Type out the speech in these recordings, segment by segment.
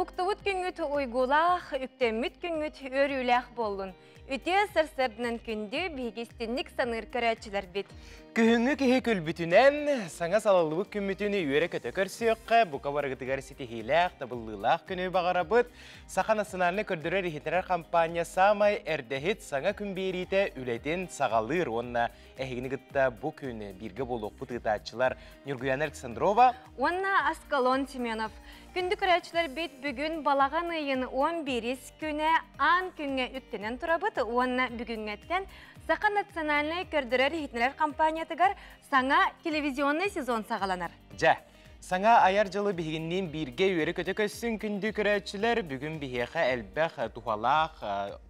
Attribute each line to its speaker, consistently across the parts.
Speaker 1: Уһуктубут күҥҥүт уйгулаах, үктэммит күҥҥүт үөрүүлээх буоллун. Үтүө сарсыарданан күндү биһиги истинник саныыр көрөөччүлэрбит.
Speaker 2: Күһүҥҥү киһи күлбүтүнэн, саҥа салаллыбыт күммүтүн үөрэ-көтө көрсүөххэ, бука барыгытыгар ситиһиилээх, табыллыылаах күнү баҕарабыт. Саха национальнай көрдөрөр-иһитинэр хампаанньа саамай эрдэһит саҥа күн биэриитэ үлэтин саҕалыыр уонна эһигини кытта бу күн бииргэ буолуохпут ыытааччылар Ньургуяна Александрова
Speaker 1: уонна Аскалон Семенов. Күндү көрөөччүлэрбит бүгүн балаҕан ыйын 11 күнэ аан күҥҥэ үктэнэн турабыт уонна бүгүҥҥэттэн Саха национальнай көрдөрөр-иһитиннэрэр компаниятыгар саҥа телевизионный сезон саҕаланар.
Speaker 2: Дьэ, саҥа айар дьылы биһигинниин бииргэ үөрэ-көтө көссүн күндү көрөөччүлэр, бүгүн биһиэхэ элбэх туһалаах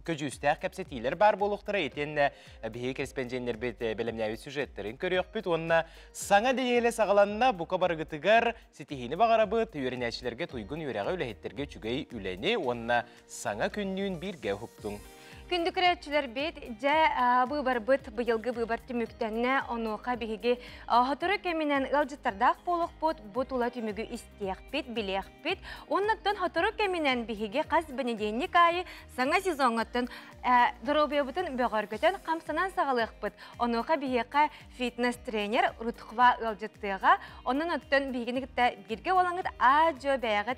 Speaker 2: көдьүүстээх кэпсэтиилэр баар буолуохтара итиэннэ биһиги кэрэспэндьиэннэрбит бэлэмнээбит сюжеттэрин көрүөхпүт уонна саҥа нэдиэлэ саҕаланна бука барыгытыгар Ситиһиини баҕарабыт, үөрэнээччилэргэ туйгун үөрэҕи, үлэһиттэргэ үчүгэй үлэни уонна саҥа күннүүн бииргэ уһуктуҥ.
Speaker 1: Күндү көрөөччүлэрбит, дьэ быыбарбыт быйылгы быыбар түмүктэннэ. Онуоха биһиги сотору кэминэн ыалдьыттардаах буолуохпут, бу тула түмүгү истиэхпит, билиэхпит. Оннуттан сотору кэминэн биһиги хас бэнидиэнньик аайы саҥа сезоҥҥоттон доруобуйабытын бөҕөргөтөн, хамсанан саҕалыахпыт. Онуоха биһиэхэ фитнес-тренер Рутхва ыалдьыттыаҕа. Онон оттон биһигини кытта бииргэ буолаҥҥыт аа-дьуо бэйэҕит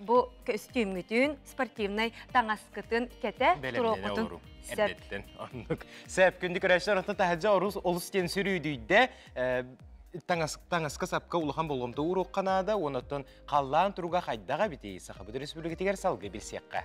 Speaker 1: бу көстүүмҥүтүн, спортивнай таҥаскытын кэтэ туруоххутун сөп.
Speaker 2: Оннук. Сөп, күндү көрөөччүлэр, оттон таһырдьа орус олус диэн сүрүүдүйдэ. Таҥаска сапка улахан болҕомто ууруохха наада, уонна оттон халлаан туруга хайдаҕа эбитий? Сахабыт Республикатыгар салгыы билсиэххэ.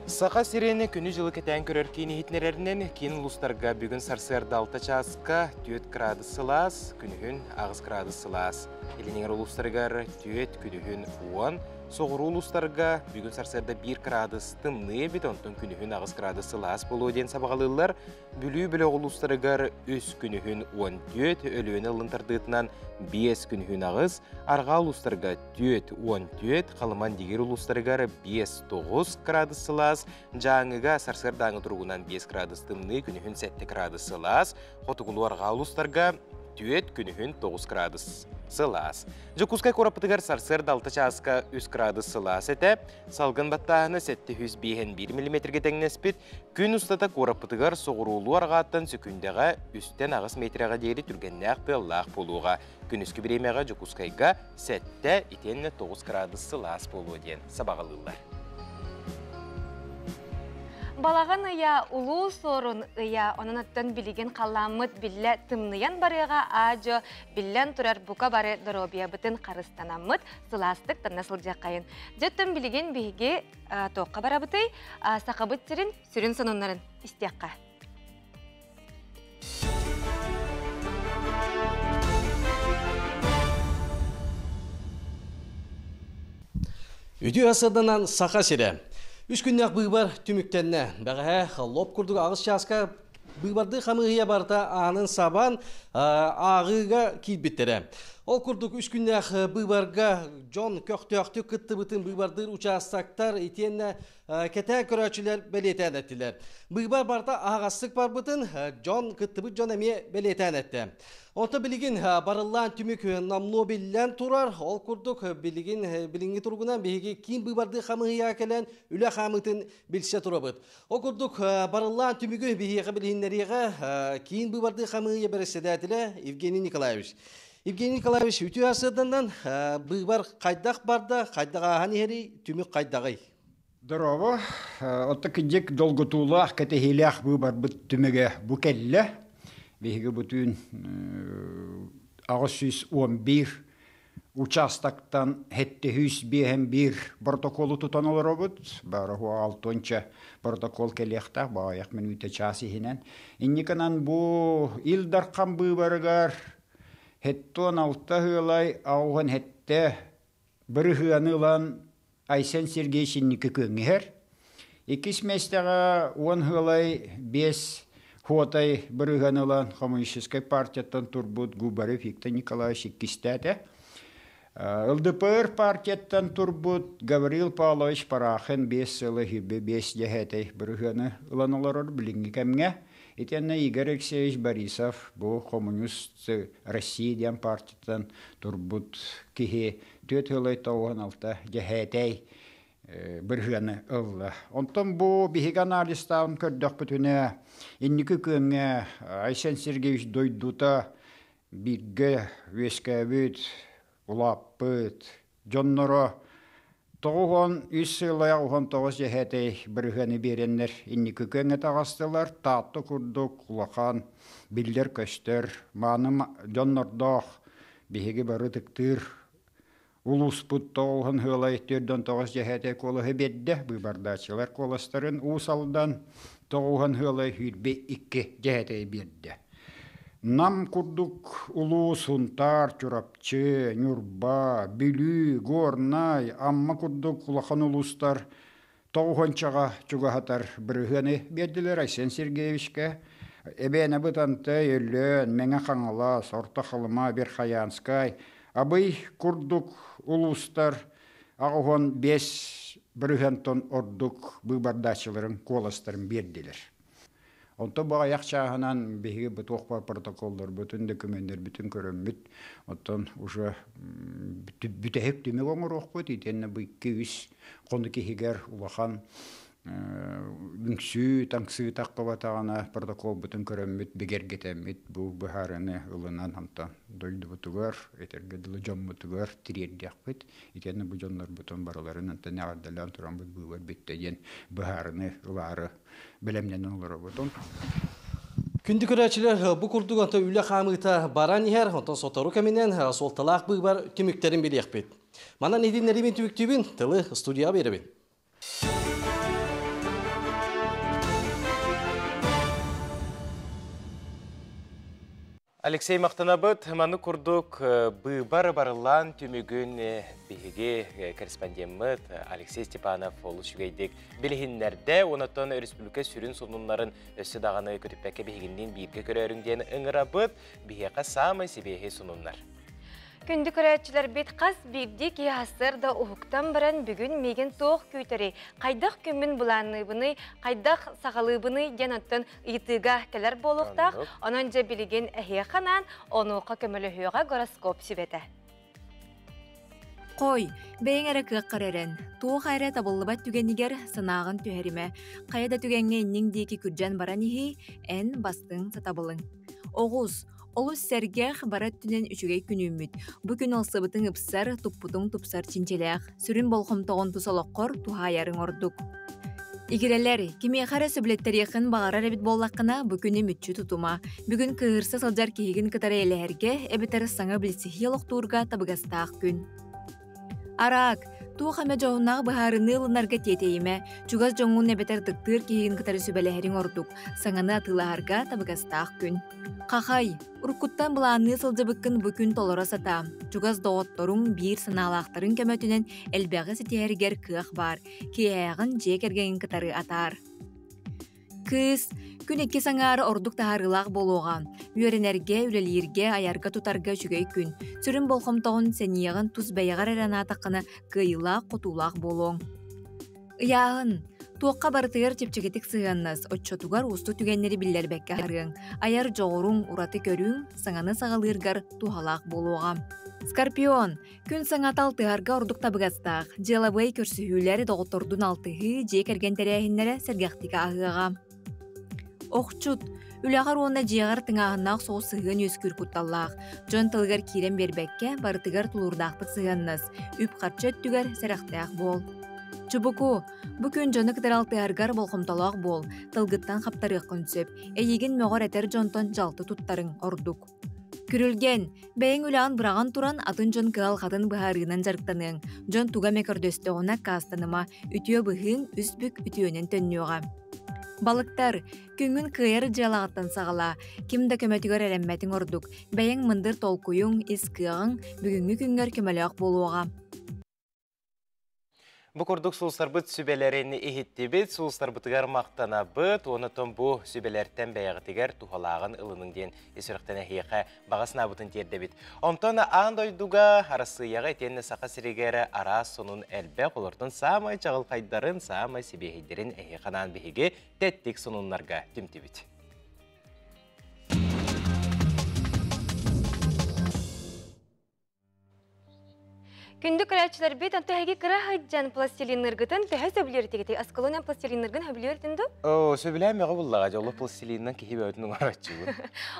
Speaker 2: Саха сирин күнү-дьылы кэтээн көрөр киин иһитиннэрэринэн, киин улуустарга бүгүн сарсыарда 6 чааска 4 градус сылаас, күнүһүн 8 градус сылаас. Илин эҥэр улуустарыгар 4, күнүһүн 10, соҕуруу улуустарга бүгүн сарсыарда 1 градус тымныы эбит, онтон күнүһүн 8 градус сылаас буолуо диэн сабаҕалыыллар. Бүлүү бөлөх улуустарыгар үс күнүһүн 14, Өлүөнэ ылын тардыытынан 5 күнүһүн 8, арҕаа улуустарга 4-14, Халыман Дигир улуустарыгар 5-9 градус сылаас, Дьааҥыга сарсыардааҥы туругунан 5 градус тымныы, күнүһүн 7 градус сылаас, хотугулуу арҕаа улуустарга 4 күнүһүн 9 градус сылаас. Дьокуускай куораппытыгар сарсыарда 6 чааска 3 градус сылаас этэ, салгын баттааһына 751 миллиметргэ тэҥнэспит, Күн устата куораппытыгар соҕуруулуу арҕааттан сөкүүндэҕэ үстэн аҕыс миэтэрэҕэ диэри түргэннээх тыаллаах буолуоҕа. Күнүскү бириэмэҕэ Дьокуускайга сэттэ итиэннэ тоҕус кыраадыс сылаас буолуо диэн сабаҕалыыллар.
Speaker 1: Балаҕан ыйа Улуу Суорун ыйа, онон оттон билигин халлааммыт биллэ тымныйан барыаҕа аа-дьуо биллэн турар бука бары доруобуйабытын харыстанаммыт сылаастык танна сылдьыаххайын. Дьэ оттон билигин биһиги туохха барабытый? Сахабыт сирин сүрүн сонуннарын истиэххэ.
Speaker 3: Үтүө асырданан Саха сирэ. Үс күннээх быыбар түмүктэннэ. Бэҕэһээ лоп курдук аҕыс чааска Быыбардыы хамыыһыйа барыта аанын сабан, ааҕыыга киирбиттэрэ. Ол курдук үс күннээх быыбарга дьон көхтөөхтүк кыттыбытын быыбардыыр учаастактар итиэннэ кэтээн көрөөччүлэр бэлиэтээн эттилэр. Быыбар барыта аһаҕастык барбытын дьон кыттыбыт дьон эмиэ бэлиэтээн эттэ. Онто билигин барыллаан түмүк номнуо биллэн турар. Ол курдук билигин билиҥҥи туругунан биһиги киин быыбардыы хамыыһыйаҕа кэлэн үлэ хаамыытын билсэ турабыт. Ол курдук, барыллаан түмүгү биһиэхэ билиһиннэриэҕэ киин быыбардыы хамыыһыйа бэрэссэдээтэлэ Евгений Николаевич. Евгений Николаевич, үтүө сырданнан быыбар хайдах барда, хайдах ааһан иһэрий, түмүк хайдаҕый?
Speaker 4: Дорообо. Отто кыдьык долгутуулаах, кэтэһиилээх быыбарбыт түмүгэ бу кэллэ. Биһиги бу түүн 811 Участоктан 751 боротокуолу тутан олоробут. Бары алтонча протокол кэлиэхтээх, баҕайах мүнүүтэ чаас иһинэн. Инникынан бу Ил Дархан быыбарыгар 76 ыалай ауһан хетте бырыһыаны ылан Айсен Сергеевич инники күөҥҥэ иһэр. Иккис миэстэҕэ уон ыалай биэс Хуотай бырыһыан ылан Коммунистическай партияттан турбут Губарев Виктор Николаевич иккистээтэ. ЛДПР партияттан турбут Гаврил Павлович Парахин биэс сылы үһүбү биэс дьэһээтэй бырыһыаны ылан олорор билиҥҥи кэмҥэ. Итиэннэ Игорь Алексеевич Борисов бу Коммунист России диэн партияттан турбут киһи. Түөрт ыалай 96 дьэһээтэй бырыһыаны ылла. Онтон бу биһиги анализтаан көрдөхпүтүнэ, инники күөҥҥэ Айсен Сергеевич дойдута бииргэ үөскээбит, улааппыт дьонноро 93 сыллаах 19 дьэһээтэй бырыһыаны биэрэннэр инники күөҥҥэ таҕыстылар. Таатта курдук улахан биллэр-көстөр мааны дьоннордоох биһиги бары ытыктыыр Улууспут тоҕуһун ыалай 49 дьэһээтэ куолаһы биэрдэ, быыбардааччылар куоластарын Уус Алдан тоҕуһун ыалай 22 дьэһээтэйи биэрдэ. Нам курдук улуус Сунтаар, Чурапчы, Ньурба, Бүлүү, Горнай, Амма курдук улахан улуустар тоҕуһунчаҕа чугаһатар бырыһыаны биэрдилэр Айсен Сергеевичкэ. Эбээнэ Бытантай, Өлөөн, Мэҥэ Хаҥалас, Орто Халыма, Верхоянскай, Абый курдук улуустар 85 бырыһыантан ордук быыбардааччыларын куоластарын биэрдилэр. Онтон бу аҕыйах чааһынан биһиги бу туох баар протоколлорбутун, дөкүмүөннэрбитин көрөммүт, оттон уже бүтэһик түмүк оҥоруохпут, итиэннэ бу 2-3 хонук иһигэр улахан үҥсүү, таҥсыы таххыбатаҕына протоколбутун көрөммүт, бигэргэтэммит бу быһаарыыны ылынан онтон дойдубутугар, этэргэ дылы дьоммутугар тириэрдиэхпит. Итиэннэ бу дьоннорбутун барыларын онтон эҕэрдэлээн тураммыт быыбар бүттэ диэн быһаарыны ылаары бэлэмнэнэн олоробут.
Speaker 3: Күндү көрөөччүлэр, бу курдук онто үлэ хаамыыта баран иһэр, онтон сотору кэминэн суолталаах быыбар түмүктэрин билиэхпит. Манан иһитиннэриибин түмүктүүбүн, тылы студияҕа биэрэбин.
Speaker 2: Алексей махтанабыт. Маны курдук быыбар барыллаан түмүгүн биһиги корреспондеммыт Алексей Степанов олус үчүгэйдик билиһиннэрдэ. Онотон республика сүрүн сонуннарын өссө даҕаны көтүппэккэ биһигинниин бииргэ көрөөрүҥ диэн ыҥырабыт. Биһиэхэ саамай сибиэһэй сонуннар.
Speaker 1: Күндү көрөөччүлэрбит хас биирдии киһи сарсыарда уһуктан баран бүгүн миигин туох күүтэрий, хайдах күммүн былаанныыбыный, хайдах саҕалыыбыный диэн оттон ыйытыыга кэлэр буолуохтаах. Онон дьэ билигин эһиэхэ анаан онуоха көмөлөһүөҕэ гороскоп сүбэтэ.
Speaker 5: Хой, бэйэҥ эрэ кыаххар эрэн, туох эрэ табыллыбат түгэнигэр санааҕын түһэримэ, хайа да түгэҥҥэ инниҥ диэки күрдьэн баран иһий, эн бастыҥ сатабылыҥ. Оҕус, олус сэргэх, бары өттүнэн үчүгэй күн үүммүт. Бу күн ылсыбытыҥ ыпсар, туппутуҥ тупсар чинчилээх. Сүрүн болҕомтоҕун тус олоххор туһаайарыҥ ордук. Игирэлэр, кимиэхэ эрэ сөбүлэттэриэххин баҕарар эбит буоллаххына, бу күнү мүччү тутума. Бүгүн кыыһырса сылдьар киһигин кытары эйэлэһэргэ эбэтэр саҥа билсиһии олохтуурга табыгастаах күн. Араак, туох эмэ дьоһуннаах быһаарыныы ылынарга тиэтэйимэ, чугас дьоҥҥун эбэтэр ытыктыыр киһигин кытары сүбэлэһэриҥ ордук, саҥаны атыылаһарга табыгастаах күн. Хахай, уруккуттан былаанныы сылдьыбыккын бу күн толоро сатаа. Чугас доҕотторуҥ биир санаалаахтарын көмөтүнэн элбэҕи ситиһэргэр кыах баар. Киэһээҕин дьиэ кэргэҥҥин кытары атаар. Кыыс, күн иккис аҥаара ордук таһаарыылаах буолуоҕа. Үөрэнэргэ, үлэлииргэ, айарга-тутарга үчүгэй күн. Сүрүн болҕомтоҕун, сэниэҕин тус бэйэҕэр эрэ анаатаххына, кыайыылаах-хотуулаах буолуоҥ. Ыйааһын. Туохха барытыгар чэпчэкитик сыһыаннас, оччотугар уустук түгэннэри биллэрбэккэ аһарыаҥ. Айар дьоҕуруҥ, ураты көрүүҥ саҥаны саҕалыыргар туһалаах буолуоҕа. Скорпион. Күн саҥата алтыһарга ордук табыгастаах. Дьыалабыай көрсүһүүлэр, доҕоттордуун алтыһыы, дьиэ кэргэн тэрээһиннэрэ сэргэхтик ааһыаҕа. Охчут. Үлэҕэр уонна дьиэҕэр тыҥааһыннаах соҕус сыһыан үөскүүр кутталлаах. Дьон тылыгар киирэн биэрбэккэ, барытыгар тулуурдаахтык сыһыаннас. Үп-харчы өттүгэр сэрэхтээх буол. Чубуку. Бу күн дьону кытары алтыһаргар болҕомтолоох буол. Тылгыттан хаптарыаххын сөп. Эйигин мөҕөр-этэр дьонтон дьалты туттарыҥ ордук. Күрүлгэн. Бэйэҥ үлэҕин быраҕан туран, атын дьон кыһалҕатын быһаарыынан дьарыктаныаҥ. Дьон туга эмэ көрдөстөҕүнэ аккаастаныма, үтүө быһыыҥ үс бүк үтүөнэн төннүөҕэ. Балыктар, күҥҥүн кыайар дьыалаҕыттан саҕалаа. Ким да көмөтүгэр эрэммэтиҥ ордук. Бэйэҥ мындыр толкуйуҥ, ис кыаҕыҥ бүгүҥҥү күҥҥэр көмөлөөх буолуоҕа.
Speaker 2: Бу курдук сулустарбыт сүбэлэрин иһиттибит, сулустарбытыгар махтанабыт, онтон бу сүбэлэртэн бэйэҕитигэр туһалааҕын ылыныҥ диэн ис сүрэхтэн эһиэхэ баҕа санаабытын тиэрдэбит. Онтон аан дойдуга, Арассыыйаҕа итиэннэ Саха сиригэр араас сонун элбэх, олортон саамай чаҕылхайдарын, саамай сибиэһэйдэрин эһиэхэ анаан биһиги тэттик сонуннарга түмтүбүт.
Speaker 1: Күндү көрөөччүлэрбит, онто эһиги кыра сылдьан пластилинныргытын төһө сөбүлүүр Аскалонан пластилинныргын сөбүлүүр ду?
Speaker 2: О, сөбүлээн мөҕө буллаҕа, дьолло пластилиннан киһи бөтүн уҥараччыбын.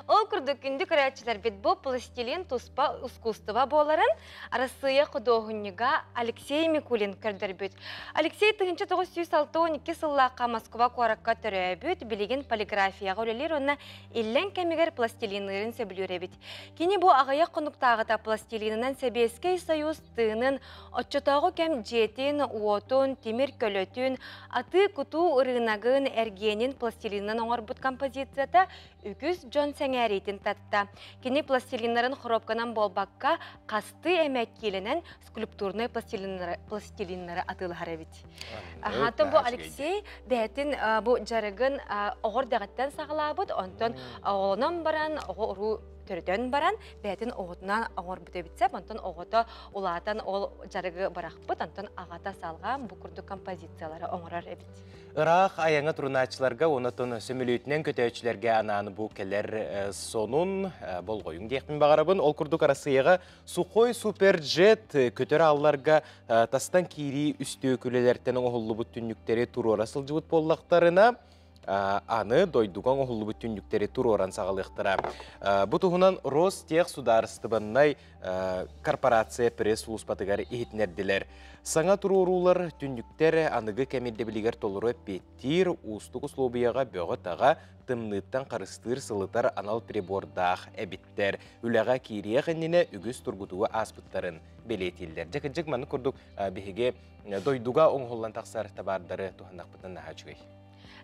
Speaker 1: Ол курдук күндү көрөөччүлэрбит бу пластилин туспа искусство буоларын Арассыыйа худуоһунньуга Алексей Микулин көрдөрбүт. Алексей 1962 сыллаахха Москва куоракка төрөөбүт, билигин полиграфияҕа үлэлиир уонна иллэҥ кэмигэр пластилинныырын сөбүлүүр эбит. Кини бу аҕыйах хонуктааҕыта пластилинынан Сэбиэскэй Союз тыынын, оччотооҕу кэм дьиэтин, уотун, тимир көлөтүн, атыы-кутуу ырыынагын, эргиэнин пластилинынан оҥорбут композицията үгүс дьон сэҥээриитин татта. Кини пластилиннарын хоруопканан буолбакка, хастыы эмэ киилэнэн скульптурнай пластилиннары атыылаһар эбит. Аһаатын бу Алексей бэйэтин бу дьарыгын оҕор дэҕиттэн саҕалаабыт, онтон оҕолонон баран, оҕо уруу төрөтөн баран, бэйэтин оҕотунан оҥорбут эбит сөп, онтон оҕото улаатан ол дьарыгы бырахпыт, онтон аҕата салҕаан бу курдук композициялары оҥорор эбит.
Speaker 2: Ыраах айаҥа турунааччыларга уонна сөмөлүөтүнэн көтөөччүлэргэ анаан бу кэлэр сонун болҕойуҥ диэхпин баҕарабын. Ол курдук Арассыыйаҕа Сухой Суперджет көтөр аалларга тастан киирии үстүөкүлэлэртэн оҥоһуллубут түннүктэри туруора сылдьыбыт буоллахтарына, аны дойдуга оҥоһуллубут түннүктэри туруоран саҕалыахтара. Бу туһунан Ростех судаарыстыбаннай корпорация пресс-сулууспатыгар иһитиннэрдилэр. Саҥа туруоруулар түннүктэр аныгы кэм ирдэбилигэр толору эппиэттиир, уустук услуобуйаҕа бөҕө-таҕа, тымныыттан харыстыыр сылытар анал прибордаах эбиттэр. Үлэҕэ киириэх иннинэ үгүс тургутугу ааспыттарын бэлиэтииллэр. Дьэ, кырдьык маннык курдук биһиги дойдуга оҥоһуллан тахсар табаардары туһаннахпытын наһаа үчүгэй.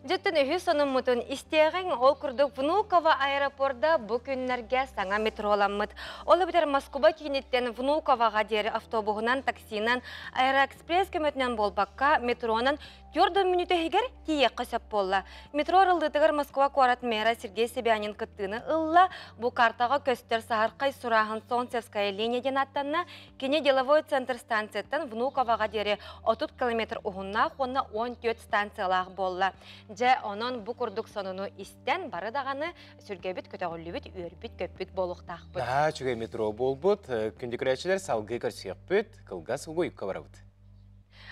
Speaker 1: Дьиттэн үһүс сонуммутун истиэҕиҥ, ол курдук Внуково аэропорда бу күннэргэ саҥа метроламмыт. Ол эбэтэр Москуба кииниттэн Внуковаҕа диэри автобуһунан, таксинан, аэроэкспресс көмөтүнэн буолбакка, метронан 4 мүнүүтэ иһигэр тиийиэххэ сөп буолла. Метро арыллыытыгар Москва куорат мэра Сергей Собянин кыттыыны ылла. Бу картаҕа көстөр саһархай сурааһын Солнцевская линия диэн аттанна. Кини деловой центр станцияттан Внуковаҕа диэри 30 километр уһуннаах уонна 14 станциялаах буолла. Дьэ, онон бу курдук сонуну истэн бары даҕаны сүргэбит көтөҕүллүбүт, үөрбүт-көппүт буолуохтаахпыт.
Speaker 2: Наһаа үчүгэй метро буолбут. Күндү көрөөччүлэр салгыы көрсүөхпүт. Кылгас угуйукка барабыт.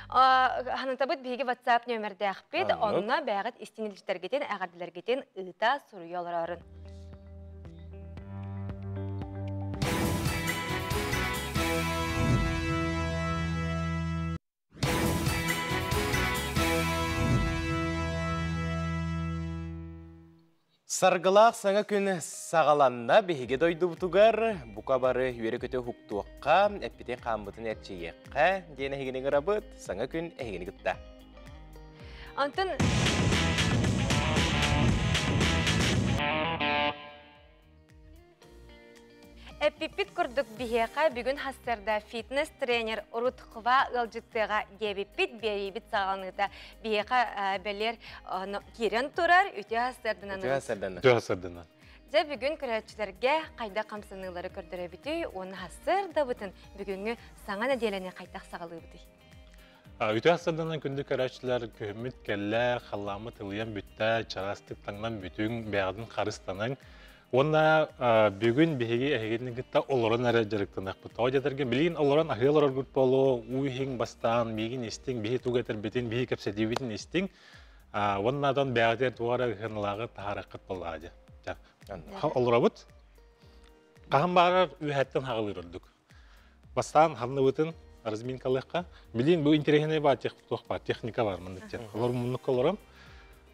Speaker 1: Ханытабыт биһиги WhatsApp нөмердээхпит, онно бэйэҕит истин илдьитэргитин, эҕэрдэлэргитин ыыта суруйа олорорун.
Speaker 2: Саргылаах саҥа күн саҕаланна биһиги дойдубутугар бука бары үөрэ-көтө уһуктуохха, эппитин хааммытын эрчийиэххэ диэн эһигини ыҥырабыт. Саҥа күн эһигини кытта.
Speaker 1: Онтон Эппиппит курдук биһиэхэ бүгүн хассарда фитнес-тренер Рутхва ыалдьыттыаҕа диэбиппит биэриибит саҕаланыыта биһиэхэ бэлиэр киирэн турар үтүө хассарданан
Speaker 2: Үтүө хассарданан.
Speaker 6: Үтүө хассарданан.
Speaker 1: Дьэ бүгүн көрөөччүлэргэ хайдах хамсаныылары көрдөрөбүтүй уонна хассардабытын бүгүҥҥү саҥа нэдиэлэни хайдах саҕалыыбытый?
Speaker 6: Үтүө хассарданан күндү көрөөччүлэр күһүммүт кэллэ, халлааммыт ылыйан бүттэ, чараастык таҥнан бүтүҥ, бэйэҕитин харыстаныҥ. Уонна бүгүн биһиги эһигини кытта олорон эрэ дьарыктаныахпыт. Тоҕо диэтэргэ билигин олорон аһыы олороргут буолуо, уу иһиҥ бастаан, миигин истиҥ, биһи тугу этэрбитин, биһи кэпсэтиибитин истиҥ. Уонна онтон бэйэҕитигэр туох эрэ ыһыналааҕы таһаарыаххыт буоллаҕа дии. Олоробут. Хаһан баҕарар үөһэттэн хаҕылыыр ордук. Бастаан ханныбытын разминкалыахха. Билин бу интэриэһинэй баар туох баар техника бар маннык диэн. Олор муннукка олорон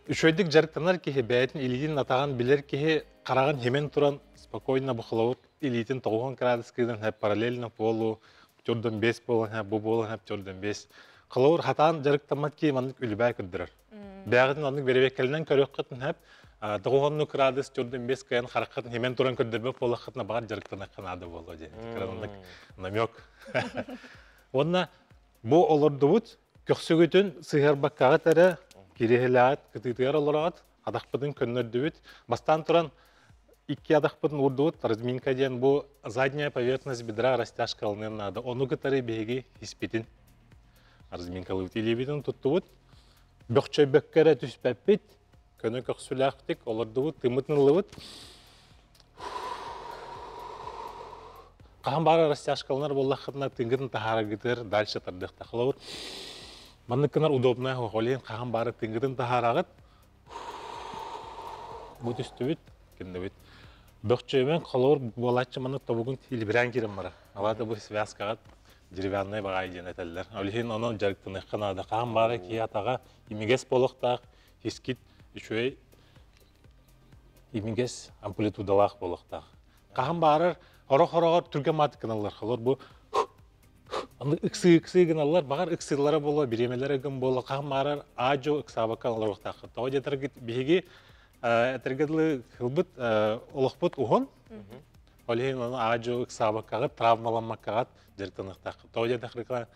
Speaker 6: үчүгэйдик дьарыктанар киһи бэйэтин илиитин атаҕын билэр киһи хараҕын химэн туран спокойно бухалабыт илиитин тоҕуһун градус кыынан параллельно полу төрдөн бес буолан бу буолан төрдөн бес холобур хатаан дьарыктаммат киһи маннык үлүбээй көрдөрөр Бэҕитин оннук бэрэбиэккэлэнэн көрүөххүтүн сөп. Тоҕуһонну кыраадыс төрдүн бес кыйан хараххытын химэн туран көрдөрбөт буоллаххытына баҕар дьарыктанахха наада буолуо диэн. Оннук намек. Уонна бу олордубут көхсүгүтүн сыһыарбаккаҕыт эрэ кириэһилээҕит кытыытыгар олороҕут, атахпытын көннөрдүбүт. Бастаан туран икки атахпытын уурдубут. Разминка диэн бу задняя поверхность бедра растяжкаланыан наада. Ону кытары биһиги испитин разминкалыыбыт илиибитин туттубут. Бөхчөйбөккө эрэ түспэппит, көнө көхсүлээхтик олордубут, тыыммытын ыллыбыт. Хаһан баара растяжкаланар буоллаххытына тыыҥҥытын таһаараргытыгар дальше тардыахтаах. Холобур, маннык гынар удобнай ол иһин хаһан баара тыыҥҥытын таһаараҕыт, бу түстүбүт, кынныбыт. Бөхчүөмэн холобур буолааччы маннык тобугун илибирээн киирэн барар. Алаата бу связкаҕа деревянный баҕайы диэн этэллэр. Ол иһин онон дьарыктаныахха наада. Хаһан баара киһи атаҕа имигэс буолуохтаах, искит үчүгэй имигэс амплитудалаах буолуохтаах. Хаһан баарар орох-ороҕор түргэн маатык гыналлар. Холор бу аны ыксыы-ыксыы гыналлар, баҕар ыксыыллара буолуо, бириэмэлэрэ гын буолуо, хаһан баарар аа-дьуо ыксаабакка олоруохтааххыт. Тоҕо диэтэргит биһиги этэргэ дылы ылбыт олохпут уһун. Ол иһин ону аа-дьуо ыксаабаккаҕыт, травмаламмаккаҕыт дьарыктаныахтааххыт. Тоҕо диэтэххэ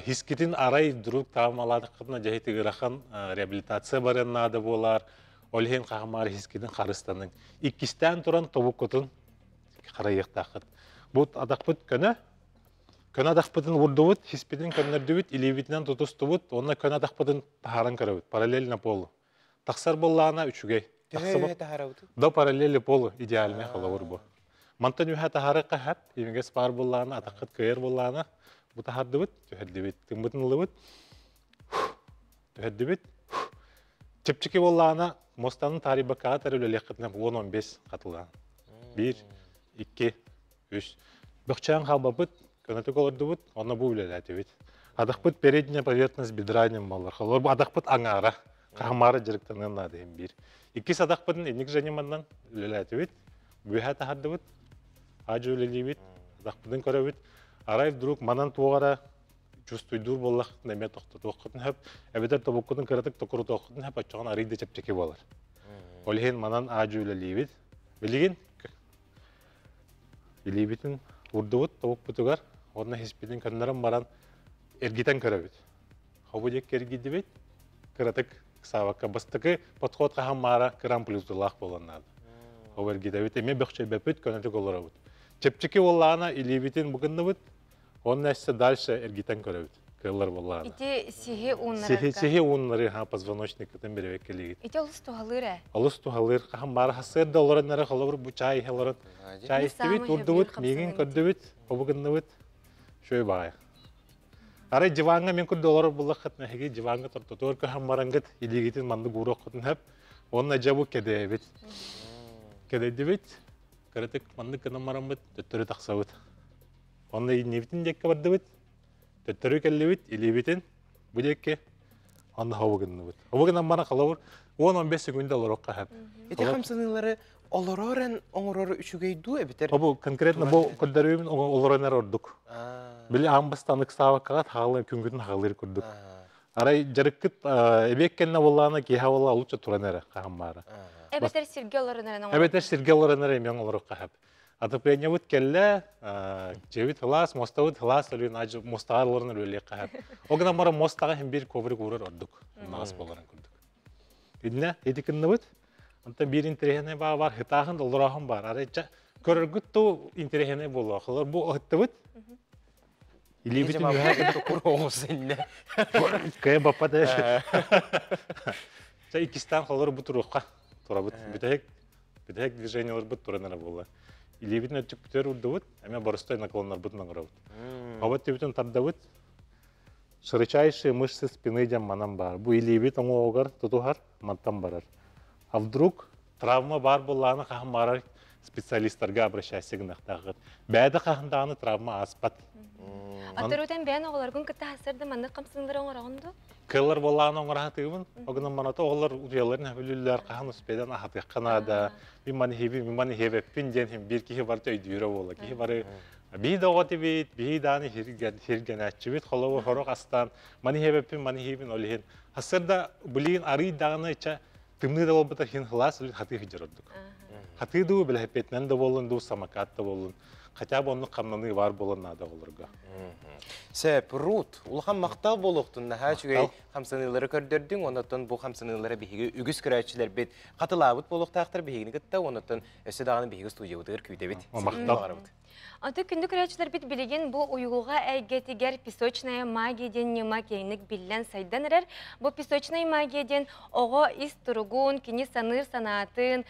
Speaker 6: хискитин арай вдруг травмалаатаххытына дьэһити ыарахан реабилитация барыан наада буолар. Ол иһин хаһамаар хискитин харыстаныҥ. Иккистээн туран тобуккутун харайыахтааххыт. Бу атахпыт көнө, көнө атахпытын уурдубут, хиспитин көннөрдүбүт, илиибитинэн тутустубут, уонна көнө атахпытын таһааран көрөбүт. Параллельно полу. Тахсар буоллаҕына үчүгэй.
Speaker 2: Төһө таһаарабыт?
Speaker 6: До параллели полу идеальный холобур бу. Мантан үһэ таһаарыахха сөп, имигэс баар буоллаҕына, атаххыт кыайар буоллаҕына, бу таһаардыбыт, түһэрдибит, тыммытын ыллыбыт, түһэрдибит. Чэпчэки буоллаҕына, муостаны таарыйбаккаҕа тары үлэлиэххитинэ 10-15 хатылаан. Биир, икки, үс. Бөхчөөн хаалбаппыт, көнөтүк олордубут, онно бу үлэлээтибит. Атахпыт передняя поверхность бедра диэн буолар. Холобур, бу атахпыт аҥаара, хаһамаара дьарыктаныан наада иһин биир. Иккис атахпытын инник жаниманнан үлэлээтибит, бүөһэ таһардыбыт, аадьы үлэлиибит, атахпытын көрөбүт. Арай вдруг манан туох эрэ чувствуйдуур буоллаххытына эмиэ тохтотуоххутун сөп, эбэтэр тобуккутун кыратык токурутуоххутун сөп, оччоҕуна арыый да чэпчэки буолар. Ол иһин манан аадьы үлэлиибит. Билигин илиибитин уурдубут тобукпутугар уонна хиспитин көннөрөн баран эргитэн көрөбүт. Хобу диэки эргийдибит, кыратык ыксаабакка бастакы подход хаһан маара кыра амплитудалаах буолан наада. Хобу эргитэбит, эмиэ бөхчөйбөппүт, көнөтүк олоробут. Чэпчэки буоллаҕына илиибитин букынныбыт, уонна өссө дальше эргитэн көрөбүт. Кыаллар буоллаҕына.
Speaker 1: Ити сиһи ууннарарга.
Speaker 6: Сиһи ууннары ха позвоночниккытын бэрэбэккэлиигит.
Speaker 1: Ити олус туһалыыр ээ.
Speaker 6: Олус туһалыыр. Хаһан баара сарсыарда олорон эрэ холобур бу чай иһэ олорон чай истибит, урдубут, миигин көрдүбүт, хобу гынныбыт. Шөй баҕайы. Арай диваҥҥа мин курдук олорор буллаххытына эһиги диваҥҥа тортотугар көһөн бараҥгыт илиигитин маннык ууруоххутун сөп. Уонна дьэ бу кэдээбит. Кэдэйдибит. Кыратык маннык гынан бараммыт төттөрү тахсабыт. Онно иннибитин диэкки бардыбыт, төттөрү кэллибит, илиибитин бу диэкки онно хобу гынныбыт. Хобу гынан баран холобур 10-15 секунда олоруохха сөп.
Speaker 2: Ити хамсаныылары олорорен оҥорор үчүгэй дуу эбитер?
Speaker 6: Бу конкретно бу көрдөрүүбүн олорон эрэ ордук. Били аан бастаан ыксаабаккаҕа хаалыы күнгүтүн хаалыыр курдук. Арай дьарыккыт эбиэк кэннэ буоллаҕына киэһэ буолла лучше туран эрэ хаһан баара.
Speaker 1: Эбэтэр сиргэ олорон эрэ
Speaker 6: Эбэтэр сиргэ олорон эрэ эмиэ оҥоруохха сөп. Отоплениебыт кэллэ, дьиэбит сылаас, муостабыт сылаас, өлүөн ажы муостаҕа олорон үлэлиэххэ сөп. Ол гынан баран муостаҕа иһин биир коврик уурар ордук. Наҕас буоларын курдук. Иннэ ити кынныбыт. Онтон биир интэриэһинэй баа бар, хытааһын олорооһун бар. Арай көрөргүт ту интэриэһинэй буолуо. Холор бу ыһыттыбыт. Илиибитин үөһэ
Speaker 2: кур оҕус иннэ.
Speaker 6: Кыайан баппат ээ. Чэ иккистээн холор бу туруохха турабыт. Бүтэһик Бүтэһик движениеларбыт туран эрэ буолла. Илиибитин өттүкпүтүгэр урдубут, эмиэ боростой наклоннарбытын оҥоробут. Хобот түбүтүн тардабыт. Широчайшие мышцы спины диэн манан баар. Бу илиибит оҥоҕугар тутуһар, мантан барар. А вдруг травма баар буоллаҕына хаһан баарар специалистарга обращайся гыныахтааххыт. Бэйэтэ хаһан даҕаны травма ааспат.
Speaker 1: Аттарутан бэйэн оҕолоргун кытта хасырда маннык хамсыылары оҥороҕун дуу?
Speaker 6: Кыаллар буоллаҕына оҥоро сатыыбын. Ол гынан баран оҕолор утуйалларын сөбүлүүллэр, хаһан успедан аһатыахха наада. Мин маны иһибин, мин маны иһэбэппин диэн иһин биир киһи барыта өйдүүрэ буолла. Киһи бары биир да оҕо тибит, биир дааны хиргэнээччибит, холобур хорох астаан маны иһэбэппин, маны иһибин, ол иһин. Сарсыарда билигин арый даҕаны ча тымныы да буолбата иһин сылаас хатыы сылдьар ордук. Хатыы дуу, бэлэһипиэтинэн да буоллун дуу, самокат да буоллун. Хотя бы оннук хамнаныы баар буолан наада оҕолорго.
Speaker 2: Сөп, Рут, улахан махтал буолуохтун наһаа үчүгэй хамсаныылары көрдөрдүҥ, оннуттан бу хамсаныылары биһиги үгүс көрөөччүлэрбит хатылаабыт буолуохтаахтар биһигини кытта, оннуттан өссө даҕаны биһиги студиябытыгар күүтэбит.
Speaker 6: Махтал.
Speaker 1: Аты күндү көрөөччүлэрбит билигин бу уйулҕа эйгэтигэр песочная магия диэн ньыма киэҥник биллэн сайдан эрэр. Бу песочная магия диэн оҕо ис туругун, кини саныыр санаатын,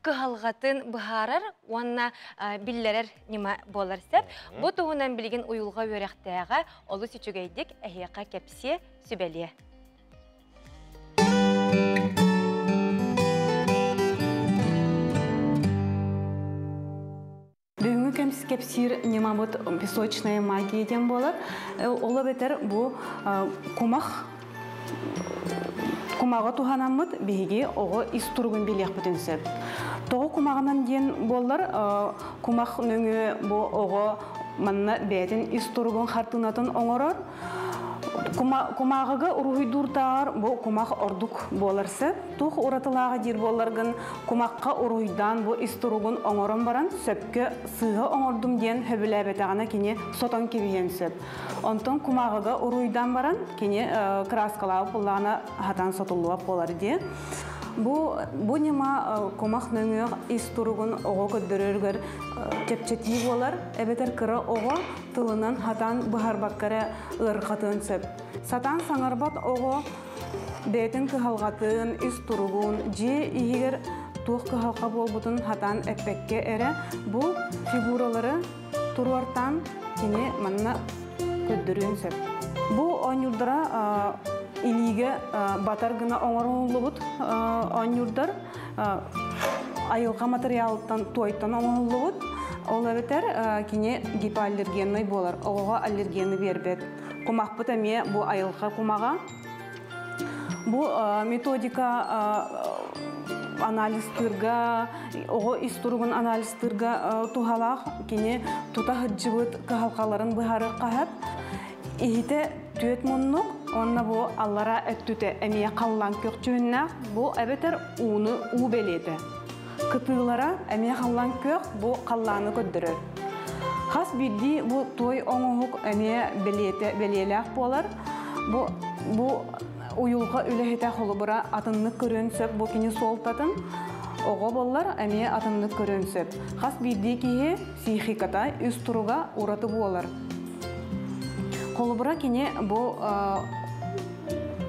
Speaker 1: кыһалҕатын быһаарар уонна биллэрэр ньыма буолар сөп. Бу туһунан билигин уйулҕа үөрэхтээҕэ олус үчүгэйдик эһиэхэ кэпсиэ, сүбэлиэ.
Speaker 7: Бүгүҥҥү кэпсиир ньымабыт песочная магия диэн буолар. Ол эбэтэр бу кумах кумаҕы туһанаммыт биһиги оҕо ис туругун билиэхпитин сөп. Тоҕо кумаҕынан диэн буоллар, кумах нөҥүө бу оҕо манна бэйэтин ис туругун хартыынатын оҥорор. Кумааҕыга уруһуйдууртааҕар бу кумах ордук буолар сөп. Туох уратылааҕа диир буолларгын, кумахха уруһуйдаан бу ис туругун оҥорон баран сөпкө сыыһа оҥордум диэн сөбүлээбэтэҕинэ кини сотон кэбиһиэн сөп. Онтон кумааҕыга уруһуйдаан баран кини кырааскалаабыт буоллаҕына хатан сотуллубат буолар диye. Бу бу ньыма кумах нөҥүө ис туругун оҕо көрдөрөрүгэр чэпчэтии буолар, эбэтэр кыра оҕо тылынан хатан быһарбакка эрэ ыарырҕатыан сөп. Сатаан саҥарбат оҕо бэйэтин кыһалҕатын, ис туругун, дьиэ иһигэр туох кыһалҕа буолбутун хатаан эппэккэ эрэ бу фигуралары туруортаан кини манна көрдөрүөн сөп. Бу оонньуурдара илиигэ батар гына оҥоруллубут оонньуурдар айылҕа матырыйаалыттан туойтан оҥоһуллубут. Ол эбэтэр кини гипоаллергенный буолар, оҕоҕо аллергены биэрбэт. Кумахпыт эмиэ бу айылҕа кумаҕа. Бу методика анализтыырга, оҕо ис туругун анализтыырга туһалаах кини тута сылдьыбыт кыһалҕаларын быһаарыахха сөп. Иһитэ түөт муннук, уонна бу аллара өттүтэ эмиэ халлаан күөх дьүһүннээх, бу эбэтэр ууну уу бэлиэтэ. Кытыылара эмиэ халлаан күөх, бу халлааны көрдөрөр. Хас биирдии бу туой оҥоһук эмиэ бэлиэтэ бэлиэлээх буолар. Бу бу уйулҕа үлэһитэ холобура атыннык көрүөн сөп бу кини суолтатын оҕо буоллар эмиэ атыннык көрүөн сөп. Хас биирдии киһи психиката үс туруга ураты буолар. Холобура кини бу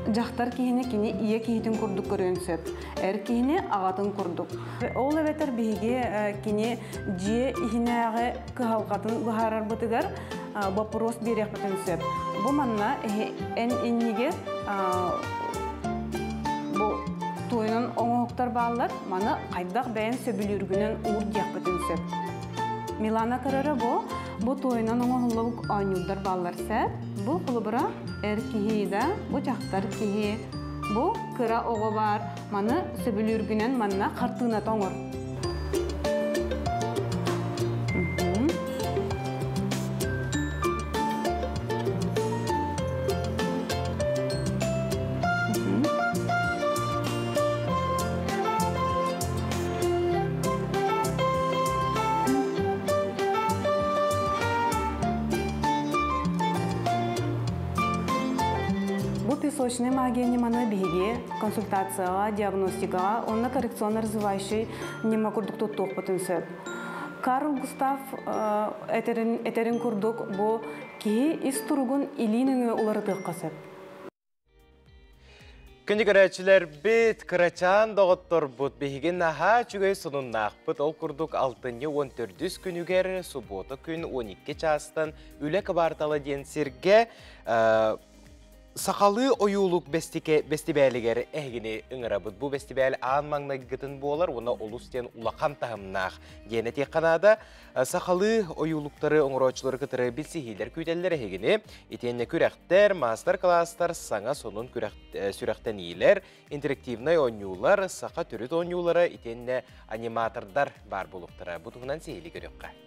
Speaker 7: дьахтар киһини кини ийэ киһитин курдук көрүөн сөп, эр киһини аҕатын курдук. Ол эбэтэр биһиги кини дьиэ иһинээҕи кыһалҕатын быһаарарбытыгар боппуруос биэриэхпитин сөп. Бу манна эн иннигэр бу туойунан оҥоһуктар бааллар, маны хайдах бэйэн сөбүлүүргүнэн уур диэхпитин сөп. Милана көрөрө бу, бу туойунан оҥоһуллубут оонньуурдар бааллар сөп. Бу холобура эр киһи да, бу дьахтар киһи. Бу кыра оҕо баар, маны сөбүлүүргүнэн манна хартыыната оҥор. Бу песочный магия ньыманы биһиги консультацияҕа, диагностикаҕа уонна коррекционно-развивающий ньыма курдук туттуохпутун сөп. Карл Густав этерин, этерин курдук бу киһи ис туругун илии нөҥүө уларытыахха сөп.
Speaker 2: Күндү көрөөччүлэрбит, кырачаан доҕотторбут биһиги наһаа үчүгэй сонуннаахпыт. Ол курдук алтынньы 14 күнүгэр суббота күн 12 чаастан үлэ кыбаартала диэн сиргэ Сахалыы ойуулук бэстибээлигэр эһигини ыҥырабыт. Бу бэстибээл аан маҥнайгытын буолар уонна олус диэн улахан таһымнаах диэн этиэххэ наада. Сахалыы ойуулуктары оҥорооччулары кытары билсиһиилэр күүтэллэр эһигини. Итиэннэ күрэхтэр, маастар-кылаастар, саҥа сонун сүрэхтэниилэр, интерактивнай оонньуулар, саха төрүт оонньуулара итиэннэ аниматордар баар буолуохтара. Бу туһунан сиһилии көрүөххэ.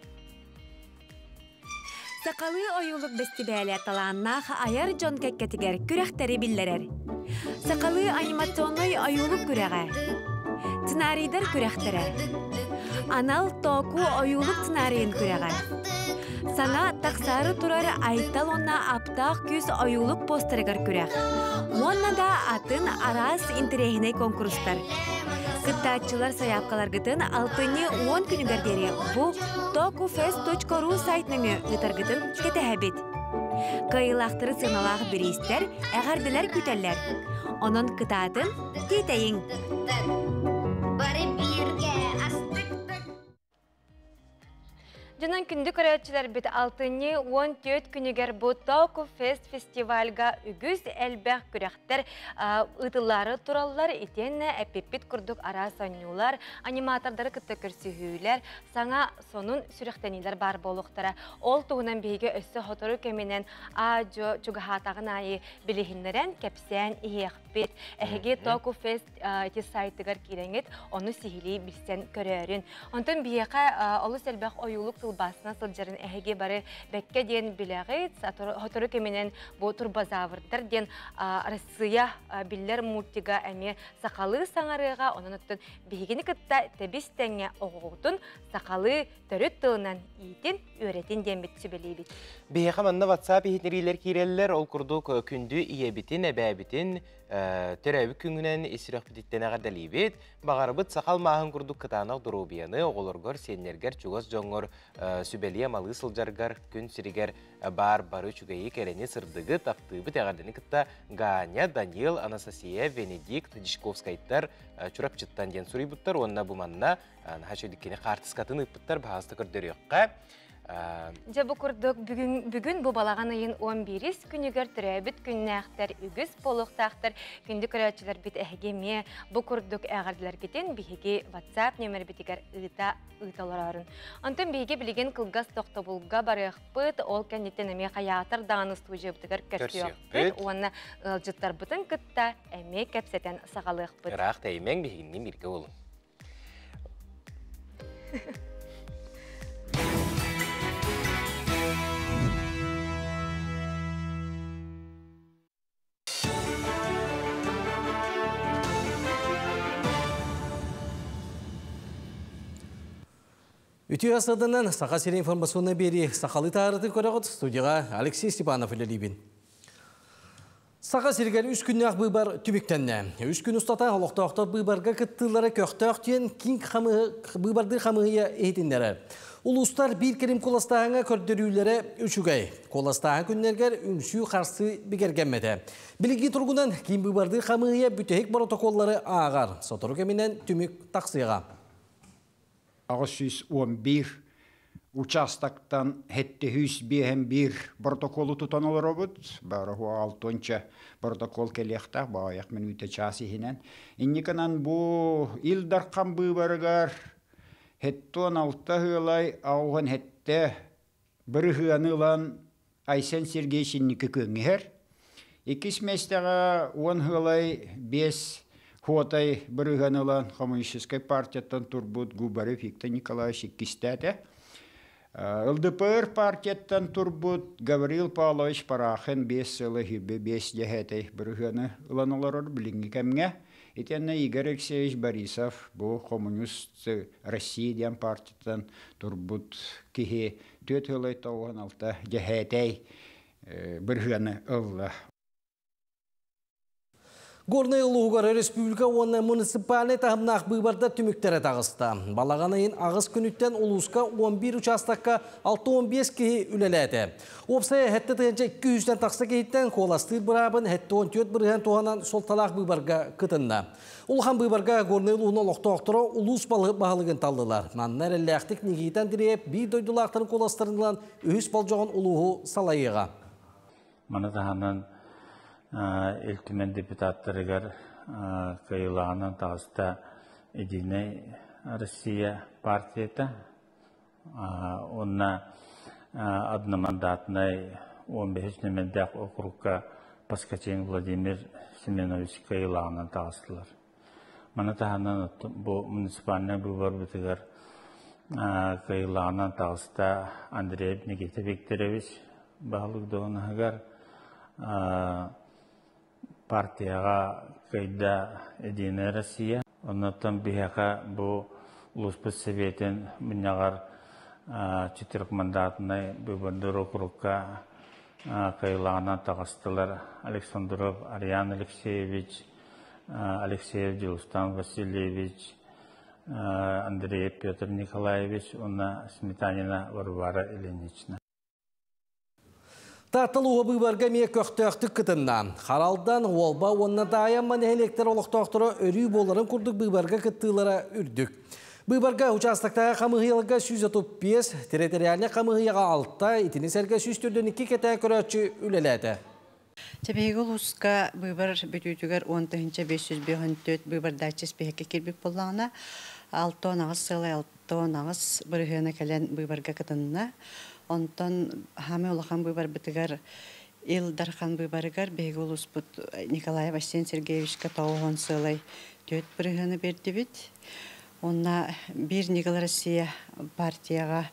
Speaker 5: Сахалыы ойуулук бэстибээлэ талааннаах айар дьон кэккэтигэр күрэхтэри биллэрэр. Сахалыы анимационнай ойуулук күрэҕэ. Сценарийдар күрэхтэрэ. Анал тооку ойуулук сценарийын күрэҕэ. Саҥа тахсаары турар Айтал уонна Аптаах күүс ойуулук постерыгар күрэх. Уонна да атын араас интэриэһинэй куонкурустар. Кыттааччылар сайаапкаларгытын алтынньы уон күнүгэр диэри бу tokufest.ru сайт нөҥүө ыытаргытын кэтэһэбит. Кыайыылаахтары сыаналаах бириистэр, эҕэрдэлэр күүтэллэр. Онон кытаатын, тиэтэйиҥ!
Speaker 8: Бары бииргэ астыктык
Speaker 1: Дьонон күндү көрөөччүлэрбит алтынньы 14 күнүгэр бу Току Фест фестивальга үгүс элбэх күрэхтэр ыытыллаары тураллар. Итиэннэ эппиппит курдук араас оонньуулар, аниматордары кытта көрсүһүүлэр, саҥа сонун сүрэхтэниилэр баар буолуохтара. Ол туһунан биһиги өссө сотору кэминэн аа-дьуо чугаһаатаҕын аайы билиһиннэрэн, кэпсээн иһиэхпит. Эһиги Току Фест ити сайтыгар киирэҥит, ону сиһилии билсэн көрөөрүн. Онтон биһиэхэ олус элбэх ойуулук тылбаасынан сылдьарын эһиги бары бэккэ диэн билэҕит. Сотору кэминэн бу турбозаврдар диэн Россия биллэр мультига эмиэ сахалыы саҥарыаҕа, онон оттон биһигини кытта тэбис тэҥҥэ оҕоҕутун сахалыы төрүт тылынан иитин, үөрэтин диэммит сүбэлиибит.
Speaker 2: Биһиэхэ манна WhatsApp иһитиннэриилэр киирэллэр. Ол курдук күндү ийэбитин, эбээбитин төрөөбүт күҥүнэн ис сүрэхпититтэн эҕэрдэлиибит. Баҕарабыт саха алмааһын курдук кытаанах доруобуйаны оҕолоргор, сиэннэргэр, чугас дьоҥҥор сүбэлиэ-амалыы сылдьаргар күн сиригэр баар бары үчүгэйи, кэрэни, сырдыгы, таптыыбыт эҕэрдэни кытта Ганя, Даниил, Анастасия, Венедикт, Дьячковскайдар Чурапчыттан диэн суруйбуттар уонна бу манна наһаа үчүгэй кини хаартыскатын ыыппыттар, баһаалыста көрдөрүөххэ.
Speaker 1: Дьэ бу курдук бүгүн, бүгүн бу балаҕан ыйын 11 күнүгэр төрөөбүт күннээхтэр үгүс буолуохтаахтар. Күндү көрөөччүлэрбит эһиги эмиэ бу курдук эҕэрдэлэргитин биһиги WhatsApp нүөмэрбитигэр ыыта ыыта олороорун. Онтон биһиги билигин кылгас тохтобулга барыахпыт, ол кэнниттэн эмиэ хайаатар даҕаны студиябытыгар көрсүөхпүт уонна ыалдьыттарбытын кытта эмиэ кэпсэтэн саҕалыахпыт.
Speaker 2: Ыраах тэйимэҥ биһигинниин бииргэ буолуҥ.
Speaker 3: Үтүө асаданан Саха сирин информационнай биэрии сахалыы таарытын көрөҕүт студияға Алексей Степанов үлэлиибин. Саха сиригэр үс күннээх быыбар түмүктэннэ. Үс күн устата олохтоохтор быыбарга кыттыылара көхтөөх диэн киин быыбардыы хамыыһыйа иһитиннэрэр. Улуустар биир кэлим куоластааһыҥҥа көрдөрүүлэрэ үчүгэй. Куоластааһын күннэргэр үҥсүү-харсыы бигэргэммэтэ. Билиҥҥи туругунан киин быыбардыы хамыыһыйа бүтэһик боротокуоллары ааҕар. Сотору кэминэн түмүк тахсыаҕа.
Speaker 4: 811 участоктан 751 протоколу тутан олоробут. Бары алтонча протокол кэлиэхтээх, баайах мүнүүтэ час иһинэн. Инниканан бу Ил Дархан быыбарыгар 76 ыалай аухан хетте бырыһыаны ылан Айсен Сергеевич инники күөҥҥэ Иккис миэстэҕэ уон ыалай биэс хуотай бырыһыан ылан Коммунистическай партияттан турбут Губарев Виктор Николаевич иккистээтэ. ЛДПР партияттан турбут Гаврил Павлович Парахин биэс сылы үһүбү биэс дьэһээтэй бырыһыаны ылан олорор билиҥҥи кэмҥэ. Итиэннэ Игорь Алексеевич Борисов бу Коммунист России диэн партияттан турбут киһи түөрт ыалай тоҕуһан алта дьэһээтэй бырыһыаны ылла.
Speaker 3: Горнай улууһугар республика уонна муниципальнай таһымнаах быыбардар түмүктэрэ таҕыста. Балаҕан ыйын аҕыс күнүттэн улууска 11 учаастакка 615 киһи үлэлээтэ. Уопсайа 7 200-тэн тахса киһиттэн куоластыыр быраабын 74 бырыһыан туһанан суолталаах быыбарга кытынна. Улахан быыбарга Горнай улууһун олохтоохторо улуус баһылыгын таллылар. Манна эрэллээхтик Никита Андреев биир дойдулаахтарын куоластарын ылан үһүс болдьоҕун улууһу салайыаҕа.
Speaker 9: Маны таһынан Ил Түмэн депутаттарыгар кыайыылааҕынан таҕыста Единэй Россия партията уонна одномандатнай 15 нүмердээх округка Паскачин Владимир Семенович кыайыылааҕынан таҕыстылар. Маны таһынан бу муниципальнай быыбарбытыгар кыайыылааҕынан таҕыста Андреев Никита Викторович баһылык дуоһунаһыгар партияҕа кыайда Единая Россия. Оннуттан биһиэхэ бу улууспут сэбиэтин мунньаҕар четырехмандатнай быыбардыыр округка кыайыылааҕынан таҕыстылар Александров Ариан Алексеевич, Алексеев Дьулустан Васильевич, Андреев Петр Николаевич уонна Сметанина Варвара Ильинична.
Speaker 3: Тааттал уға быыбарга эмиэ көхтөөхтүк кытынна. Харалдан, Уолба уонна Даайамма нэһилиэктэр олохтоохторо өрүү буоларын курдук быыбарга кыттыылара үрдүк. Быыбарга участоктааҕы хамыыһыйаларга 135, территориальнай хамыыһыйаҕа 6, итини сэргэ 142 кэтээн көрөөччү үлэлээтэ.
Speaker 10: Чэбиһиги улууска быыбар бүтүүтүгэр 10 554 быыбардааччы испииһэккэ киирбит буоллаҕына, 68,68% кэлэн быыбарга кытынна. Онтон хаамай улахан быыбарбытыгар Ил Дархан быыбарыгар биһиги улууспут Николаев Айсен Сергеевичка 90,4% бердибит. Онна Биир ньыгыл Россия партияҕа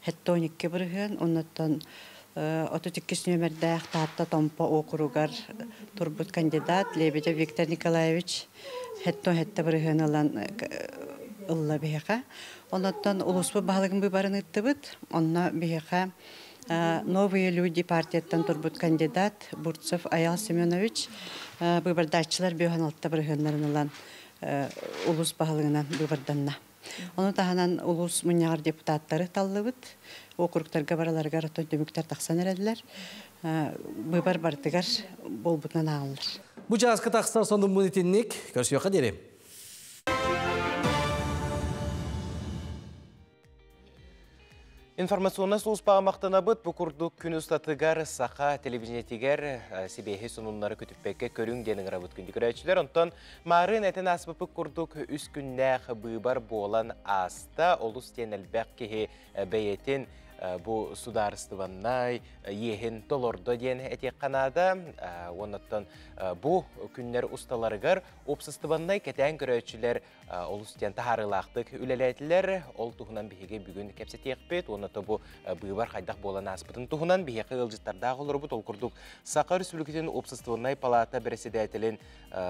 Speaker 10: 72%, оннуттан 32 нүөмэрдээх Таатта Томпо округар турбут кандидат Лебедев Виктор Николаевич 77% ылан ылла биһиэхэ. Оннуттан улууспут баһылыгын быыбарын ыыттыбыт. Онно биһиэхэ Новые люди партияттан турбут кандидат Бурцев Аял Семенович быыбардааччылар 56%-ларын ылан улуус баһылыгынан быыбарданна. Ону таһынан улуус мунньаҕар депутаттары таллыбыт. Округтарга бараларыгар оттон түмүктэр тахсан эрэллэр. Быыбар барытыгар буолбутунан ааҕыллар.
Speaker 3: Бу чааска тахсар сонуммун итинник. Көрсүөххэ диэри.
Speaker 2: Информационнай сулууспаҕа махтанабыт. Бу курдук күн устатыгар саха телевидениетигэр сибиэһи сонуннары көтүппэккэ көрүҥ диэн ыҥырабыт күндү көрөөччүлэр. Онтон маарын этэн ааспыппыт курдук үс күннээх быыбар буолан ааста. Олус диэн элбэх киһи бэйэтин бу судаарыстыбаннай иэһин толордо диэн этиэххэ наада. Оннуттан бу күннэр усталарыгар уопсастыбаннай кэтээн көрөөччүлэр олус диэн таһаарыылаахтык үлэлээтилэр. Ол туһунан биһиги бүгүн кэпсэтиэхпит. Уонна бу быыбар хайдах буолан ааспытын туһунан биһиэхэ ыалдьыттардаах олоробут. Ол курдук Саха Республикатын Уопсастыбаннай палата председателин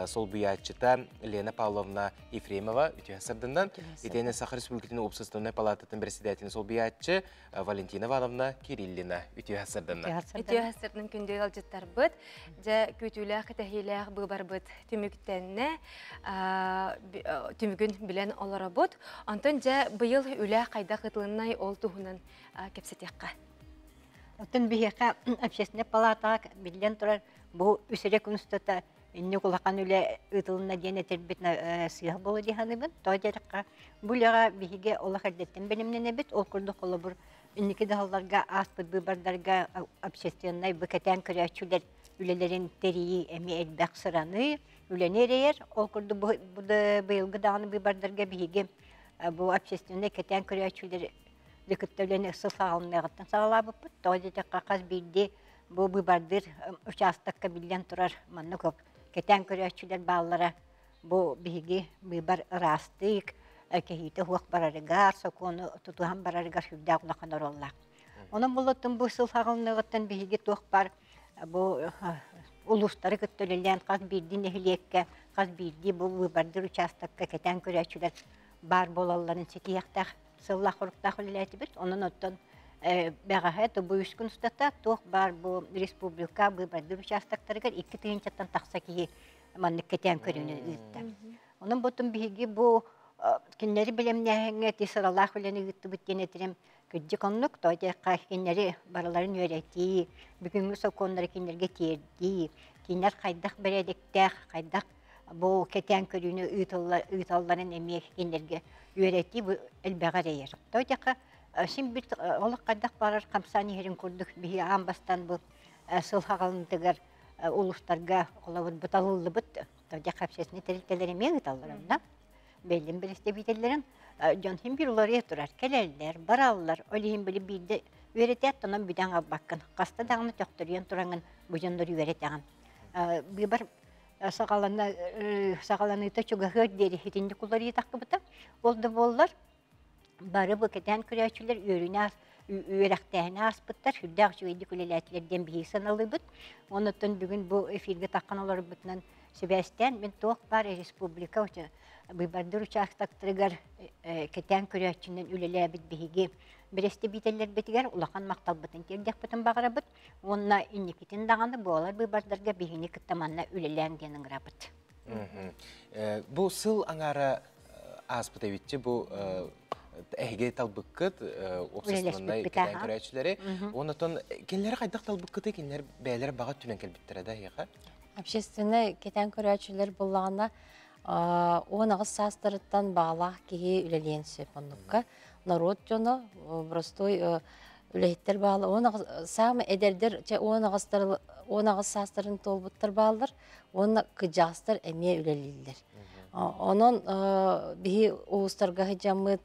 Speaker 2: солбуйааччыта Лена Павловна Ефремова үтүө сарсыарданнан. Итиэннэ Саха Республикатын Уопсастыбаннай палататын председателин солбуйааччы Валентина Ивановна Кириллина үтүө сарсыарданнан.
Speaker 1: Үтүө сарсыарданнан күндү ыалдьыттарбыт. Дьэ күүтүүлээх кэтэһиилээх быыбарбыт түмүктэннэ. Түмүгүн билэн олоробут. Онтон дьэ быйыл үлэ хайдах ыытылыннай ол туһунан кэпсэтиэххэ.
Speaker 11: Оттон биһиэхэ общественнай палатаҕа биллэн турар бу үс эрэ күн устата инник улахан үлэ ыытылынна диэн этэрбит сыыһа буолуо дии саныыбын. Тоҕо диэтэххэ, бу үлэҕэ биһиги олох эрдэттэн бэлэмнэнэбит. Ол курдук холобур инники дьаһалларга ааспыт быыбардарга общественнай бу кэтээн көрөөччүлэр үлэлэрин тэрийии эмиэ элбэх сыраны, үлэни эрэйэр. Ол курдук бу быйылгы даҕаны быыбардарга биһиги бу общественнай кэтээн көрөөччүлэр кытта үлэни сыл саҕаланыаҕыттан саҕалаабыппыт. Тоҕо диэтэххэ, хас биирдии бу быыбардыыр учаастакка биллэн турар манна көп кэтээн көрөөччүлэр бааллара бу биһиги быыбар ыраастык, кэһиитэ суох барарыгар, сокуону тутуһан барарыгар сүрдээх улахан оруоллаах. Онон булуттун бу сыл саҕаланыаҕыттан биһиги туох бар бу улуустары кытта үлэлээн хас биирдии нэһилиэккэ, хас биирдии бу быыбардыыр учаастакка кэтээн көрөөччүлэр баар буолалларын ситиһиэхтээх сыллаах хоруктаах үлэлээтибит. Онон оттон бэҕэһээ бу үс күн устата туох баар бу республика быыбардыыр участоктарыгар 2000-тан тахса киһи маннык кэтээн көрүүнү ыытта. Онон ботун биһиги бу кинилэри бэлэмнээһиҥҥэ ти сыралаах үлэни ыыттыбыт диэн этирим кырдьык оннук, тоҕо диэххэ кинилэри барыларын үөрэтии, бүгүҥҥү сокуоннары кинилэргэ тиэрдии, кинилэр хайдах бэрээдэктээх, хайдах бу кэтээн көрүүнү ыыталларын эмиэ кинилэргэ үөрэтии бу элбэҕи эрэйэр. Тоҕо диэххэ син бит олох хайдах барар хамсаан иһэрин курдук биһи аан бастаан бу сыл хаҕалынтыгар улуустарга холобур буталыллыбыт тоҕо общественный тэрилтэлэр эмиэ ыыталлар онно бэллин бэрэстэбиитэллэрин дьон син биир уларыйа турар кэлэллэр бараллар ол иһин били биирдэ үөрэтээт онон бүтэн албаккын хаста даҕаны төхтөрүйэн тураҥын бу дьоннору үөрэтэҕин быыбар саҕалана саҕаланыыта чугаһыар диэри итинник уларыйыы тахсыбыта ол да буоллар бары бу кэтээн көрөөччүлэр үөрүүнү үөрэхтээһини ааспыттар, сүрдээх үчүгэйдик үлэлээтилэр диэн биһиги саналыыбыт. Оннуттан бүгүн бу эфиргэ таххан олорбутунан сибээстээн мин туох баар республика быыбардыыр участоктарыгар кэтээн көрөөччүнэн үлэлээбит биһиги бэрэстэбиитэллэрбитигэр улахан махталбытын тиэрдиэхпитин баҕарабыт уонна инникитин даҕаны буолар быыбардарга биһигини кытта манна үлэлээҥ диэн ыҥырабыт.
Speaker 2: Бу сыл аҥаара ааспыт эбитчи бу эһиги талбыккыт общественнай кэтээн көрөөччүлэри. Онотон кинилэри хайдах талбыккыты кинилэр бэйэлэрэ баҕа өттүнэн кэлбиттэрэ да эһиэхэ?
Speaker 12: Общественнай кэтээн көрөөччүлэр буллаҕына 18 саастарыттан баҕалаах киһи үлэлиэн сөп оннукка. Норуот дьоно, простой үлэһиттэр баалар. Саамай эдэрдэр 18 саастарын туолбуттар бааллар уонна кыдьаҕастар эмиэ үлэлииллэр. Онон биһи улуустарга сылдьаммыт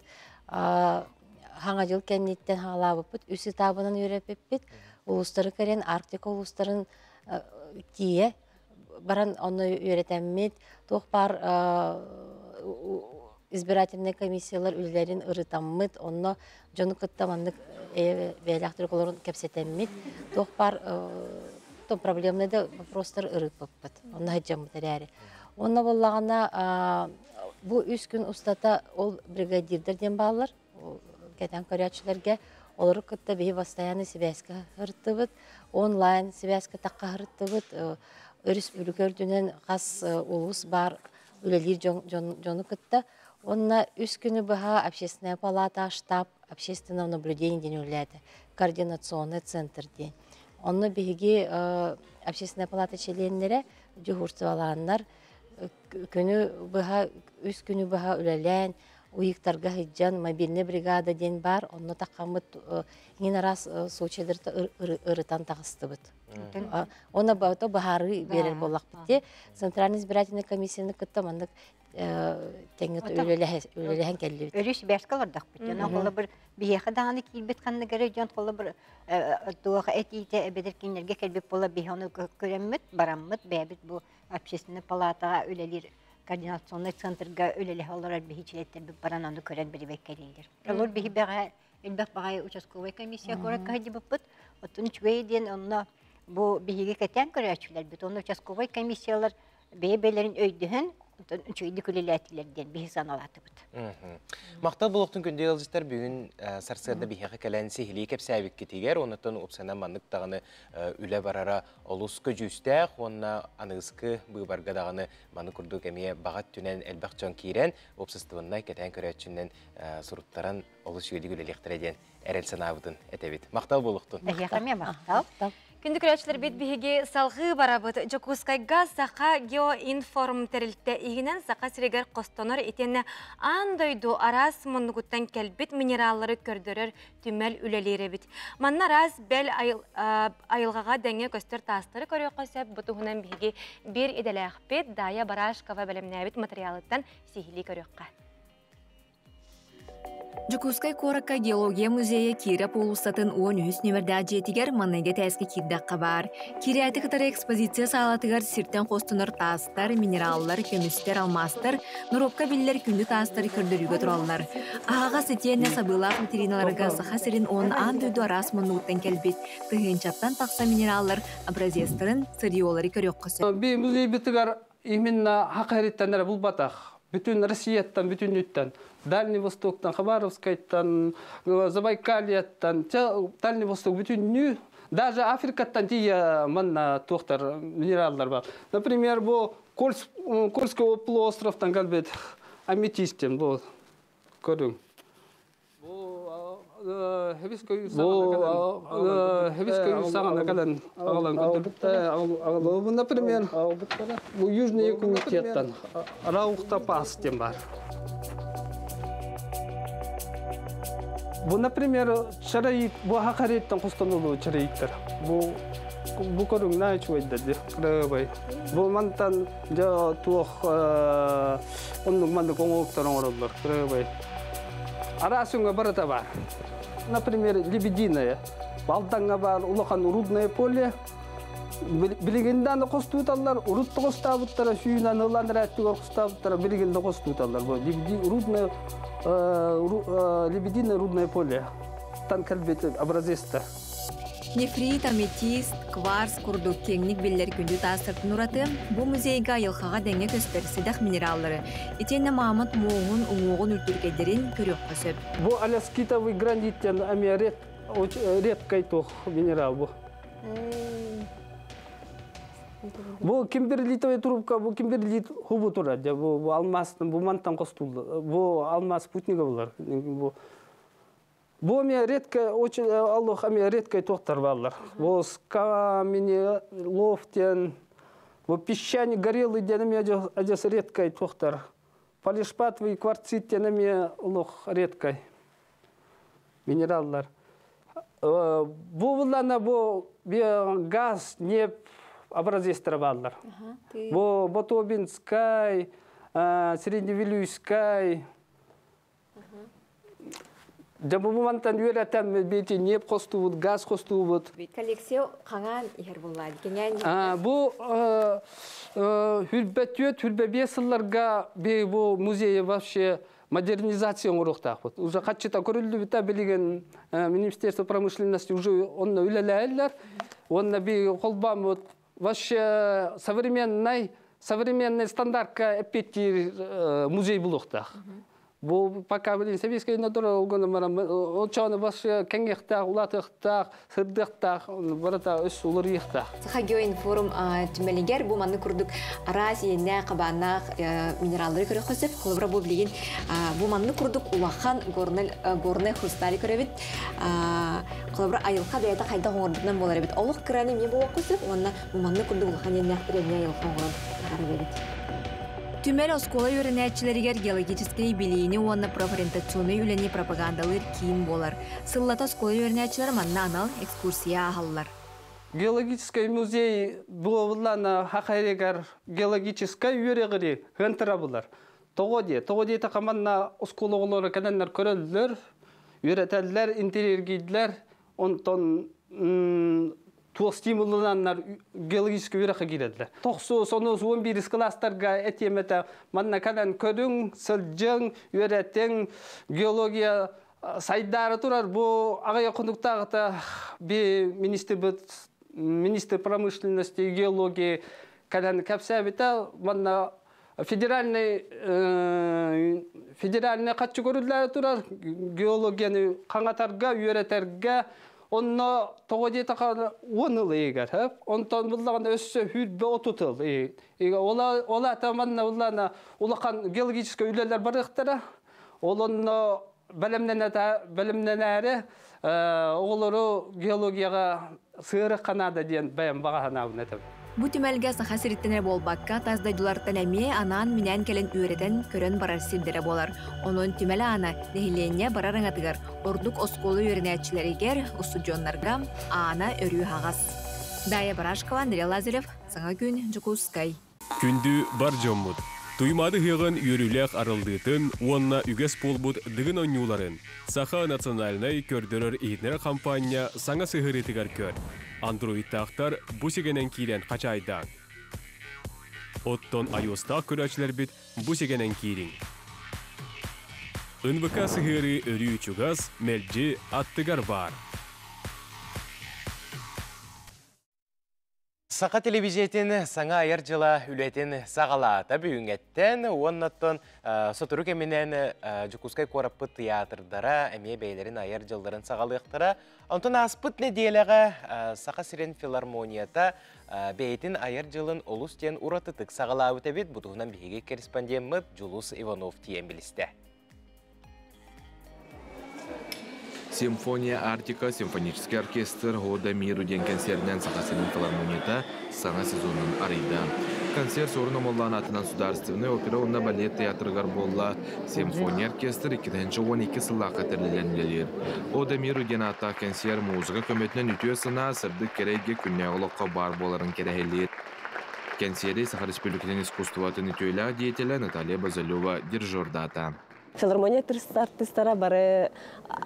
Speaker 12: хаҥа дьыл кэнниттэн хаалаабыппыт, үс этабынан үөрэппиппит. Улуустары кэлэн Арктика улуустарын тиийэ баран онно үөрэтэммит, туох баар избирательнай комиссиялар үлэлэрин ырытаммыт, онно дьону кытта маннык бэйэлээхтик олорон кэпсэтэммит, туох баар проблемный да вопростар ырыппыппыт, онно сылдьаммыт эрээри. Онно буоллаҕына бу үс күн устата ол бригадирдэр диэн бааллар, кэтэн көрөөччүлэргэ олору кытта биһи постоянно сибээскэ сырыттыбыт, онлайн сибээскэ тахха сырыттыбыт, өрөспүүбүлүкэ үрдүнэн хас улуус баар үлэлиир дьону кытта. Онно үс күнү быһа общественная палата, штаб общественного наблюдения диэн үлэлээтэ, координационный центр диэн. Онно биһиги общественная палата чилиэннэрэ дьуһуурсубалааннар күнү быһа, үс күнү быһа үлэлээн, уйуктарга сылдьан мобильный бригада диэн баар, онно таххаммыт иҥин араас случайдары ырытан таҕыстыбыт. Онно быһаарыы биэрэр буоллахпыт дии. Центральный избирательный комиссияны кытта маннык тэҥҥэ үлэлэһэн кэллибит.
Speaker 11: Өрүү сибээскэ олордохпут. Дьон холобур биһиэхэ даҕаны киирбит ханнык эрэ дьон холобур туох этиитэ эбэтэр кинилэргэ кэлбит буола биһи ону көрөммүт, бараммыт, бэйэбит бу общественный палатаҕа үлэлиир координационный центрга үлэлэһэ олорор биһи чилиэттэрбит баран ону көрөн бирибэккэлииллэр. Олор биһи бэҕэ элбэх баҕайы участковай комиссия куоракка сылдьыбыппыт. Оттон үчүгэй диэн онно бу биһиги кэтээн көрөөччүлэрбит, онно участковай комиссиялар бэйэ-бэйэлэрин өйдөһөн үчүгэйдик үлэлээтилэр диэн биһи санаалаатыбыт.
Speaker 2: Махтал булуохтун күндү ыалдьыттар бүгүн сарсыарда биһиэхэ кэлэн сиһилии кэпсээбиккитигэр, оннуттан упсанан маннык даҕаны үлэ барара олус көдьүүстээх уонна аныгыскы быыбарга даҕаны маны курдук эмиэ баҕа өттүнэн элбэх дьон киирэн уопсастыбаннай кэтээн көрөөччүнэн суруттаран олус үчүгэйдик үлэлиэхтэрэ диэн эрэл санаабытын этэбит. Махтал буолуохтун.
Speaker 11: Эһиэхэ эмиэ махтал.
Speaker 1: Күндү көрөөччүлэрбит биһиги салҕыы барабыт. Дьокуускайга Саха Геоинформ тэрилтэ иһинэн Саха сиригэр хостонор итиэннэ аан дойду араас муннугуттан кэлбит минераллары көрдөрөр түмэл үлэлиир эбит. Манна араас бэл айылҕаҕа дэҥҥэ көстөр таастары көрүөххэ сөп. Бу туһунан биһиги биир идэлээхпит Дая Барашкова бэлэмнээбит матырыйаалыттан сиһилии көрүөххэ.
Speaker 5: Дьокуускай куоракка геология музейа Киирэ уулуссатын 13 нүмердээх дьиэтигэр маныга тээскэ киирдэххэ баар. Киирээти кытары экспозиция саалатыгар сиртэн хостонор таастар, минераллар, көмүстэр, алмаастар, норуокка биллэр күндү таастары көрдөрүүгэ тураллар. Аһаҕас итиэннэ сабыылаах витриналарга Саха сирин уонна аан дойду араас муннугуттан кэлбит тыһыынчаттан тахса минераллар образецтарын, сырьелары көрүөххэ сөп.
Speaker 13: Би музейбытыгар именно хакариттан эрэ булбатах. Бүтүн Россияттан, бүтүннүттэн, Дальний Востоктан, Хабаровскайтан, Забайкальяттан, Дальний Восток бүтүннүү, даже Африкаттан тиийэ манна туохтар минераллар бар. Например, бу Кольский полуостровтан кэлбит аметистен бу көрүҥ. Бу саҕана кэлэн аҕалан көрдөрбүттэр. Например, бу Южный Якутияттан Раухтопаз диэн бар. Бу, например, чароит, бу хакариттан хостонулу чароиттар. Бу бу көрүҥнэ үчүгэйдэр кырабай. Бу мантан дьэ туох оннук маннык оҥоһуктар оҥороллор кырабай. Араас өҥө барыта бар. Например, лебединая. Балдаҥҥа бар улахан рудное поле. Билигин дааны хостууталлар, урут хостаабыттара, сүүнэн ылан эрээттигэр хостаабыттара, билигин да хостууталлар. Бу рудное, лебединое рудное поле. Тан кэлбит образецтар.
Speaker 5: Нефрит, аметист, кварц курдук киэҥник биллэр күндү таастартан ураты бу музейга айылҕаҕа дэҥҥэ көстөр сэдэх минераллары, итиэннэ маамат муоһун, уҥуоҕун үлтүркэйдэрин көрүөххэ сөп.
Speaker 13: Бу аляскитовый гранит диэн эмиэ редкай туох минерал бу. Бу кимберлитовый трубка, бу кимберлит хубу турар. Бу алмаз, бу мантан костул. Бу алмаз спутнига булар. Бу Бу эме редко, очень Аллах эме редко тохтар баллар. Бу камень, лофтен, бу песчаник горелый ден эме ажас редко тохтар. Полишпатовый кварцит ден эме лох редко минераллар. Бу буллана бу газ, нефть образецтер баллар. Бу Ботобинскай, Средневилюйскай. Дә бу мантан үйрәтәм бити нефть костубут, газ костубут.
Speaker 5: Коллекция қаңан ихер буллады. Кеңен
Speaker 13: Бу хүрбәтүет, хүрбәбе сылларга бу музей вообще модернизация оңоруктак. Уже катчыта көрүлдү бита билген Министерство промышленности уже онна үлеләйләр. Онна би колбам вот вообще современный современный стандартка эппеттир музей булуктак. Бу пока билин советский натура олгону мара очону башы кеңгехтак, улатыктак, сырдыктак, барата өс улар йыктак.
Speaker 5: Саха геоинформ түмелигер бу манны курдук арас иенне кабанах минераллары көрө хөсөп, холобра бу билген бу манны курдук улахан горный горный хрустали көрөбүт. Холобра айылка бэйта кайда гоңорбутунан болар бит. Олук кыраны эмне болуп көсөп, онна бу манны курдук улахан иенне эмне айылка гоңорон бит. Түмел оскола үйренәтчілерігер геологический билиини уонна профориентационный үлени пропагандалыр киин болар. Сыллата оскола үйренәтчілер манна анал экскурсия ахаллар.
Speaker 13: Геологический музей буоллана хахайрегар геологический үйрегери хынтыра булар. Того де тақаманна оскологолору кәнәннәр көрөллөр, үйрәтәлләр, интерьергидләр, онтон туох стимулланнар геологический үйрәхе киредләр. Тохсу сону 11 класстарга этемете манна кәнән көрүң, сылжың, үйрәтең, геология сайдары турар. Бу агай кондуктагыта би министр министр промышленности и геологии кәнән кәпсәбите манна федеральный федеральный катчы көрүләр турар геологияны каңатарга, үйрәтәргә. Онно того дете он ыл егер, хөп. Онтон буллаган өссө хүрбе отутыл. Ола ола таманна уллана улахан геологический үлелер барыктара. Ол онно белемненәре оголору геологияга сыыры канада диен баян багахана нетем.
Speaker 5: Бу түмәлгә саха сириттенер болбакка таздайдулартан әме анан минән келен үйретен көрөн барар сирдере болар. Онон түмәле ана нехиленне барар аңатыгар. Ордук осколу үйренәтчилеригер устудионнарга ана өрүү хагас. Дая Барашкова, Андрей Лазарев, Саңа күн, Жукускай.
Speaker 14: Күндү бар жоммут. Туймады хыгын үйрүләк арылдытын, уонна үгес болбут дыгын онюларын. Саха национальный көрдөрөр иһитнер компания саңа сыһырытыгар көр. Андроидтаахтар бу сигенен киирен качайдан. Оттон iOS-таах көрөөчүлөр бит бу сигенен киирин. НВК сыһыры өрүү чугас, мелджи аттыгар бар.
Speaker 2: Сақа телевизиятин саңа айыр жыла үлетин сағалата бүгінгеттен, оннаттан сотуру кеминен Жукускай кораппы театрдара әме бейлерин айыр жылдарын сағалықтыра. Онтон аспыт неделеға Сақа сирен филармонията бейтин айыр жылын олус тен уратытык сағалабыт эбит, бұтуғынан биһиги корреспондентмыт Жулус Иванов тиен билисте.
Speaker 15: Симфония Артика, симфонический оркестр Года миру ден концертінен Сахасының филармонията саңа сезонын арыйда. Концерт сорун омоллан атынан Сударственный опера онна балет театргар болла симфония оркестр 2012 сыллақа тәрленлелер. Ода миру ден ата концерт музыка көмөтінен үтіе сына сырдык кереге күнне олыққа бар боларын керехелер. Концерт Саха Республикасының искусствотын үтіелі деятеля Наталья Базалева дирижердата.
Speaker 16: Филармония артистара бары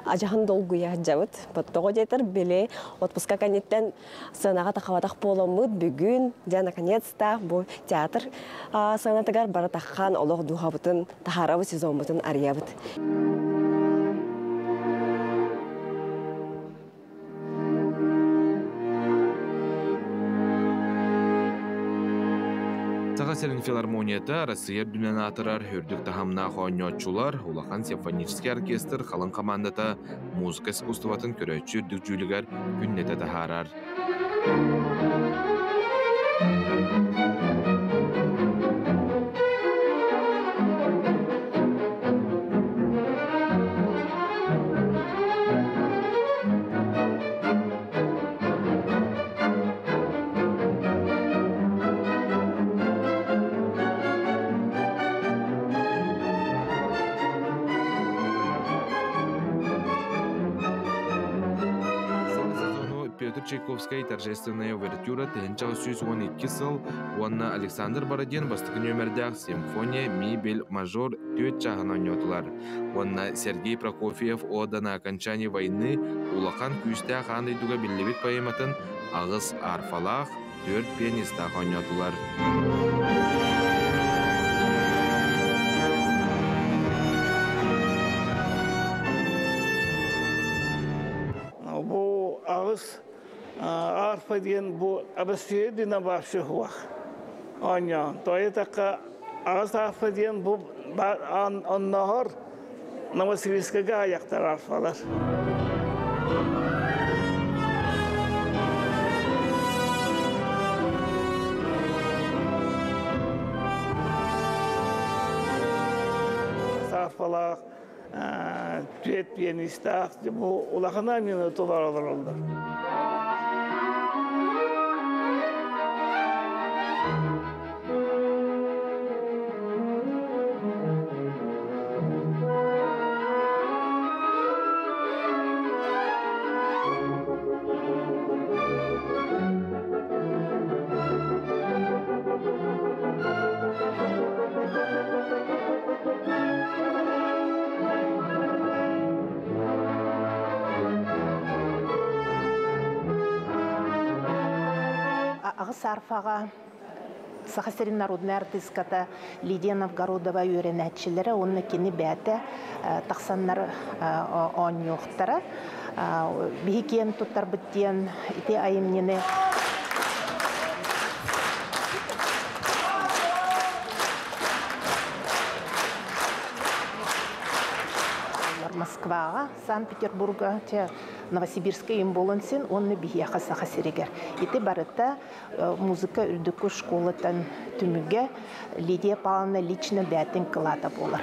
Speaker 16: ажахан долгуя жабыт. Боттого жетер биле отпуска канеттен сценага тахабатах боломут бүгүн жа наконец-то бу театр сценатыгар бары таххан олох духабытын тахарабы сезонбутун ариябыт.
Speaker 15: Саха филармонията Россия дүнен атырар хүрдік тахамна хоньочулар, улахан симфонический оркестр халын командата музыка искусствотын көрөчү үрдік жүлігер күннете тахарар. Петр Чайковскай торжественная увертюра 1912 сыл уонна Александр Бородин бастакы нүөмэрдээх симфония ми бель мажор түөрт чааһын оонньоотулар. Уонна Сергей Прокофьев «Ода на окончании войны» улахан күүстээх аан дойдуга биллибит поэматын аҕыс арфалаах, түөрт пианистаах оонньоотулар.
Speaker 17: Бу аҕыс арфа диэн бу Россия дина вообще хуах. Оонньоон. Тоойо аҕыс арфа диэн бу онноһор Новосибирскайга аяқтар арфалар. Арфалаах, түөт пианистаах, бу улахана минуталар олороллор.
Speaker 18: Аҕыс арфаҕа Саха сирин народнай артыыската Лидия Новгородова үөрэнээччилэрэ уонна кини бэйэтэ тахсаннар оонньуохтара. Биһи киэн туттарбыт диэн ити айымньыны Москваҕа, Санкт-Петербурга, Новосибирскай им буолан син уонна биһиэхэ Саха сиригэр. Ити барыта музыка үрдүкү школаттан түмүгэ Лидия Павловна лично бээтин кылаата буолар.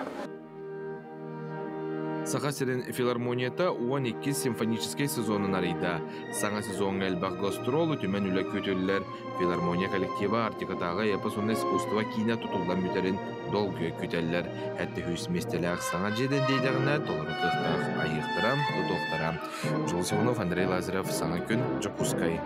Speaker 15: Саха сирин филармонията 12 симфоническай сезонун арыйда. Саҥа сезоҥҥа элбэх гастрол үтүмэн үлэ күүтүллэр. Филармония коллектива Арктикатааҕы эпос уонна искусство киинэ тутуллан бүтэрин долгуйа күүтэллэр. Эттэ миэстэлээх саҥа дьиэдэн диэдэҕинэ толору кыахтаах айыахтара, тутуохтара. Жулус Иванов, Андрей Лазарев, Саҥа күн, Дьокуускай.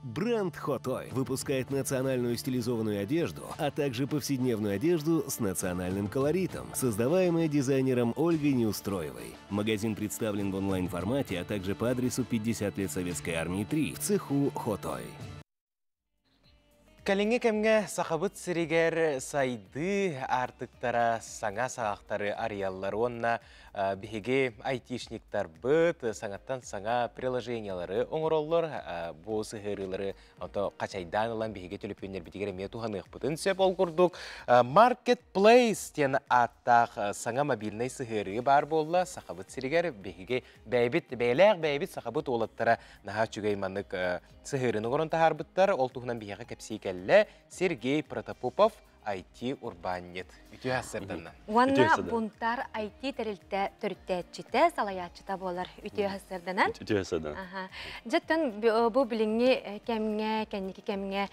Speaker 19: Бренд Хотой выпускает национальную стилизованную одежду, а также повседневную одежду с национальным колоритом, создаваемая дизайнером Ольгой Неустроевой. Магазин представлен в онлайн-формате, а также по адресу 50 лет Советской Армии 3 в цеху Хотой.
Speaker 2: Кэлиҥҥи кэмҥэ Сахабыт сиригэр сайдыы аартыктара саҥа саҕахтары арыйаллар уонна биһиги айтишниктарбыт саҥаттан саҥа приложениялары оҥороллор. Бу сыһыарыылары ото хачайдаан ылан биһиги төлөпүөннэрбитигэр эмиэ туһаныахпытын сөп. Ол курдук Marketplace диэн ааттаах саҥа мобильнай сыһыарыы баар буолла. Сахабыт сиригэр биһиги бэйэбит бэйэлээх бэйэбит сахабыт уолаттара наһаа үчүгэй маннык сыһыарыыны оҥорон таһаарбыттар. Ол туһунан биһиэхэ кэпсии кэллэ Сергей Протопопов, IT урбаанньыт. Үтүө сарсыарданнан.
Speaker 1: Уонна Бунтар IT тэрилтэ төрүттээччитэ, салайааччыта буолар. Үтүө сарсыарданан.
Speaker 20: Үтүө сарсыарданан.
Speaker 1: Дьэттэн бу билиҥҥи кэмҥэ, кэнники кэмҥэ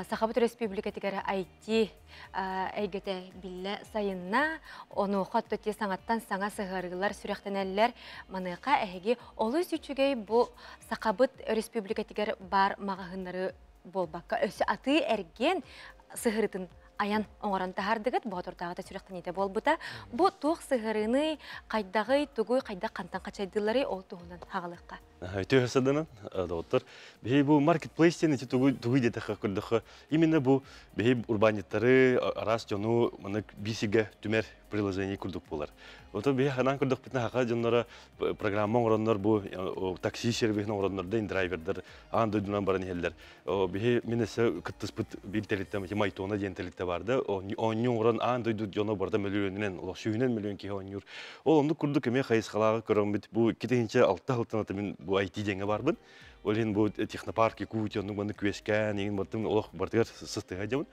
Speaker 1: Сахабыт Өрөспүүбүлүкэтигэр IT эйгэтэ биллэ сайынна. Онуоха төти саҥаттан саҥа сыһыарыылар сүрэхтэнэллэр. Маныаха эһиги олус үчүгэй бу Сахабыт Өрөспүүбүлүкэтигэр баар маҕаһыыннары буолбакка, өссө атыы эргиэн сыһырытын айан оҥорон таһардыгыт, боотурдааҕыта сүрэхтэниитэ буолбута. Бу туох сыһырыыный, хайдаҕый, тугуй, хайдах хантан хачайдыылларый, ол туһунан хаҕалыахха.
Speaker 20: Үтүө саданан, доҕоттор. Биһи бу маркетплейс диэн ити тугу тугу диэтэххэ көрдөххө, именно бу биһи урбаанньыттары, араас дьону маны биисигэ түмэр приложение курдук буолар. Ото биһи ханаан көрдөхпүтүнэ хаха дьонноро программа оҥороннор бу такси сервиһин оҥороннор да индрайвердар аан дойдунан баран иһэллэр. Биһи мин өссө кыттыспыт биир тэрилтэм ити Майтона диэн тэрилтэ бар да оонньуу оҥорон аан дойду дьоно барыта мөлүйүөнүнэн олох сүүһүнэн мөлүйүөн киһи оонньуур. Ол оннук курдук эмиэ хайысхалааҕы көрөммүт бу 2006 сылтан ата мин бу IT диэҥҥэ барбын. Ол иһин бу технопарк Якутия оннук маннык күөскээн иҥин бартым олох бартыгар сыстыһа дьабын.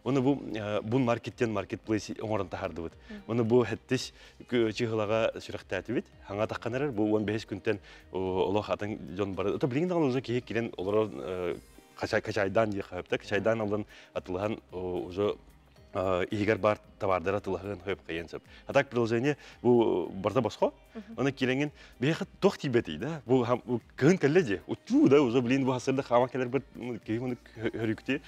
Speaker 20: Оны бу бун маркеттен маркетплейс оҥорон таһаардыбыт. Оны бу хэттис чыһылаҕа сүрэхтээтибит. Хаҥа таххан эрэр бу 15 күнтэн олох атын дьон бары. Ото билигин даҕаны уже киһи кирен олорор качайдаан диye хөптө. Качайдаан алдан атылаһан уже иһигэр бар товардара тылаһын хөп кайын сөп. А так приложение бу барда босхо. Оны киренгин биһиэхэ туох тиийбэтий да? Бу кыһын кэллэ дии. Утуу да уже блин бу хасырда хаама кэлэр бит киһи муну хөрүктүү.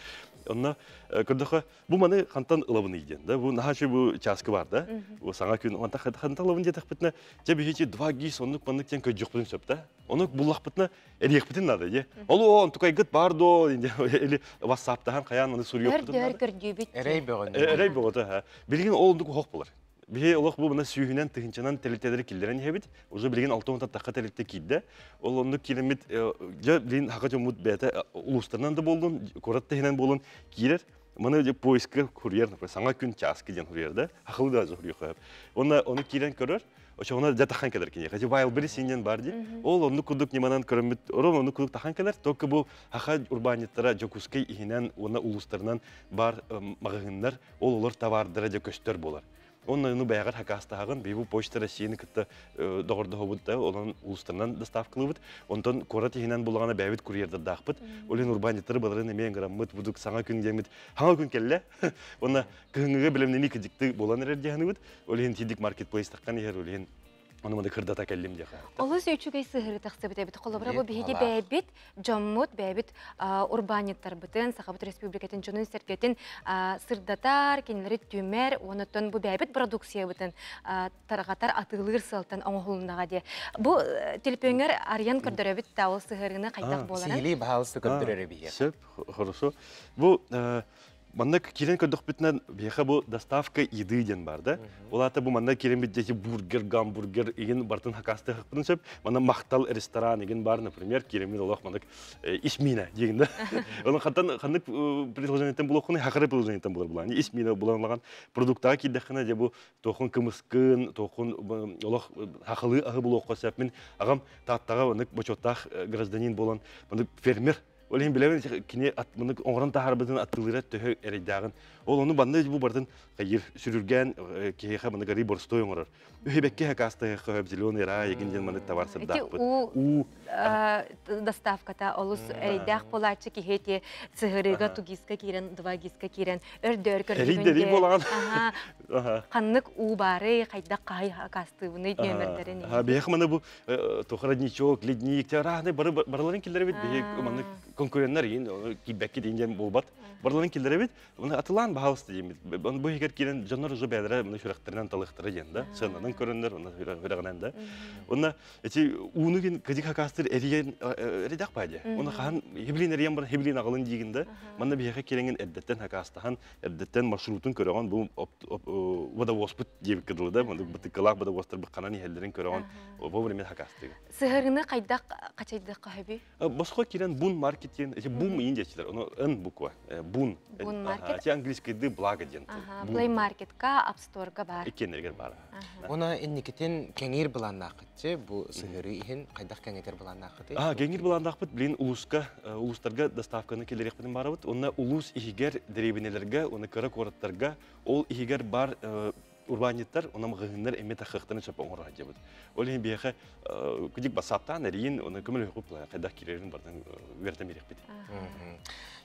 Speaker 20: Онно көрдөхө бу маны хантан ылабын диэн да бу наһаа бу чааскы бар да. Бу саҥа күн онта хантан ылабын диэтэхпитинэ дьэ биһичи два гис оннук маннык диэн көдьүөхпүтүн сөп да. Ону буллахпытына эриэхпитин надо дии. Ол онтукайгыт бар доо или вассаптаһан хайаан аны суруйуохпутун
Speaker 1: Өр көрдүүбүт.
Speaker 2: Эрэй бөҕөнү.
Speaker 20: Эрэй бөҕөтө ха. Билигин ол оннук хох булар. Биһи олох бу мына сүүһүнэн тыһынчанан тэрилтэлэри киллэрэн иһэбит. Уже билигин 60 тахха тэрилтэ киирдэ. Ол оннук киириммит дьэ билигин хака дьоммут бэйэтэ улуустарынан да буоллун, куорат таһынан буоллун киирэр. Маны дьэ поиска курьер, саҥа күн чааскы диэн курьер да. Хахылы да курьер. Онна ону киирэн көрөр. Очоҕуна дьэ тахан кэлэр киниэхэ. Дьэ Wildberries диэн бар дии. Ол оннук курдук ньыманан көрөммүт, орон оннук курдук тахан кэлэр. Только бу хаха урбаанньыттара Дьокуускай иһинэн уонна улуустарынан бар маҕаһыыннар ол олор товардара дьэ көстөр буолар. Онно ну бэйэҕэр хакаастаһаҕын, биһи бу Почта Россияны кытта доҕордоһобут да, онон улуустарынан доставкалыыбыт. Онтон куорат иһинэн булаҕана бэйэбит курьердардаахпыт. Ол иһин урбаанньыттары баларын эмиэ ыҥыраммыт, будук саҥа күн диэммит, хаҥа күн кэллэ. Уонна кыһыҥҥыга бэлэмнэнии кыдьыкты буолан эрэр диэханыыбыт. Ол иһин тиидик маркетплейс таххан иһэр, ол иһин ону маны кырдата кэллим диэхэ.
Speaker 1: Олус үчүгэй сыһыры тахсыбыт эбит. Холобура бу биһиги бэйэбит дьоммут, бэйэбит урбаанньыттарбытын, Сахабыт Республикатын дьонун сэргэтин сырдатар, кинилэри түмэр, онуттан бу бэйэбит продукциябытын тарҕатар, атыылыыр сыалтан оҥоһулуннаҕа диэ. Бу телепөҥөр арыйан көрдөрөбүт да ол сыһырыны хайдах буоларын.
Speaker 2: Сиһилии баһаалыста көрдөрөр эбиһиэ.
Speaker 20: Сөп, хорошо. Бу Манна киирэн көрдөхпүтүнэн биһиэхэ бу доставка еды диэн бар да. Ол аата бу манна киирэн биддети бургер, гамбургер игин бартын хакастыахпытын сөп. Манна махтал ресторан игин бар, например, кииреммит олох маннык исмина диэгин да. Оны хантан ханнык предложениеттен булуоххуну хакары предложениеттен булар булан. Исмина буланлаган продуктага киирдэххинэ дьэ бу тохон кымыскын, тохон олох хахылыы аһы булуохха сөп. Мин аҕам Тааттаҕа маннык бочуоттаах гражданин болан маннык фермер. Ол иһин билэбин кини маны оҥорон таһаарбытын аттылыыра төһө эрэйдээҕин. Ол ону банна бу бардын хайыр сүрүргээн киһиэхэ маны гари боростой оҥорор. Үһүбэккэ хакаастаһыахха зеленый рай егин диэн маны товар сырдаахпыт.
Speaker 1: Уу доставката олус эрэйдээх буолааччы киһи эти сыһырыга тугиска киирэн, двагиска киирэн өрдөөр
Speaker 20: көрдүгүн Эрий буолаҕын.
Speaker 1: Ханнык уу баары, хайдах хаһай хакаастыыбыный нүөмэрдэрин.
Speaker 20: Биһиэхэ маны бу тухрадничок, ледник, разные бары барыларын киллэребит. Биһи маннык конкуреннар иин киирбэкки диэн буолбат. Барыларын киллэребит. Оны атылаан баһалысты диэмит. Бу иһигэр киирэн дьоннор уже бэйэлэрэ мына сүрэхтэринэн талыахтара диэн да. Сыананан көрөннөр, оны сүрэҕинэн да. Онна эти ууну кин кыдик хакастыр эриен эредэх баадьа. Оны хаһан хиблин эриен бар хиблин аҕалын диигин да. Манна биһиэхэ кирэҥин эрдэттэн хакастаһан, эрдэттэн маршрутун көрөҕөн бу водовозпут диэбиккэ дылы да, бытыккалаах водовозтар быкканан иһэллэрин көрөҕөн вовремя хакастыгын.
Speaker 1: Сыһырыны хайдах хачайдыахха хөбүй?
Speaker 20: Босхо кирен бун маркет диэн, эти бум иин диэчилэр, ону н буква, бун.
Speaker 1: Бун маркет.
Speaker 20: Эти английскийды благо диэн.
Speaker 1: Play Marketка, App Storeга бар.
Speaker 20: Иккиэннэригэр бар.
Speaker 2: Уна инникитин кэҥиир былааннааххытчы бу сыһырыы иһин хайдах кэҥэтэр былааннааххытый?
Speaker 20: А, кэҥиир былааннаахпыт, блин, улууска, улуустарга доставканы киллэриэхпитин баарабыт. Онно улуус иһигэр дэриэбинэлэргэ, уонна кыра куораттарга ол иһигэр бар урбаанньыттар, онон маҕаһыыннар эмиэ тахыахтарын сөп оҥоро сылдьабыт. Ол иһин биһиэхэ кудик бассааптаан эрийин, оны көмөлөһүөхпүт былаан хайдах киирэрин барытын үөрэтэн биэриэхпит.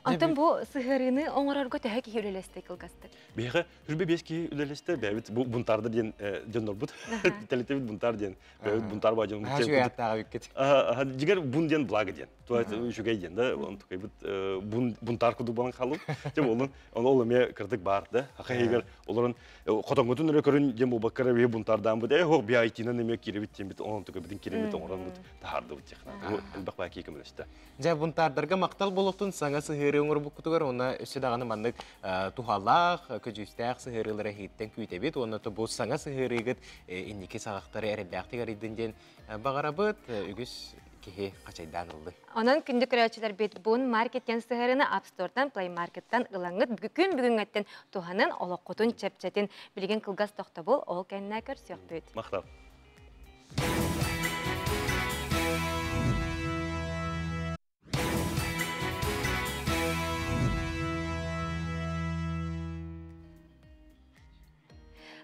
Speaker 1: Онтон бу сыһыарыыны оҥорорго төһө киһи үлэлэстэ кылгастык?
Speaker 20: Биһиэхэ хүрбэ биэс киһи үлэлэстэ, бэйэбит бу бунтаарда диэн дьоннорбут, тэлитэбит бунтаар диэн, бэйэбит бунтаар баа дьон.
Speaker 2: Аха үккет.
Speaker 20: Дьигэр бун диэн благо диэн. Үчүгэй диэн да, он тукайбыт бунтаар курдук болан хаалбыт. Тем олун, ол эмиэ кырдык бар да. Хаха иһигэр олорон хотоҥҥутун Оҕолоргутун өрө көрүн диэн буолбакка эрэ бунтаардаан бут, ээ хоох би IT-нан эмиэ киирэбит диэммит, онон туга битин киирэбит оҥороммут таһаардыбыт диэххэ. Элбэх баа кии көмөлөстө.
Speaker 2: Дьэ, бунтаардарга махтал буолуохтун саҥа сыһыарыы оҥорбуккутугар уонна өссө даҕаны маннык туһалаах, көдьүүстээх сыһыарыылары эһигиттэн күүтэбит уонна бу саҥа сыһыарыыгыт инники саҕахтары эрэллээхтик арыйдын диэн баҕарабыт. Үгүс киһи хачайдаан ыллын.
Speaker 1: Онон күндү көрөөччүлэрбит Бун Маркеттен сыһыарыны App Store-тан, Play Market-тан ылаҥҥыт күн бүгүҥҥэттэн туһанын, олоххутун чэпчэтин. Билигин кылгас тохтобул, ол кэннэ көрсүөхпүт.
Speaker 20: Махтал.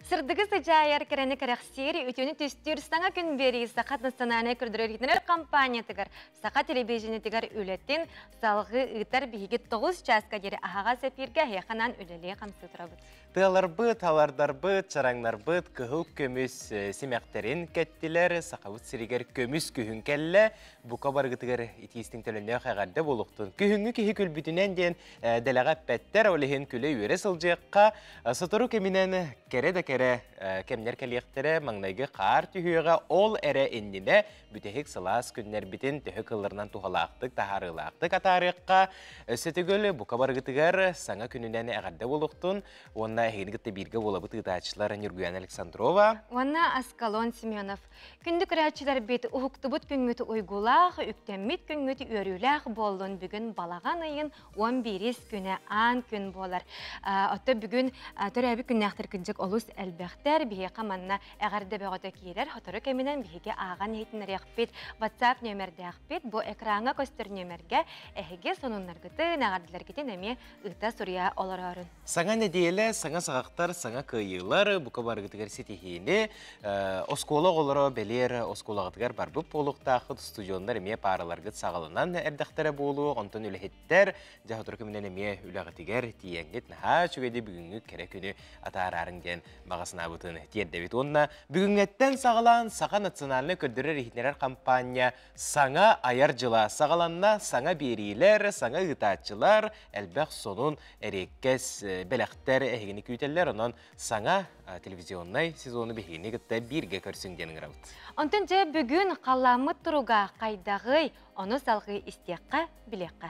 Speaker 1: Сырдыгы сыдьаайар кэрэни кэрэхсиир, үтүөнү түстүүр саҥа күн биэрии Саха национальнай көрдөрөр компаниятыгар, Саха телевидениетигэр үлэтин салгыы ыытар биһиги 9 чааска диэри аһаҕас эфиргэ эһиэхэ үлэлии хамсыы турабыт.
Speaker 2: Тыаларбыт, алардарбыт, чараҥнарбыт кыһыл көмүс симэхтэрин кэттилэр, Сахабыт сиригэр көмүс күһүн кэллэ, бука барыгытыгар итиистиҥ төлөннөөх эҕэрдэ буолуохтун. Күһүҥҥү киһи күлбүтүнэн диэн дэлэҕэ эппэттэр, ол иһин күлэ-үөрэ сылдьыахха, сотору кэминэн кэрэ да кэрэ кэмнэр кэлиэхтэрэ, маҥнайгы хаар түһүөҕэ, ол эрэ иннинэ бүтэһик сылаас күннэрбитин төһө кылларынан туһалаахтык, таһаарыылаахтык атаарыахха. Өссө төгүл бука барыгытыгар саҥа күнүнэн эҕэрдэ буолуохтун уонна эһигини кытта бииргэ буолабыт ыытааччылар Ньургуяна Александрова
Speaker 1: уонна Аскалон Семенов. Күндү көрөөччүлэрбит, уһуктубут күҥҥүт уйгулаах, үктэммит күҥҥүт үөрүүлээх буоллун. Бүгүн балаҕан ыйын 11 күнэ аан күн буолар. Отто бүгүн төрөөбүт күннээхтэр кырдьык олус элбэхтэр. Биһиэхэ манна эҕэрдэ бөҕөтө киирэр. Сотору кэминэн биһиги ааҕан иһитиннэриэхпит. WhatsApp нүөмэрдээхпит. Бу экраҥҥа көстөр нүөмэргэ эһиги сонуннаргытын, эҕэрдэлэргитин эмиэ ыыта суруйа олороорун.
Speaker 2: Саҥа нэдиэлэ, саҥа саҕахтар, саҥа кыайыылар, бука барыгытыгар ситиһиини, оскуола оҕолоро бэлиэр оскуолаҕытыгар барбыт буолуохтааххыт, студионнар эмиэ паараларгыт саҕаланан эрдэхтэрэ буолуо, онтон үлэһиттэр дьэ сотору кэминэн эмиэ үлэҕитигэр тиийэҥҥит наһаа үчүгэйди бүгүҥҥү кэрэ күнү атаараарыҥ диэн баҕа санаабытын тиэрдэбит. Уонна бүгүҥҥэттэн саҕалаан Саха национальнай көрдөрөр-иһитиннэрэр хампаанньа саҥа айар дьыла саҕаланна, саҥа биэриилэр, саҥа ыытааччылар, элбэх сонун, эриэккэс бэлэхтэр эһигини күүтэллэр. Онон саҥа телевизионнай сезону биһигини кытта бииргэ көрсүҥ диэн ыҥырабыт.
Speaker 1: Онтон дьэ бүгүн халлааммыт туруга хайдаҕый, ону салҕыы истиэххэ, билиэххэ.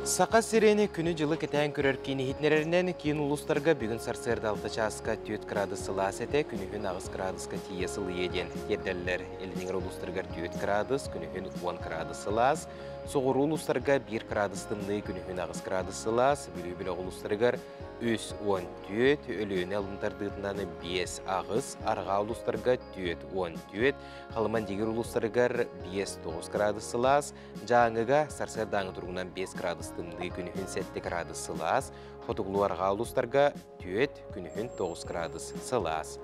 Speaker 2: Саха сирин күнү-дьылы кэтээн көрөр киин иһитиннэрэринэн киин улуустарга бүгүн сарсыарда 6 чааска 4 градус сылаас этэ, күнүһүн 8 градуска тиийэ сылыйыа диэн тиэрдэллэр. Илиниҥэр улуустарыгар 4 градус, күнүһүн 10 градус сылаас, соҕуруу улуустарга 1 градус тымныы, күнүһүн 8 градус сылаас, Бүлүү бөлөх улуустарыгар 3-14, Өлүөнэ алын тардыытынан 5-8, арҕаа улуустарга 4-14, Халыман Дигир улуустарыгар 5-9 градус сылаас, Дьааҥыга сарсыардааҥы туругунан 5 градус тымныы, күнүһүн 7 градус сылаас, хотугулуу арҕаа улуустарга 4, күнүһүн 9 градус сылаас.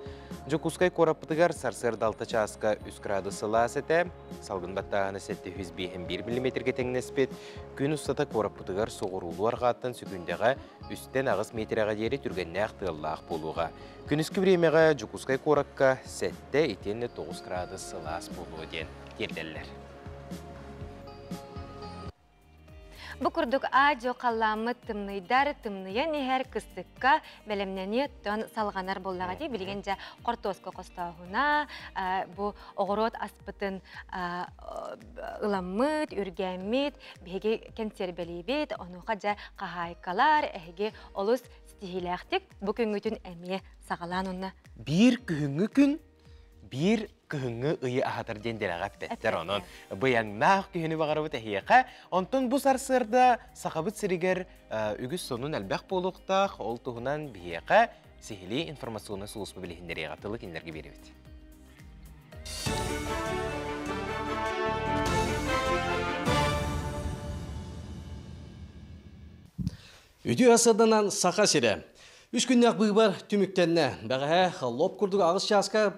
Speaker 2: Дьокуускай куораппытыгар сарсыарда 6 чааска 3 градус сылаас этэ, салгын баттааһына 751 миллиметргэ тэҥнэспит, күн устата куораппытыгар соҕуруулуу арҕааттан сүкүндэҕэ үстэн аҕыс миэтэрэҕэ диэри түргэннээх тыаллаах буолуоҕа. Күнүскү бириэмэҕэ Дьокуускай куоракка 7 итиэннэ 9 градус сылаас буолуо диэн тиэрдэллэр.
Speaker 1: Бу курдук аа-дьуо халлааммыт тымныйдар, тымныйан иһэр кыстыкка бэлэмнэнии оттон салҕанар буоллаҕа дии. Билигин дьэ хортуоска хостооһуна, бу оҕуруот аспытын ыламмыт, үргээммит, биһиги кэнсиэрбэлиибит, онуоха дьэ хаһаайкалар, эһиги олус ситиһиилээхтик бу күҥҥүтүн эмиэ саҕалаан онно.
Speaker 2: Биир күһүҥҥү күн биир кыһыҥҥы ыйы аһатар диэн дэлэҕэ эппэттэр. Онон быйаҥнаах күһүнү баҕарабыт эһиэхэ. Онтон бу сарсыарда Сахабыт сиригэр үгүс сонун элбэх буолуохтаах. Ол туһунан биһиэхэ сиһилии информационнай сулууспа билиһиннэриэҕэ тылы кинилэргэ биэрэбит.
Speaker 3: Үтүө сырданан Саха сирэ. Үс күннээх быыбар түмүктэннэ. Бэҕэһээ лоп курдук аҕыс чааска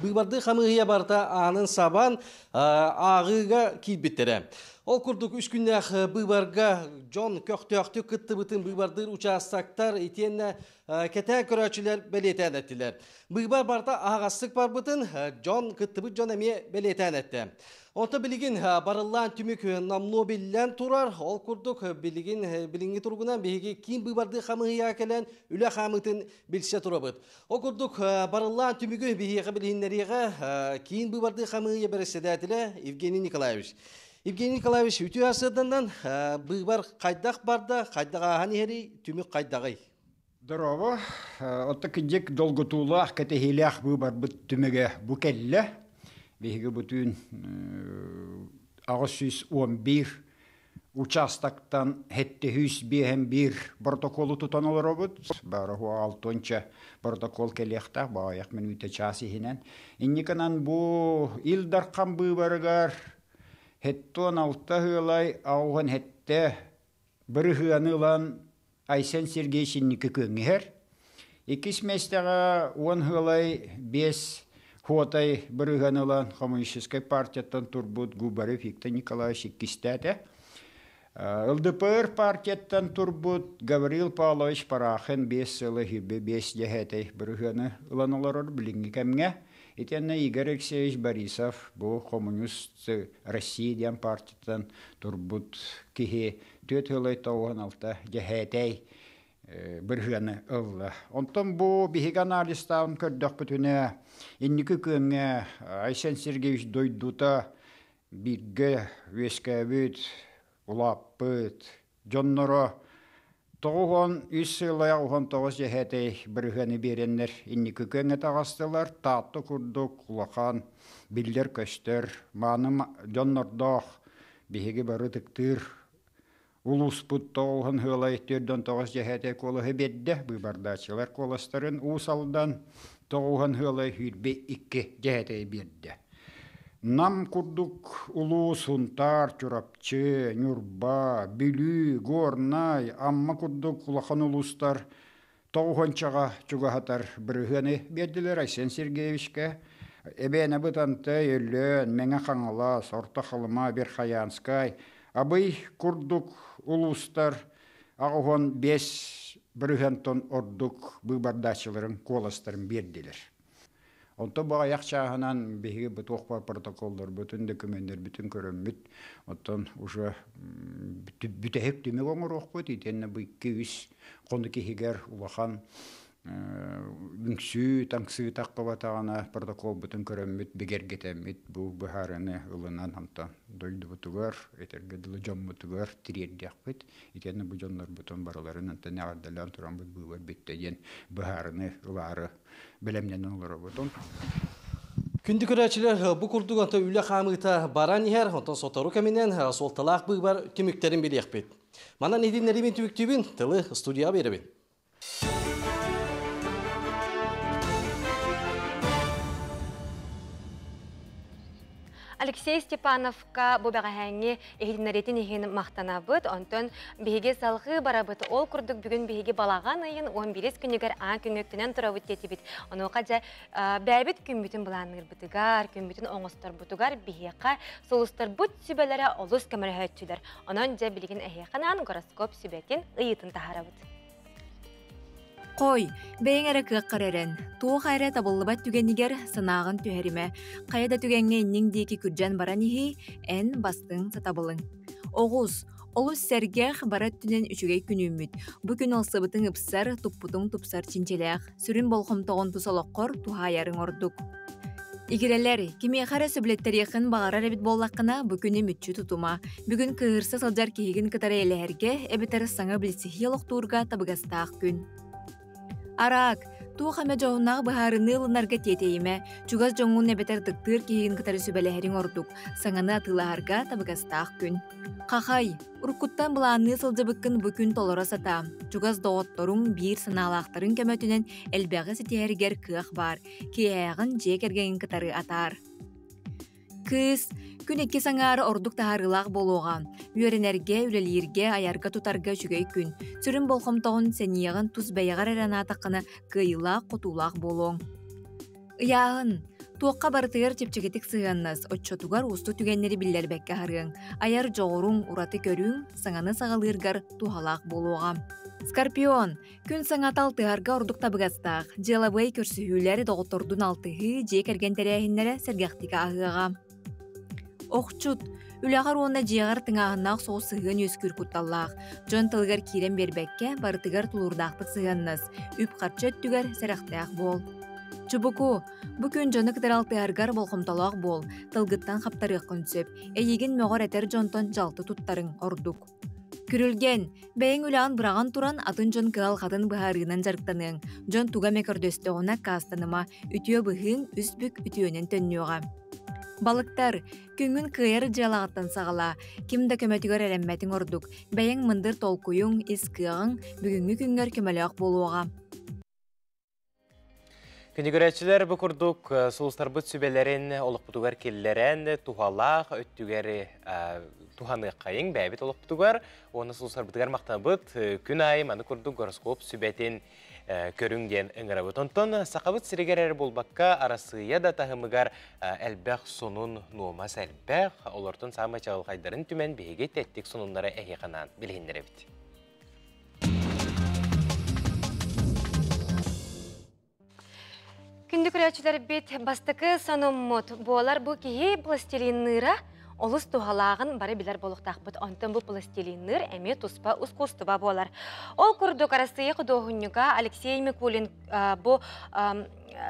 Speaker 3: быыбардыы хамыыһыйа барыта аанын сабан ааҕыыга киирбиттэрэ. Ол курдук үс күннээх быыбарга дьон көхтөөхтүк кыттыбытын быыбардыыр учаастактар итиэннэ кэтээн көрөөччүлэр бэлиэтээн эттилэр. Быыбар барыта аһаҕастык барбытын дьон кыттыбыт дьон эмиэ бэлиэтээн эттэ. Онто билигин барыллаан түмүк номнуо биллэн турар. Ол курдук билигин билиҥҥи туругунан биһиги киин быыбардыы хамыыһыйаҕа кэлэн үлэ хаамыытын билсэ турабыт. Ол курдук барыллаан түмүгү биһиэхэ билиһиннэриэҕэ киин быыбардыы хамыыһыйа бэрэссэдээтэлэ Евгений Николаевич. Евгений Николаевич, үтүө сырданнан быыбар хайдах барда, хайдах ааһан иһэрий, түмүк хайдаҕый?
Speaker 4: Дорообо. Отто кыдьык долгутуулаах, кэтэһиилээх быыбарбыт түмүгэ бу кэллэ. Биһиги бу түүн 811 участоктан 751 протоколу тутан олоробут. Бары алтонча протокол кэлиэхтээх, баайах мүнүүтэ чаас иһинэн. Инниканан бу Ил Дархан быыбарыгар 76 ыалай аухан хетте бырыһыаны ылан Айсен Сергеевич инники күөҥҥэ Иккис миэстэҕэ уон ыалай биэс хуотай бырыһыаны ылан Коммунистическай партияттан турбут Губарев Виктор Николаевич иккистээтэ. ЛДПР партияттан турбут Гаврил Павлович Парахин биэс сылы үһүбү биэс дьэһээтэй бырыһыаны ылан олорор билиҥҥи кэмҥэ. Итиэннэ Игорь Алексеевич Борисов бу Коммунист России диэн партияттан турбут киһи түөрт сылай тоҕуһун алта дьэһээтэй бырыһыаны ылла. Онтон бу биһиги анализтаан көрдөхпүтүнэ, инники күөҥҥэ Айсен Сергеевич дойдута бииргэ үөскээбит, улааппыт дьонноро 93 сыллаах 19 дьэһээтэй бырыһыаны биэрэннэр инники күөҥҥэ таҕыстылар. Таатта курдук улахан биллэр-көстөр мааны дьоннордоох биһиги бары ытыктыыр Улууспут тоҕуһун ыалай төрдөн тоҕус дьэһээтэ куолаһы биэрдэ. Быыбардааччылар куоластарын Уус Алдан тоҕуһун ыалай сүүрбэ икки дьэһээтэйи биэрдэ. Нам курдук улуус Сунтаар, Чурапчы, Ньурба, Бүлүү, Горнай, Амма курдук улахан улуустар тоҕуһунчаҕа чугаһатар бырыһыаны биэрдилэр Айсен Сергеевичкэ. Эбээнэ Бытантай, Өлөөн, Мэҥэ Хаҥалас, Орто Халыма, Верхоянскай, Абый курдук улуустар 85 бырыһыантан ордук быыбардааччыларын куоластарын биэрдилэр. Онтон бу аҕыйах чааһынан биһиги бу туох баар протоколлорбутун, дөкүмүөннэрбитин көрөммүт, оттон уже бүтэһик түмүк оҥоруохпут, итиэннэ бу икки-үс хонук иһигэр улахан үҥсүү, таҥсыы таххыбатаҕына протоколбутун көрөммүт, бигэргэтэммит бу быһаарыыны ылынан онтон дойдубутугар, этэргэ дылы дьоммутугар тириэрдиэхпит. Итиэннэ бу дьоннорбутун барыларын онтон эҕэрдэлээн тураммыт быыбар бүттэ диэн быһаарыны ылаары бэлэмнэнэн олоробутун.
Speaker 3: Күндү көрөөччүлэр, бу курдук онто үлэ хаамыыта баран иһэр, онтон сотору кэминэн суолталаах быыбар түмүктэрин билиэхпит. Манан иһитиннэриибин түмүктүүбүн, тылы студияҕа биэрэбин.
Speaker 1: Алексей Степановка бу бэҕэһээҥҥи иһитиннэриитин иһин махтанабыт. Онтон биһиги салҕыы барабыт. Ол курдук бүгүн биһиги балаҕан ыйын 11 күнүгэр аан күҥҥүттүнэн турабыт диэтибит. Онуоха дьэ бэйэбит күммүтүн былаанныырбытыгар, күммүтүн оҥосторбутугар биһиэхэ сулустарбыт сүбэлэрэ олус көмөлөһөөччүлэр. Онон дьэ билигин эһиэхэ анаан гороскоп сүбэтин ыйыытын таһаарабыт.
Speaker 5: Хой, бэйэҥ эрэ кыаххар эрэн, туох эрэ табыллыбат түгэнигэр санааҕын түһэримэ, хайа да түгэҥҥэ инниҥ диэки күрдьэн баран иһий, эн бастыҥ сатабылыҥ. Оҕус, олус сэргэх, бары өттүнэн үчүгэй күн үүммүт. Бу күн ылсыбытыҥ ыпсар, туппутуҥ тупсар чинчилээх. Сүрүн болҕомтоҕун тус олоххор туһаайарыҥ ордук. Игирэлэр, кимиэхэ эрэ сөбүлэттэриэххин баҕарар эбит буоллаххына, бу күнү мүччү тутума. Бүгүн кыыһырса сылдьар киһигин кытары эйэлэһэргэ эбэтэр саҥа билсиһии олохтуурга табыгастаах күн. Араак, туох эмэ дьоһуннаах быһаарыныы ылынарга тиэтэйимэ, чугас дьоҥҥун эбэтэр ытыктыыр киһигин кытары сүбэлэһэриҥ ордук, саҥаны атыылаһарга табыгастаах күн. Хахай, уруккуттан былаанныы сылдьыбыккын бу күн толоро сатаа. Чугас доҕотторуҥ биир санаалаахтарын көмөтүнэн элбэҕи ситиһэргэр кыах баар. Киэһээҕин дьиэ кэргэҥҥин кытары атаар. Кыыс, күн иккис аҥаара ордук таһаарыылаах буолуоҕа. Үөрэнэргэ, үлэлииргэ, айарга-тутарга үчүгэй күн. Сүрүн болҕомтоҕун, сэниэҕин тус бэйэҕэр эрэ анаатаххына, кыайыылаах-хотуулаах буолуоҥ. Ыйааһын. Туохха барытыгар чэпчэкитик сыһыаннас, оччотугар уустук түгэннэри биллэрбэккэ аһарыаҥ. Айар дьоҕуруҥ, ураты көрүүҥ саҥаны саҕалыыргар туһалаах буолуоҕа. Скорпион. Күн саҥата алтыһарга ордук табыгастаах. Дьыалабыай көрсүһүүлэр, доҕоттордуун алтыһыы, дьиэ кэргэн тэрээһиннэрэ сэргэхтик ааһыаҕа. Охчут. Үлэҕэр уонна дьиэҕэр тыҥааһыннаах соҕус сыһыан үөскүүр кутталлаах. Дьон тылыгар киирэн биэрбэккэ, барытыгар тулуурдаахтык сыһыаннас. Үп-харчы өттүгэр сэрэхтээх буол. Чубуку. Бу күн дьону кытары алтыһаргар болҕомтолоох буол, тылгыттан хаптарыаххын сөп. Эйигин мөҕөр-этэр дьонтон дьалты туттарыҥ ордук. Күрүлгэн. Бэйэҥ үлэҕин быраҕан туран, атын дьон кыһалҕатын быһаарыынан дьарыктаныаҥ. Дьон туга эмэ көрдөстөҕүнэ аккаастаныма, үтүө быһыыҥ үс бүк үтүөнэн төннүөҕэ. Балыктар, күҥҥүн кыайар дьыалаҕыттан саҕалаа. Ким да көмөтүгэр эрэммэтиҥ ордук. Бэйэҥ мындыр толкуйуҥ, ис кыаҕыҥ бүгүҥҥү күҥҥэр көмөлөөх буолуоҕа.
Speaker 2: Күнүгүрээччилэр бу курдук сулустарбыт сүбэлэрин олохпутугар киллэрэн туһалаах өттүгэр туһаныаххайыҥ бэйэбит олохпутугар уонна сулустарбытыгар махтанабыт күн аайы маны курдук гороскоп сүбэтин көрүҥ диэн ыҥырабыт. Онтон Сахабыт сиригэр эрэ буолбакка Арассыыйа да таһымыгар элбэх сонун нуомас элбэх, олортон саамай чаҕылхайдарын түмэн биһиги тэттик сонуннары эһиэхэ анаан билиһиннэрэбит.
Speaker 1: Күндү көрөөччүлэрбит, бастакы сонуммут буолар бу киһи пластилинныыра олус туһалааҕын бары билэр буолуохтаахпыт. Онтон бу пластилинныыр эмиэ туспа ускуустуба буолар. Ол курдук Арассыыйа худуоһунньуга Алексей Микулин бу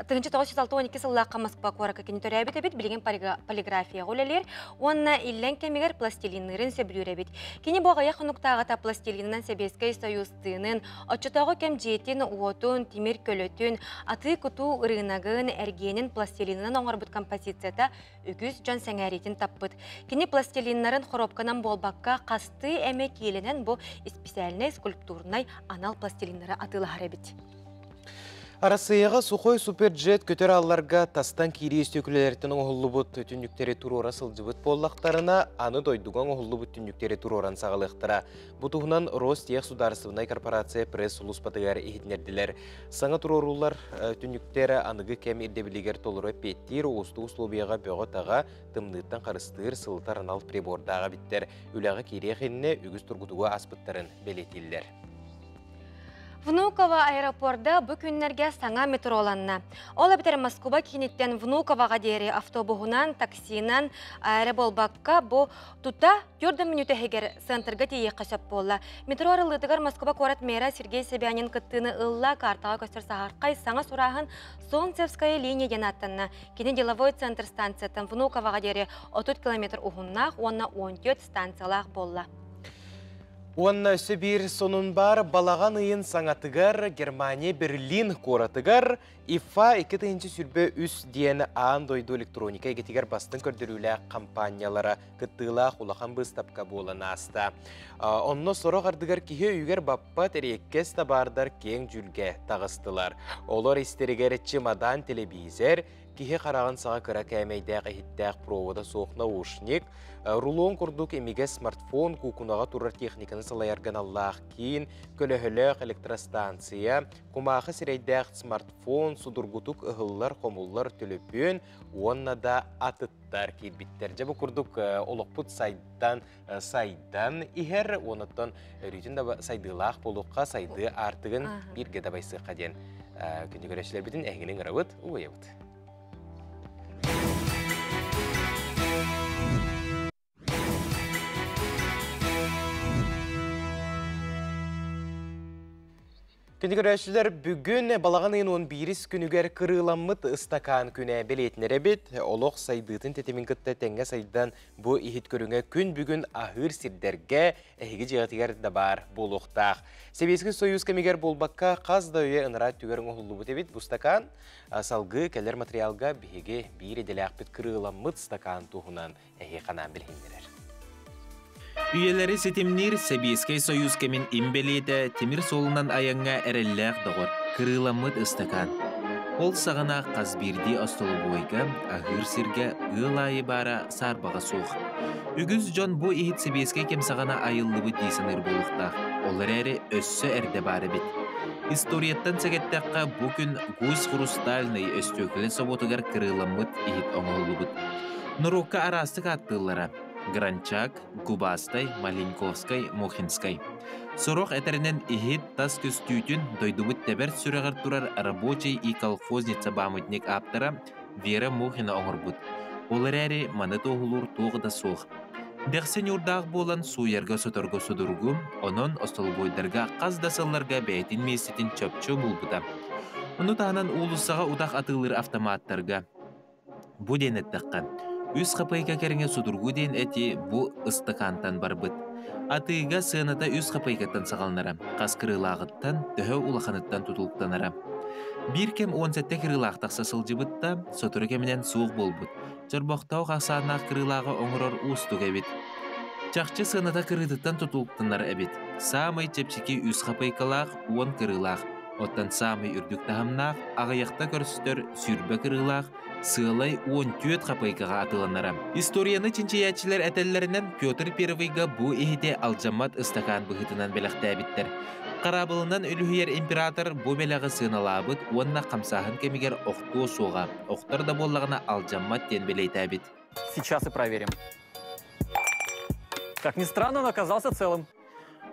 Speaker 1: 1962 сыллаахха Москва куоракка кини төрөөбүт эбит, билигин полиграфияҕа үлэлиир уонна иллэҥ кэмигэр пластилинныырын сөбүлүүр эбит. Кини бу аҕыйах хонуктааҕыта пластилинынан Сэбиэскэй Союз тыынын, оччотооҕу кэм дьиэтин, уотун, тимир көлөтүн, атыы-кутуу ырыынагын, эргиэнин пластилинынан оҥорбут композицията үгүс дьон сэҥээриитин таппыт. Кини пластилиннарын хоруопканан буолбакка, хастыы эмэ киилэнэн бу исписээлинэй скульптурнай анал пластилиннары атыылаһар эбит.
Speaker 2: Арассыыйаҕа Сухой Суперджет көтөр аалларга тастан киирии өстүөкүлэлэриттэн оҥоһуллубут түннүктэри туруора сылдьыбыт буоллахтарына, аны дойдуга оҥоһуллубут түннүктэри туруоран саҕалыахтара. Бу туһунан Ростех судаарыстыбаннай корпорация пресс-сулууспатыгар иһитиннэрдилэр. Саҥа туруоруулар түннүктэр аныгы кэм ирдэбилигэр толору эппиэттиир уустук условияҕа бөҕө-таҕа, тымныыттан харыстыыр, сылытар анал прибордаах эбиттэр. Үлэҕэ киириэх иннинэ үгүс тургутугу ааспыттарын бэлиэтииллэр.
Speaker 1: Внуково аэропорда бу күннэргэ саҥа метроланна. Ол эбэтэр Москуба кииниттэн Внуковаҕа диэри автобуһунан, таксинан эрэ буолбакка, бу тута 4 мүнүүтэ иһигэр центрга тиийиэххэ сөп буолла. Метро арыллыытыгар Москуба куорат мэра Сергей Собянин кыттыыны ылла, картаҕа көстөр саһархай саҥа сурааһын Солнцевская линия диэн ааттанна. Кини деловой центр станцияттан Внуковаҕа диэри 30 километр уһуннаах уонна 14 станциялаах буолла.
Speaker 2: Уонна өссө биир сонун баар балаҕан ыйын саҥатыгар Германия Берлин куоратыгар ИФА 2023 диэн аан дойду электроника эйгэтигэр бастыҥ көрдөрүүлээх хампаанньалара кыттыылаах улахан быыстапка буолан ааста. Онно сорох ардыгар киһи өйүгэр баппат эриэккэс табаардар киэҥ дьүүлгэ таҕыстылар. Олор истэригэр чемодан телевизор, киһи хараҕын саҕа кыра кээмэйдээх иһиттээх провода суох наушник, рулон курдук имигэс смартфон куукунаҕа турар техниканы салайарга аналлаах киин, көлөһөлөөх электростанция, кумаахы сирэйдээх смартфон, судургутук ыһыллар-хомуллар төлөпүөн уонна да атыттар киирбиттэр. Дьэ бу курдук олохпут сайдан сайдан иһэр, онуттан өрүүтүн да сайдыылаах буолуохха, сайдыы аартыгын бииргэ дабайсыахха диэн күндү көрөөччүлэрбитин эһигини ыҥырабыт, угуйабыт. Күндү көрөөччүлэр, бүгүн балаҕан ыйын 11 күнүгэр кырыыламмыт ыстакаан күнэ бэлиэтинэр эбит. Олох сайдыытын тэтимин кытта тэҥҥэ сайдан бу иһит көрүҥэ күн бүгүн аһыыр сирдэргэ эһиги дьиэҕитигэр да баар буолуохтаах. Сэбиэскэй Союз кэмигэр буолбакка хас да үйэ ынараа өттүгэр оҥоһуллубут эбит бу стакан. Салгыы кэлэр материалга биһиги биир идэлээхпит кырыыламмыт стакан туһунан эһиэхэ анаан билиһиннэрэр.
Speaker 21: Үйэлэри ситимниир Сэбиэскэй Союз кэмин им бэлиэтэ тимир суолунан айаҥҥа эрэллээх доҕор, кырыыламмыт ыстакаан. Ол саҕана хас биирдии остолобуойга, аһыыр сиргэ ыал аайы баара саарбаҕа суох. Үгүс дьон бу иһит сэбиэскэй кэм саҕана айыллыбыт дии саныыр буолуохтаах. Ол эрээри өссө эрдэ баар эбит. Историяттан сэгэттэххэ, бу күн Гусь Хрустальный өстүөкүлэ собуотугар кырыыламмыт иһит оҥоһуллубут. Норуокка араастык ааттыыллара: Гранчак, Губастай, Маленковскай, Мухинскай. Сорох этэринэн иһит тас көстүүтүн дойдубут тэбэр сүрэҕэр турар рабочий и колхозница памятник ааптара Вера Мухина оҥорбут. Ол эрээри маны туоһулуур туох да суох. Дэхси ньуурдаах буолан сууйарга-соторго судургу, онон остолобуойдарга хас да сылларга бэйэтин миэстэтин чопчу булбута. Ону таһынан уулуссаҕа утах атыылыыр автоматтарга Бу диэн эттэххэ, үс хапыйка кэриҥэ судургу диэн эти бу ыстакаантан барбыт. Атыыга сыаната үс хапыйкаттан саҕаланара, хас кырыылааҕыттан, төһө улаханыттан тутулуктанара. Биир кэм 17 кырыылаах тахса сылдьыбыт да, сотору кэминэн суох буолбут. Чорбохтоох ахсааннаах кырыылааҕы оҥорор уустук эбит. Чахчы сыаната кырыытыттан тутулуктанар эбит. Саамай чэпчэки үс хапыйкалаах, 10 кырыылаах, оттон саамай үрдүк таһымнаах, аҕыйахта көрсүтэр 20 кырыылаах, сыалай 14 хапыйкаҕа атыыланара. Историяны чинчийээччилэр этэллэринэн, Петр Первыйга бу иһити алдьаммат ыстакаан быһыытынан бэлэхтээбиттэр. Хараабылынан үлүһүйэр император бу бэлэҕи сыаналаабыт уонна хамсааһын кэмигэр охтуо суоҕа, охтор да буоллаҕына алдьаммат диэн бэлиэтээбит.
Speaker 6: Сейчас и проверим. Как ни странно, он оказался целым.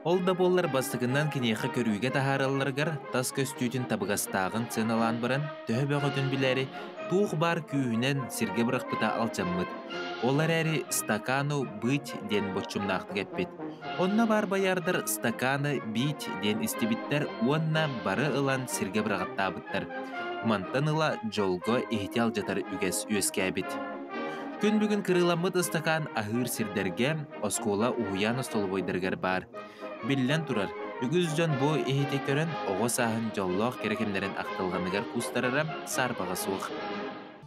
Speaker 21: Ол да буоллар бастакынан киниэхэ көрүүгэ таһааралларыгар тас көстүүтүн табыгастааҕын сыаналаан баран, төһө бөҕөтүн билээри, туох баар күүһүнэн сиргэ бырахпыта алдьаммыт. Ол эрээри «стакану быть» диэн боччумнаахтык эппит. Онно баар боярдар «стаканы бить» диэн истибиттэр уонна бары ылан сиргэ быраҕаттаабыттар. Мантан ыла дьолго иһити алдьатар үгэс үөскээбит. Күн бүгүн кырыыламмыт ыстакаан аһыыр сирдэргэ, оскуола уһуйаан остолобуойдарыгар баар. Биллэн турар, үгүс дьон бу иһити көрөн оҕо сааһын дьоллоох кэрэ кэмнэрин ахтылҕаныгар куустарара саарбаҕа суох.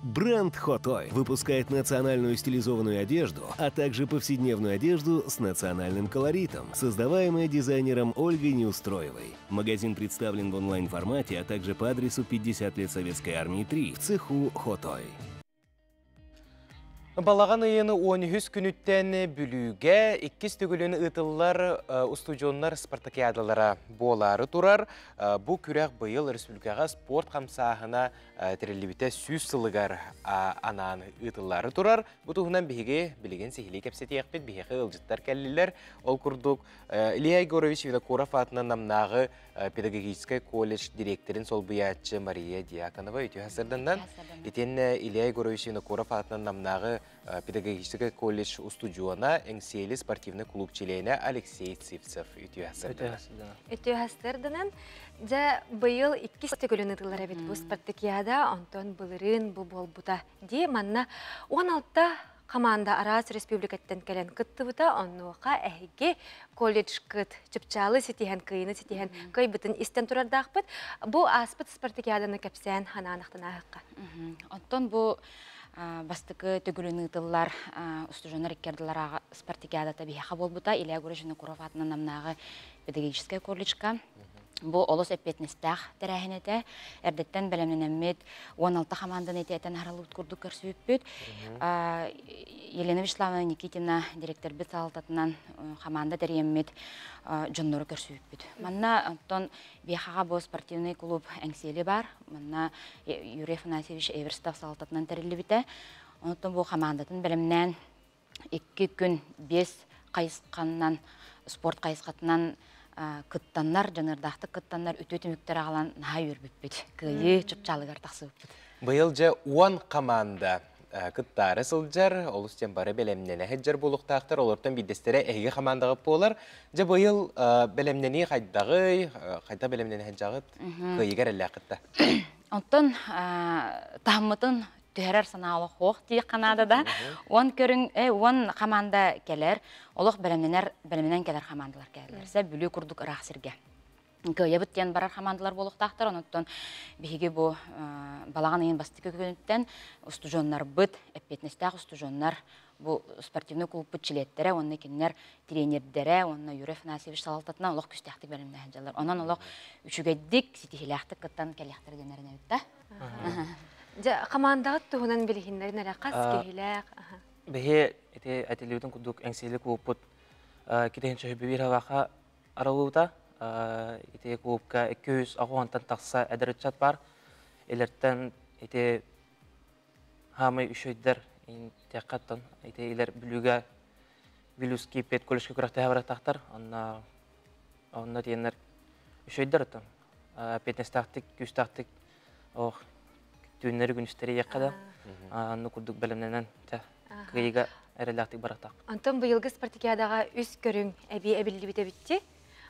Speaker 19: Бренд Хотой выпускает национальную стилизованную одежду, а также повседневную одежду с национальным колоритом, создаваемая дизайнером Ольгой Неустроевой. Магазин представлен в онлайн-формате, а также по адресу 50 лет Советской Армии 3 в цеху Хотой.
Speaker 2: Балаҕан ыйын 13 күнүттэн Бүлүүгэ иккис төгүлүн ыытыллар устудьуоннар спартакиадалара буолаары турар. Бу күрэх быйыл республикаҕа спорт хамсааһына тэриллибитэ 100 сылыгар анаан ыытыллаары турар. Бу туһунан биһиги билигин сиһилии кэпсэтиэхпит, биһиэхэ ыалдьыттар кэллилэр. Ол курдук Илья Егорович Винокуров аатынан Намнааҕы педагогическай колледж дириэктэрин солбуйааччы Мария Дьяконова үтүө сарданнан. Итиэннэ Илья Егорович Винокуров аатынан Намнааҕы педагогическай колледж устудьуона, Эҥсиэли спортивный клуб чилиэнэ Алексей Сивцев үтүө сарданан.
Speaker 1: Үтүө сарданан. Дьэ, быйыл иккис төгүлүн ытылар эбит бу спартакиада, онтон былырыын бу буолбута. Дии манна 16 Хамаанда араас республикаттан кэлэн кыттыбыта, онуоха эһиги колледжкыт чыпчаалы ситиһэн, кыйыны ситиһэн кыайбытын истэн турардаахпыт. Бу ааспыт спартакиаданы кэпсээн ханаанахтан ааһыкка.
Speaker 22: Оттон бу бастакы төгүлүн ыытыллар устудьуоннар икки спартакиадата биһиэхэ буолбута. Илья Егорович Винокуров аатынан Намнааҕы педагогическай колледжка. Бу олус эппиэтинэстээх тэрээһин этэ. Эрдэттэн бэлэмнэнэммит 16 хамаанданы итиэтэн харалыбыт курдук көрсүбүппүт. Елена Вячеславовна Никитина директорбит салалтатынан хамаанда тэрийэммит дьоннору көрсүбүппүт. Манна оттон биэхаҕа бу спортивный клуб Эҥсиэли бар. Манна Юрий Афанасьевич Эверстов салалтатынан тэриллибитэ. Онтон бу хамаандатын бэлэмнээн 2 күн 5 хайысханнан спорт хайысхатынан кыттаннар, дьаныардаахтык кыттаннар үтүө түмүктэр аҕалан наһаа үөрбүппүт. Кыайыы чыпчаалыгар тахсыбыппыт.
Speaker 2: Быйыл дьэ 10 команда кыттаары сылдьар, олус диэн бары бэлэмнэнэ сылдьар буолуохтаахтар, олортон биирдэстэрэ эһиги хамаандаҕыт буолар. Дьэ быйыл бэлэмнэнии хайдаҕый, хайда бэлэмнэнэ сылдьаҕыт, кыайыыга эрэллээххит да?
Speaker 22: Оттон таһыммытын түһэрэр санаалаах суох диэххэ наада да. 10 көрүҥ, 10 команда кэлэр, олох бэлэмнэнэр, бэлэмнэнэн кэлэр командалар кэлэллэр. Сэ Бүлүү курдук ыраах сиргэ. Кыайабыт диэн барар командалар буолуохтаахтар. Онуттан биһиги бу балаҕан ыйын бастакы күнүттэн устудьуоннарбыт, эппиэтинэстээх устудьуоннар бу спортивный клубпут чилиэттэрэ уонна кинилэр тренердэрэ уонна Юрий Афанасьевич салалтатынан олох күстээхтик бэлэмнэһэн дьаллар. Онон олох үчүгэйдик, ситиһилээхтик кыттан кэлиэхтэрэ диэн эрэнэбит да.
Speaker 1: Дьэ, хамаандаҕыт туһунан билиһиннэрин эрэ хас киһилээх?
Speaker 23: Биһи ити этиллибитин курдук Эҥсиэли клубпут китиһин сөһүбү биир халаха арыллыбыта.
Speaker 7: Ити клубка 280-тан тахса эдэр ыччат бар. Илэртэн ити хаамай үшөйдер тиэххаттан ити илэр Бүлүүгэ Вилюйский педколледжка күрэхтэһэ баратахтар. Онно онно тиэннэр үшөйдер оттон петнестаахтык, күүстаахтык ох түүннэри күнүстэри иэххэ да анны курдук бэлэмнэнэн кыайыга эрэлээхтик баратах.
Speaker 1: Онтон быйылгы спартакиадаҕа үс көрүҥ эбии эбиллибит эбитти.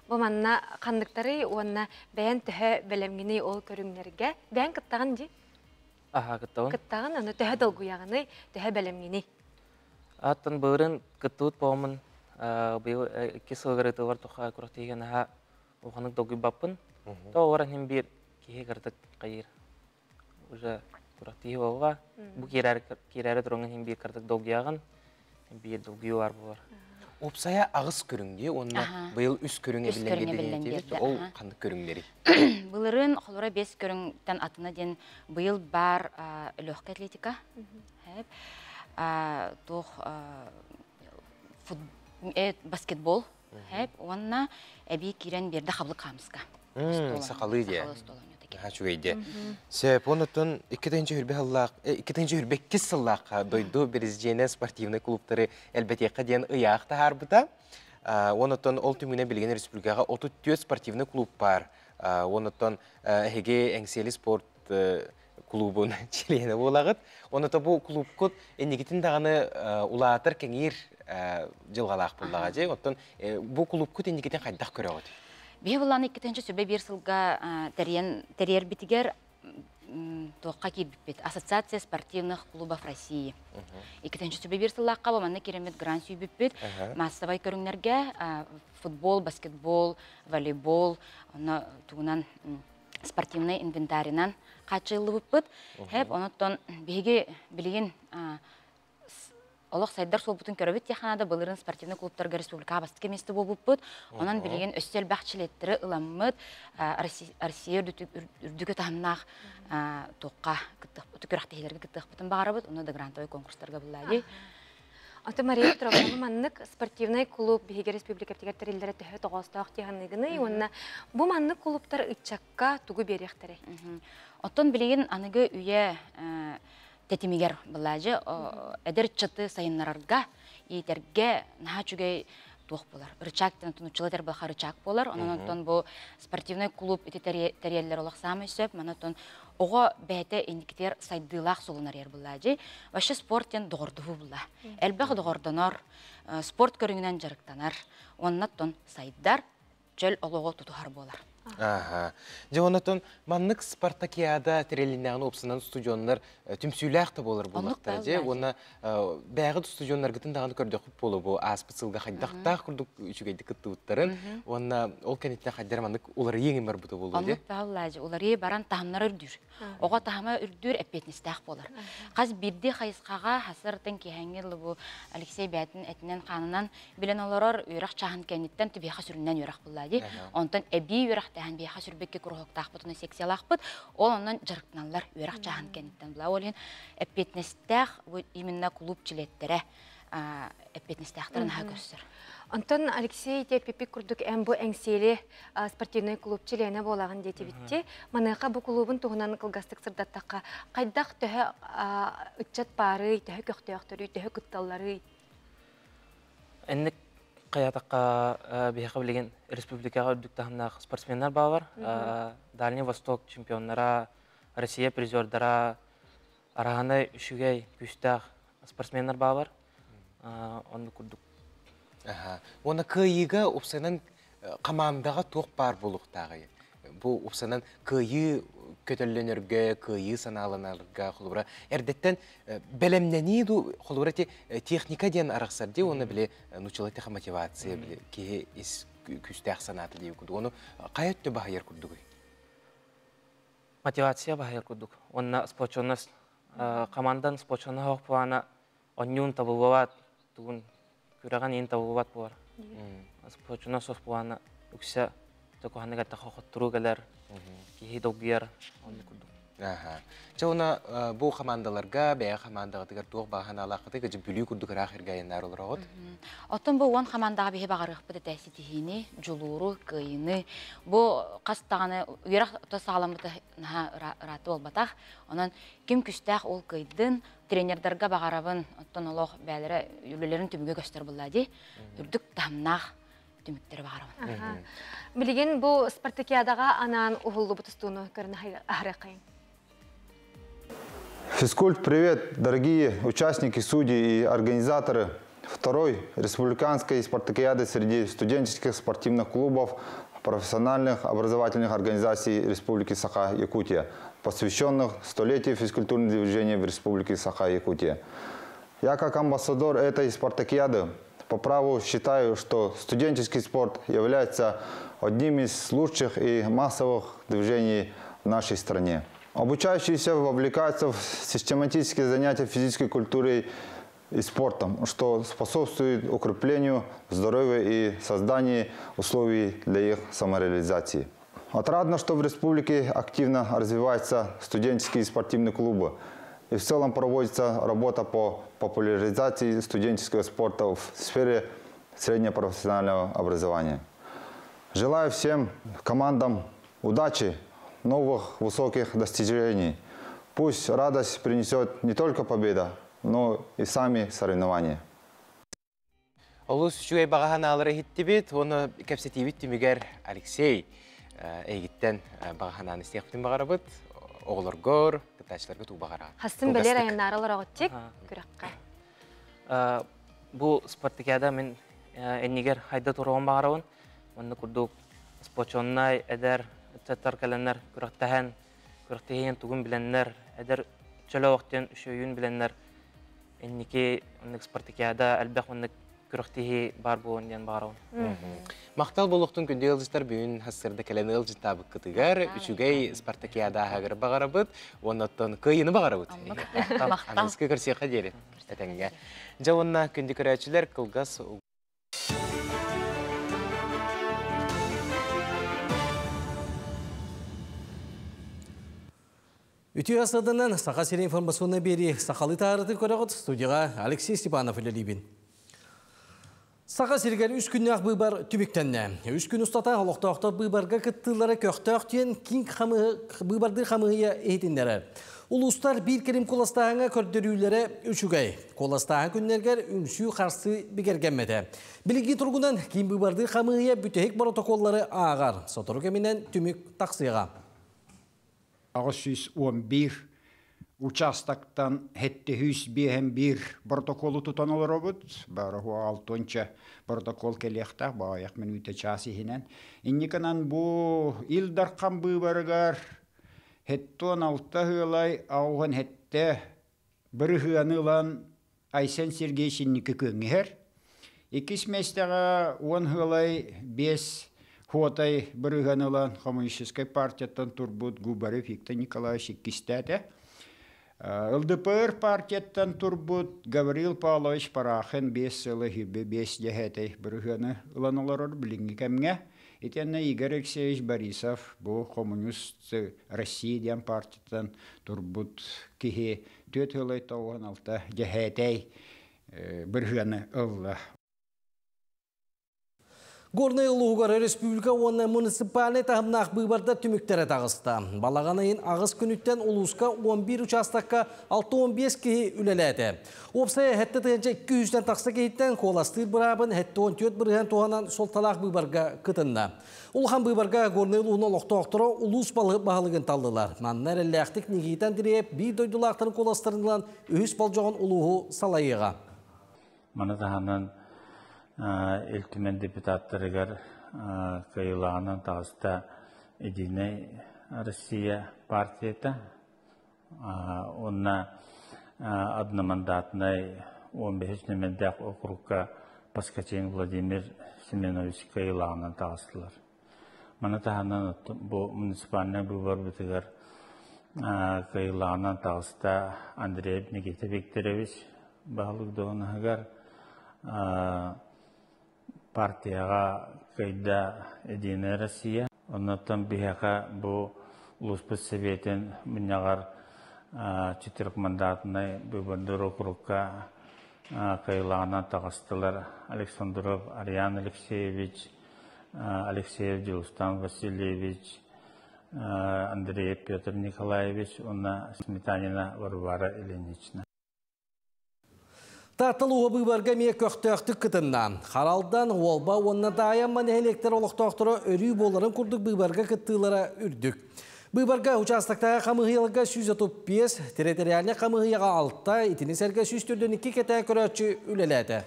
Speaker 1: Бу манна ханныктарый уонна бэйэн төһө бэлэмҥиний ол көрүҥнэргэ? Бэйэн кыттаҕын дии?
Speaker 7: Аха, кыттабын.
Speaker 1: Кыттаҕын, аны төһө долгуйаҕыный, төһө бэлэмҥиний?
Speaker 7: Аттан былырын кыттыбыт буоламмын быйыл икки сылыгар ытылар туха күрэхтэһиигэ наһаа улаханнык долгуйбаппын. То олорон иһин биир киһи кыратык хайыыр. Уже күрэхтэһии буолла. Бу киирээри туруҥҥун иһин биир кыратык долгуйаҕын. Биир долгуйуу баар буолар.
Speaker 2: Уопсайа аҕыс көрүҥ дии уонна быйыл үс көрүҥ эбиллэн биэрдэ. Ол ханнык көрүҥнэрий?
Speaker 22: Былырыын холоро бес көрүҥтэн атына диэн быйыл бар легкая атлетика. Туох баскетбол уонна эбии киирэн биэрдэ хабылык хаамыска.
Speaker 2: Сахалыы диэ. Үчүгэй диэ. Сөп, онуттан 2022 сыллаахха дойду президенэ спортивнай клубтары элбэтиэххэ диэн ыйаах таһаарбыта. Онуттан ол түмүгүнэн билигин республикаҕа 34 спортивный клуб бар. Онуттан эһиги Эҥсиэли спорт клубун чилиэнэ буолаҕыт. Онута бу клубкут инникитин даҕаны улаатар, кэҥиир дьылҕалаах буоллаҕа дьэ. Оттон бу клубкут инникитин хайдах көрөҕүт?
Speaker 22: Биһи булан 2021 сылга тэрийэн тэрийэрбитигэр туохха киирбиппит Ассоциация спортивных клубов России. 2021 сыллаахха бу манна киирэммит грант сүүйбүппүт. Массовай көрүҥнэргэ футбол, баскетбол, волейбол, онно тугунан спортивный инвентаринан хааччыллыбыппыт. Хэп, онуттан биһиги билигин олох сайдар суолбутун көрөбүт тиэханада былырын спортивный клубтарга республика бастакы место буолбуппут. Онон билигин өссө элбэх чилиэттэри ыламмыт Россия үрдүкү таһымнаах туохха күрэхтэһиилэргэ кыттыахпытын баҕарабыт. Онно да грантовый конкурстарга буллаайы.
Speaker 1: Аты Мария Петровна маннык спортивный клуб биһиги республикатыгар тэриллэрэ төһө тоҕоостоох тиһанныгыный уонна бу маннык клубтар ыччакка тугу биэриэхтэрэй?
Speaker 22: Оттон билигин аныгы үйэ тэтимигэр былаажы эдэр ыччаты сайыннарарга, иитэргэ наһаа үчүгэй туох буолар. Рычаг тунуччула этэр рычаг буолар. Онон оттон бу спортивный клуб ити тэрийэллэр олох саамай сөп. Манан оттон оҕо бэйэтэ инникитигэр сайдыылаах суолун арыйар буллаажы. Вообще спорт диэн доҕордоһуу булла. Элбэх доҕордонор, спорт көрүҥүнэн дьарыктанар. Оннаттон сайдар, чөл олоҕу тутуһар буолар.
Speaker 2: Аха. Дьэ, онотон маннык спартакиада тэрилиннэҕин уопсанан студионнар түмсүүлээх да буолар буоллахтара дьэ. Уонна бэйэҕит студионнаргытын даҕаны көрдөххүт буолуо бу ааспыт сылга хайдахтаах курдук үчүгэйдик кыттыбыттарын уонна ол кэнниттэн хайдах маннык уларыйыы иҥин барбыта буолуо дьэ.
Speaker 22: Оннук бааллаажы уларыйыы баран таһымнара үрдүүр. Оҕо таһыма үрдүүр эппиэтинэстээх буолар. Хас биирдии хайысхаҕа хасыртын киэһэҥҥи бу Алексей бэйэтин этинэн-хаанынан билэн олорор үөрэх чааһын кэнниттэн түбиэхэ сүрүннэн үөрэх булла дии. Онтон эбии үөрэхтэһэн биэхэ сүрбэккэ куруһуоктаахпыт уонна секциялаахпыт. Ол онон дьарыктаналлар үөрэх чааһын кэнниттэн була. Ол иһин эппиэтинэстээх именно клуб чилиэттэрэ эппиэтинэстээхтэрин аһа көрсөр.
Speaker 1: Онтон Алексей Пипик курдук эн бу Эҥсиэли спортивный клуб чилиэнэ буолаҕын диэтибитти. Маныаха бу клубун туһунан кылгастык сырдаттахха, хайдах төһө ыччат баарый, төһө көхтөөхтөрүй, төһө кытталларый?
Speaker 7: Энник хайатаққа биһиэхэ билигин республикаҕа үрдүк таһымнаах спортсменнар баалар. Дальний Восток чемпионнара, Россия призердара, араһанай үчүгэй, күүстээх спортсменнар баалар. Оннук курдук.
Speaker 2: Уонна кыайыыга упсанан командаҕа туох баар буолуохтааҕый? Бу упсанан кыайыы көтөллөнөргө, кыайыы санааланарга, холобура, эрдэттэн бэлэмнэнии ду, холобура, ити техника диэн арахсар дии, уонна били нуччалыы мотивация, били киһи ис күүстээх санаата дии курдук. Ону хайа өттө баһыйар курдугуй?
Speaker 7: Мотивация баһыйар курдук. Уонна сплоченность, командан сплоченность плана онньуун табыллыбат, тугун күрэҕин иин табыллыбат буолар. Сплоченность ох плана үксэ токуһанныгар тахохотторуу кэлэр, киһи долгуйар, оннук курдук.
Speaker 2: Чэ уна бу хамаандаларга бэйэ хамаандаҕытыгар туох баҕа санаалааххытый кыдьы Бүлүү курдук ыраах иргэ айаннаар олороҕут.
Speaker 22: Оттон бу 10 хамаандаҕа биһи баҕарыахпыт этэ ситиһиини, дьулууру, кыайыыны. Бу хас даҕаны үөрэх то саҕаламмыта наһаа ыраатта буолбатах. Онон ким күстээх ол кыайдын, тренердарга баҕарабын, оттон олох бээлэрэ үлэлэрин түмүгэ көстөр булла дии. Үрдүк таһымнаах түмүктэри баҕарабын.
Speaker 1: Билигин бу спартакиадаҕа анаан уһуллубут устууну көрөн аһарыаххайын.
Speaker 8: Физкульт, привет, дорогие участники, судьи и организаторы второй республиканской спартакиады среди студенческих спортивных клубов профессиональных образовательных организаций Республики Саха-Якутия, посвященных столетию физкультурного движения в Республике Саха-Якутия. Я как амбассадор этой спартакиады по праву считаю, что студенческий спорт является одним из лучших и массовых движений в нашей стране. Обучающиеся вовлекаются в систематические занятия физической культурой и спортом, что способствует укреплению здоровья и созданию условий для их самореализации. Отрадно, что в республике активно развиваются студенческие и спортивные клубы. И в целом проводится работа по популяризации студенческого спорта в сфере среднепрофессионального образования. Желаю всем командам удачи, новых высоких достижений. Пусть радость принесет не только победа, но и сами соревнования.
Speaker 2: Олус үчүгэй баҕа санаалары иһиттибит, уонна кэпсэтиибит түмүгэр Алексей эйигиттэн баҕа санааны истиэхпитин баҕарабыт. Оҕолоргор, кыттааччыларга туу баҕара.
Speaker 1: Хастын бэлиэр айаннаары олороҕутчик күрэххэ.
Speaker 7: Бу спартакиада мин иннигэр хайда туругун баҕарабын. Онно курдук спочоннай эдэр ыччаттар кэлэннэр күрэхтэһэн, күрэхтэһиин тугун билэннэр, эдэр чөлөөх диэн үчүгэйин билэннэр инники оннук спартакиада элбэх оннук күрэхтэһии баар буолуон диэн баҕарабын.
Speaker 2: Махтал буолуохтун күндү ыалдьыттар бүгүн хассырда кэлэн ыалдьыттаабыккытыгар үчүгэй спартакиада аһагыр баҕарабыт уонна оттон кыайыны баҕарабыт. Аныгыскы көрсүөххэ диэри этэҥҥэ. Дьэ уонна күндү көрөөччүлэр кылгас
Speaker 3: Үтүө асаданан Саха сирин информационный биэрии сахалыы таарытын көрөҕүт студияға Алексей Степанов үлэлиибин. Саха сиригэр үс күннээх быыбар түмүктэннэ. Үс күн устата олохтоохтор быыбарга кыттыылара көхтөөх диэн киин быыбардыы хамыыһыйа иһитиннэрэр. Улуустар биир кэлим куоластааһыҥҥа көрдөрүүлэрэ үчүгэй. Куоластааһын күннэргэр үҥсүү-харсыы бигэргэммэтэ. Билиги туругунан киин быыбардыы хамыыһыйа бүтэһик боротокуоллары ааҕар. Сотору кэминэн түмүк тахсыаҕа.
Speaker 4: 811 участоктан 751 протоколу тутан олоробут. Бары алтонча протокол кэлиэхтээх, баайах мүнүүтэ час иһинэн. Инниканан бу Ил Дархан быыбарыгар 76 ыалай ауған хетте бырыһыаны ылан Айсен Сергеевич инники күөҥҥүһэр. Иккис миэстэҕэ 10 ыалай 5 хуотай бырыһыаны ылан Коммунистическай партияттан турбут Губарев Виктор Николаевич иккистээтэ. ЛДПР партияттан турбут Гаврил Павлович Парахин 5 сылы хирбе 5 дьэһээтэй бырыһыаны ылан олорор билиҥҥи кэмҥэ. Итиэннэ Игорь Алексеевич Борисов бу коммунист России диэн партияттан турбут киһи 4 сылай 96 дьэһээтэй бырыһыаны ылла.
Speaker 3: Горнай улууһугар республика уонна муниципальнай таһымнаах быыбардар түмүктэрэ таҕыста. Балаҕан ыйын аҕыс күнүттэн улууска 11 учаастакка 65 киһи үлэлээтэ. Уопсайа 7 200-тэн тахса киһиттэн куоластыыр быраабын 74 бырыһыан туһанан суолталаах быыбарга кытынна. Улахан быыбарга Горнай улууһун олохтоохторо улуус баһылыгын таллылар. Манна эрэллээхтик Никита Андреев биир дойдулаахтарын куоластарынан үһүс болдьоҕун улууһу салайыаҕа.
Speaker 9: Маны таһынан Ил Түмэн депутаттарыгар кыайыылааҕынан таҕыста Единэй Россия партията. Уонна одномандатнай 15 нүмердээх округка Паскачин Владимир Семенович кыайыылааҕынан таҕыстылар. Маны таһынан бу муниципальнай быыбарбытыгар кыайыылааҕынан таҕыста Андрей Никита Викторович баһылык дуоһунаһыгар партияҕа кыайда Единая Россия. Оннуттан биһиэхэ бу Улууспут Сэбиэтин мунньаҕар четырехмандатнай быыбардыыр округка кыайыылааҕынан таҕыстылар Александров Ариан Алексеевич, Алексеев Дьулустан Васильевич, Андреев Петр Николаевич уонна Сметанина Варвара Ильинична.
Speaker 3: Тааттал уһа быыбарга эмиэ көхтөөхтүк кытынна. Харалдан, Уолба уонна Даайамма нэһилиэктэр олохтоохторо өрүү буоларын курдук быыбарга кыттыылара үрдүк. Быыбарга участоктааҕы хамыыһыйаларга 135, территориальнай хамыыһыйаҕа 6, итини сэргэ 142 кэтээн көрөөччү үлэлээтэ.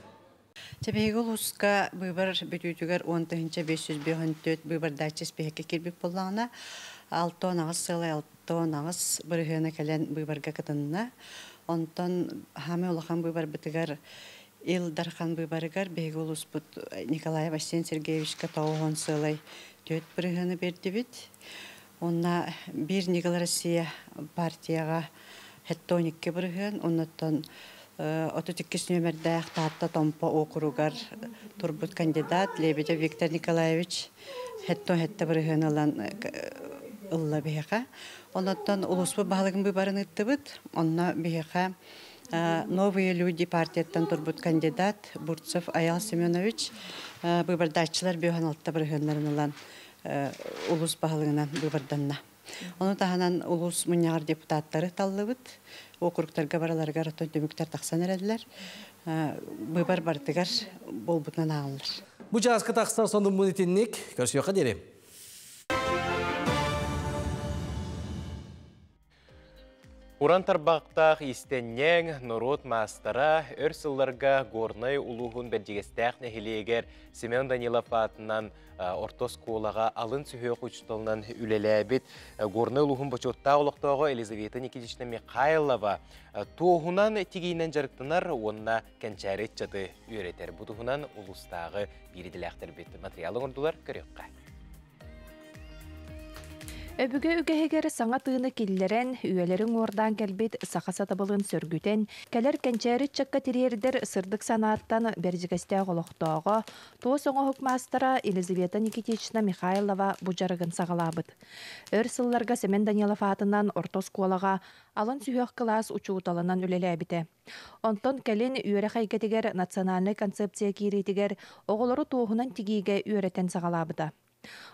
Speaker 10: Чэбиһиги улууска быыбар бүтүүтүгэр 10 554 быыбардааччы испииһэккэ киирбит буоллаҕына, 68,68 бырыһыана кэлэн быыбарга кытынна. Онтон хаамай улахан быыбарбытыгар Ил Дархан быыбарыгар биһиги улууспут Николаев Айсен Сергеевичка 90,4 бырыһыаны биэрдибит. Онна Биир ньыгыл Россия партияҕа 72 бырыһыан, оннуттан 32 нүөмэрдээх Таатта Томпо округар турбут кандидат Лебедев Виктор Николаевич 77 бырыһыан ылан ылла биһиэхэ. Онуттан улууспут баһылыгын быыбарын ыыттыбыт. Онно биһиэхэ Новые люди партияттан турбут кандидат Бурцев Аял Семенович быыбардааччылар 56 бырыһыаннарын ылан улуус баһылыгынан быыбарданна. Ону таһынан улуус мунньаҕар депутаттары таллыбыт. Округтарга бараларыгар оттон түмүктэр тахсан эрэллэр. Быыбар барытыгар буолбутунан ааҕыллар.
Speaker 3: Бу чааска тахсар сонуммун итинник. Көрсүөххэ диэри.
Speaker 2: Уран тарбахтаах иистэнньэҥ, норуот маастара, өр сылларга Горнай улууһун Бэрдьигэстээх нэһилиэгэр Семен Данилов аатынан орто оскуолаҕа алын сүһүөх учууталынан үлэлээбит Горнай улууһун бочуоттаах олохтооҕо Елизавета Никитична Михайлова туоһунан тигиинэн дьарыктанар уонна кэнчээри ыччаты үөрэтэр. Бу туһунан улуустааҕы биир идэлээхтэрбит материал оҥордулар, көрүөххэ.
Speaker 12: Өбүгэ үгэһигэр саҥа тыыны киллэрэн, үйэлэри уҥуордаан кэлбит саха сатабылын сөргүтэн, кэлэр кэнчээри ыччакка тириэрдэр сырдык санааттан Бэрдьигэстээх олохтооҕо, туос оҥоһук маастара Елизавета Никитична Михайлова бу дьарыгын саҕалаабыт. Өр сылларга Сэмэн Данилов аатынан орто оскуолаҕа алын сүһүөх кылаас учууталынан үлэлээбитэ. Онтон кэлин үөрэх эйгэтигэр национальнай концепция киириитигэр оҕолору туоһунан тигиигэ үөрэтэн саҕалаабыта.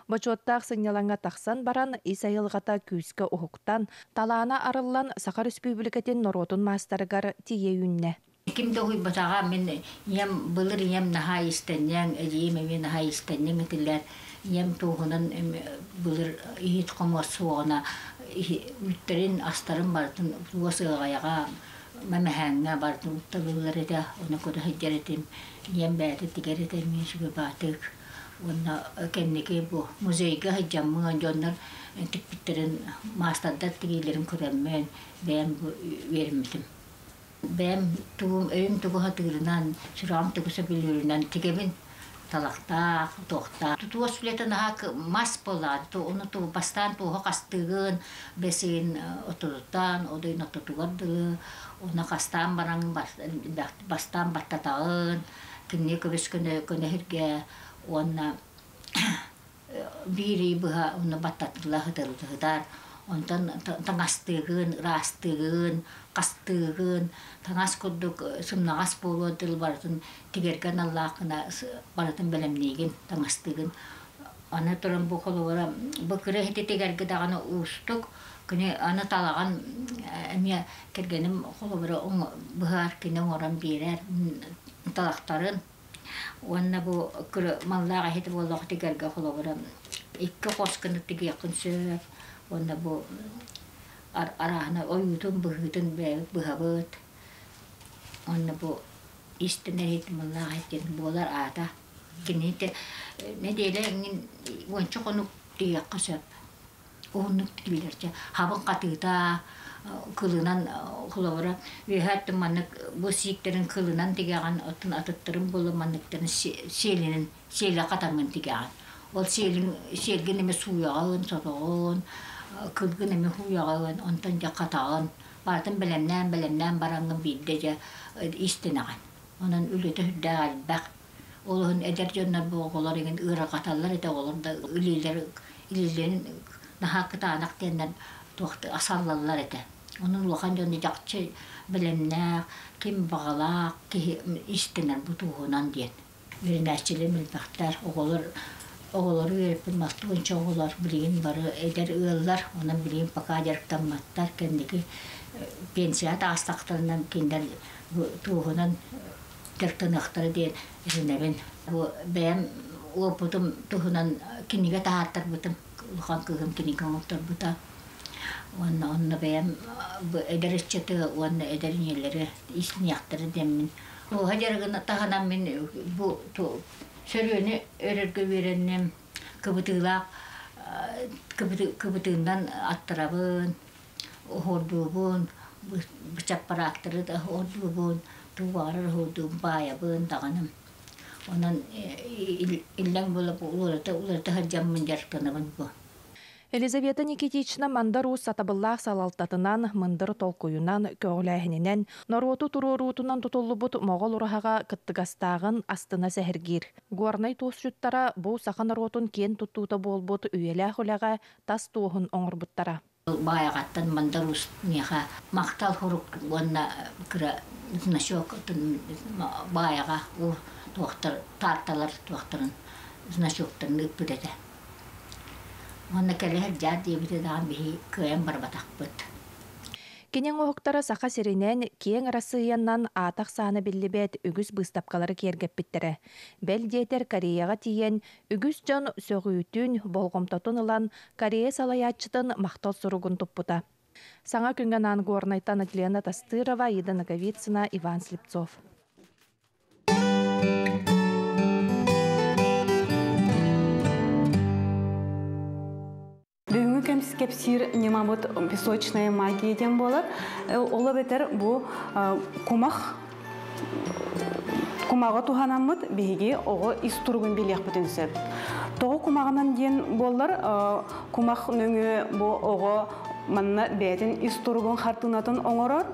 Speaker 12: Бочуоттаах сынньалаҥҥа тахсан баран, ис айылҕата күүскэ уһуктан, талаана арыллан Саха Өрөспүүбүлүкэтин норуотун маастарыгар тиийэ үүннэ.
Speaker 23: Ким да уһуйбатаҕа, мин ийэм, былыр ийэм наһаа иистэнньэҥ, эдьиийим эмиэ наһаа иистэнньэҥ этилэр. Ийэм туоһунан былыр иһит хомуос суоҕуна үүттэрин, астарын барытын туос ыаҕайаҕа, мэмэһээҥҥэ барытын укталыыллар этэ, ону көрө сылдьар этим. Ийэм бэйэтэ тигэр этэ эмиэ үчүгэй баатык. Уонна кэнники бу музейга сылдьаммын дьоннор тикпиттэрин, маастардар тигиилэрин көрөммүн, бэйэм бу үөрэммитим. Бэйэм тугум, өйүм тугу сатыырынан, сүрэҕим тугу сөбүлүүрүнэн тигэбин. Талахтаах, туохтаах. Туос үлэтэ наһаа мас буолаат, ону бастаан туоһу хастыыгын, бэсиин отутуттан, одуйун отутугар дылы, оны хастаан баран бастаан баттатаҕын, кинини көбүс көнөһүргэ уонна биир ый быһа онно баттатылла сытыллыһытар. Онтон таҥастыыгын, ыраастыыгын, хастыыгын, таҥас курдук сымнаҕас буолуор дылы барытын тигэргэ аналлаах гына барытын бэлэмниигин, таҥастыыгын. Аны туран бу холобура бу кыра иһити тигэргэ даҕаны уустук. Кини аны талаҕан эмиэ кэргэним холобура быһаар кини оҥорон биэрэр талахтарын уонна бу маллаах иһит буоллах тигэргэ холобура икки хос гына тигиэххин сөп уонна бу арааһына ойуутун быһыытын бэйэбит быһабыт уонна бу истинэр иһит маллаах иһит буолар аата кинини нэдиэлэ уонча хонук тигиэххэ сөп уһуннук тигиллэрчэ хабын хатыыта кылынан холобура үөһэ өттүн маннык бу сииктэрин кылынан тигэҕин оттон атыттарын буолла манныктарын сиэлинэн сиэлэ хатаҥҥын тигэҕин ол сиэлин сиэлгин эмэ сууйаҕын сотоҕун кылгын эмэ һууйаҕын онтон дьэ хатаҕын барытын бэлэмнээн бэлэмнээн бараҥҥын биирдэ дьэ истинэҕин онон үлэтэ сүрдээх элбэх Ол иһин эдэр дьоннор бу оҕолор игин ыарырҕаталлар этэ, оҕолор да илиилэр илиилэрин Наһаа кытаанах диэннэр туох асаллаллар этэ. Онон улахан дьону дьахчы бэлэмнээх, ким баҕалаах киһи истэнэр бу туһунан диэн. Үөрэнээччилэрим элбэхтэр, оҕолор оҕолору үөрэппит мастуонча оҕолор билигин бары эдэр ыаллар, онон билигин пока дьарыктамматтар, кэнники пенсия таҕыстахтарына кинилэр бу туоһунан дьарыктаныахтара диэн эрэнэбин. Бу бэйэм уопутум туһунан кинигэ таһаартарбытым, улахан кыыһым кинигэ оҥорторбута. Уонна онно бэйэм эдэр ыччаты уонна эдэр ийэлэри истиниэхтэрэ диэммин Туоһа дьарыгын таһынан мин бу сөрүөнү өрөргө үөрэнним, кыбытыылаах кыбытыынан аттарабын, оһуордуубун, чаппараактары да оһуордуубун, тугу баҕарар оһуордуубун, баайабын даҕаным. Онон иллэҥ буола уларыта уларыта сылдьаммын дьарыктанабын бу.
Speaker 12: Елизавета Никитична Мандар Уус сатабыллаах салалтатынан, мындыр толкуйунан, көҕүлээһининэн, норуоту туруоруутунан тутуллубут Моҕол ураһаҕа кыттыгастааҕын астына сэһэргиир. Горнай туосчуттара бу саха норуотун киэн туттуута буолбут үйэлээх үлэҕэ тас туоһун оҥорбуттара.
Speaker 23: Баайаҕаттан Мандар Уус миэхэ махтал сурук уонна кыра значок Баайаҕа туохтар таатталар туохтарын значоктарын ыыппыт этэ. Уонна кэлэ сылдьаар диэбитэ даҕаны биһи кыайан барбатахпыт.
Speaker 12: Кини оҥоһуктара Саха сиринэн, киэҥ Арассыыйанан аата-ахсаана биллибэт үгүс быыстапкалары киэргэппиттэрэ. Бэл диэтэр Кореяҕа тиийэн, үгүс дьон сөҕүүтүн, болҕомтотун ылан, Корея салайааччытын махтал суругун туппута. Саҥа күҥҥэ анаан Горнайтан Атлена Тастырова, Ида Ноговицына, Иван Слепцов.
Speaker 11: Бүгүҥҥү кэпсиир ньымабыт песочная магия диэн буолар. Ол эбэтэр бу кумах кумаҕы туһанаммыт биһиги оҕо ис туругун билиэхпитин сөп. Тоҕо кумаҕынан диэн буоллар, кумах нөҥүө бу оҕо манна бэйэтин ис туругун хартыынатын оҥорор.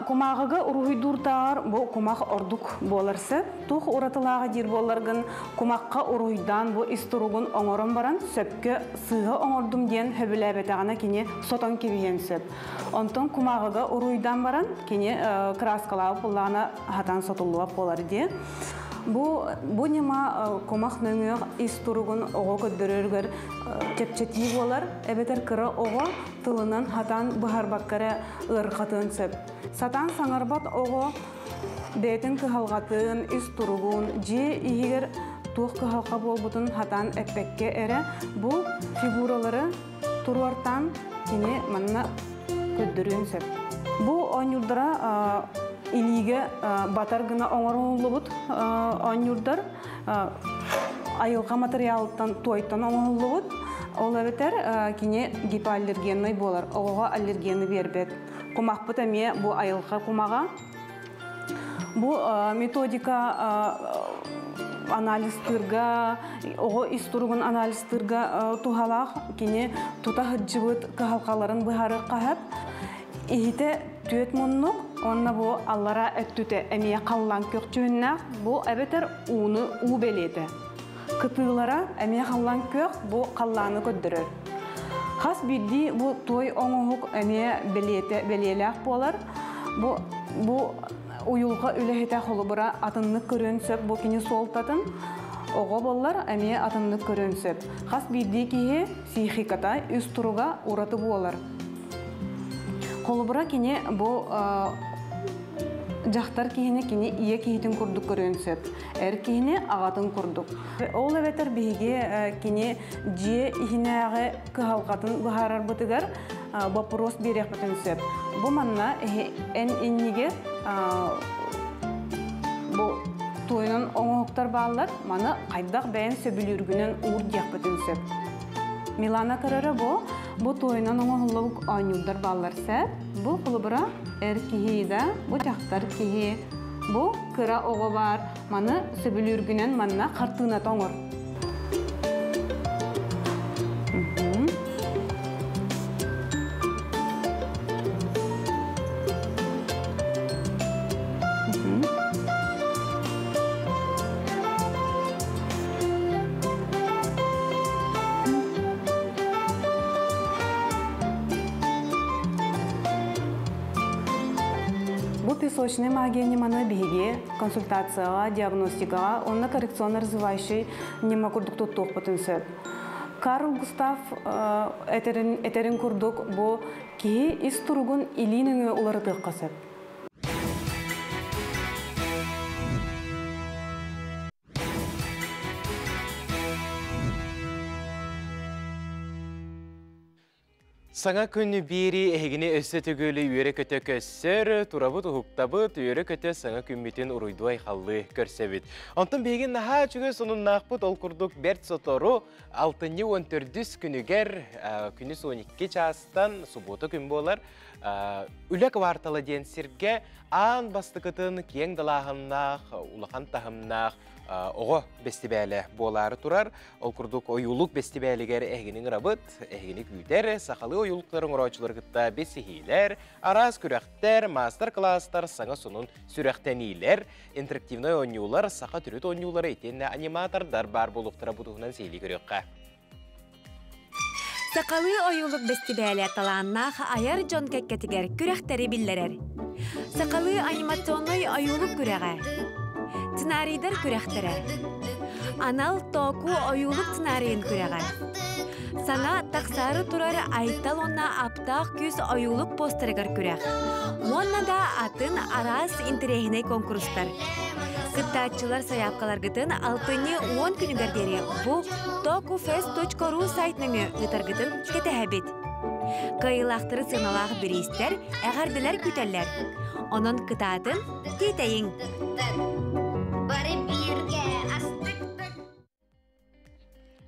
Speaker 11: Кумааҕыга уруһуйдууртааҕар бу кумах ордук буолар сөп. Туох уратылааҕа диир буолларгын, кумахха уруһуйдаан бу ис туругун оҥорон баран сөпкө сыыһа оҥордум диэн сөбүлээбэтэҕинэ кини сотон кэбиһиэн сөп. Онтон кумааҕыга уруһуйдаан баран кини кырааскалаабыт буоллаҕына хатан сотуллубат буолар диye. Бу бу ньыма кумах нөҥүө ис туругун оҕо көрдөрөрүгэр чэпчэтии буолар, эбэтэр кыра оҕо тылынан хатан быһарбакка эрэ ыарырҕатыан сөп. Сатаан саҥарбат оҕо бэйэтин кыһалҕатын, ис туругун, дьиэ иһигэр туох кыһалҕа буолбутун хатаан эппэккэ эрэ бу фигуралары туруортаан кини манна көрдөрүөн сөп. Бу оонньуурдара илиигэ батар гына оҥоһуллубут оонньуурдар айылҕа матырыйаалыттан туойтан оҥоһуллубут. Ол эбэтэр кини гипоаллергенный буолар, оҕоҕо аллергены биэрбэт. Кумахпыт эмиэ бу айылҕа кумаҕа. Бу методика анализтыырга, оҕо ис туругун анализтыырга туһалаах. Кини тута сылдьыбыт кыһалҕаларын быһаарыахха сөп. Иһитэ түөт муннук, уонна бу аллара өттүтэ эмиэ халлаан күөх бу эбэтэр ууну уу бэлиэтэ. Кытыылара эмиэ халлаан күөх, бу халлааны көрдөрөр. Хас биирдии бу туой оҥоһук эмиэ бэлиэтэ бэлиэлээх буолар. Бу бу уйулҕа үлэһитэ холобура атыннык көрүөн сөп бу кини суолтатын оҕо боллар эмиэ атыннык көрүөн сөп. Хас биирдии киһи психиката үс туруга ураты буолар. Холобура кини бу дьахтар киһини кини ийэ киһитин курдук көрүөн сөп, эр киһини аҕатын курдук. Ол эбэтэр биһиги кини дьиэ иһинээҕи кыһалҕатын быһаарарбытыгар боппуруос биэриэхпитин сөп. Бу манна эн иннигэр бу туойунан оҥоһуктар бааллар, маны хайдах бэйэн сөбүлүүргүнэн уур диэхпитин сөп. Милана көрөрө бу, бу туойунан оҥоһуллубут оонньуурдар бааллар сөп. Бу холобура эр киһи да, бу дьахтар киһи. Бу кыра оҕо баар, маны сөбүлүүргүнэн манна хартыыната оҥор. песочный магия ньыманы биһиги консультацияҕа, диагностикаҕа уонна коррекционно-развивающай ньыма курдук туттуохпутун сөп. Карл Густав этэрин, этэрин курдук бу киһи ис туругун илии нөҥүө уларытыахха сөп.
Speaker 2: Саҥа күн биэри эһигини өссө төгүл үөрэ-көтө көссөр, турабыт уһуктабыт, үөрэ-көтө саҥа күммүтүн уруйдуу-айхаллыы көрсөбүт. Онтон биһиги наһаа үчүгэй сонуннаахпыт, ол курдук бэрт сотору алтынньы 14 күнүгэр күнүс 12 чаастан суббота күн буолар Үлэ квартала диэн сиргэ аан бастакытын киэҥ далааһыннаах, улахан таһымнаах оҕо бэстибээлэ буолаары турар. Ол курдук ойуулук бэстибээлигэр эһигини ыҥырабыт, эһигини күүтэр, сахалыы ойуулуктары оҥорооччулары кытта билсиһиилэр, араас күрэхтэр, маастар-кылаастар, саҥа сонун сүрэхтэниилэр, интерактивнай оонньуулар, саха төрүт оонньуулара итиэннэ аниматордар баар буолуохтара бу туһунан сиһилии көрүөххэ.
Speaker 5: Сахалыы ойуулук бэстибээлэ талааннаах айар дьон кэккэтигэр күрэхтэри биллэрэр. Сахалыы анимационнай ойуулук күрэҕэ. Сценарийдар күрэхтэрэ. Анал тооку ойуулук сценарийын күрэҕэ. Саҥа тахсаары турар Айтал уонна Аптаах күүс ойуулук постерыгар күрэх. Уонна да атын араас интэриэһинэй куонкурустар. Кыттааччылар сайаапкаларгытын алтынньы 10 күнүгэр диэри бу tokufest.ru сайт нөҥүө ыытаргытын кэтэһэбит. Кыайыылаахтары сыаналаах бириистэр, эҕэрдэлэр күүтэллэр. Онон кытаатын, тиэтэйиҥ!
Speaker 13: Бары бииргэ астыктык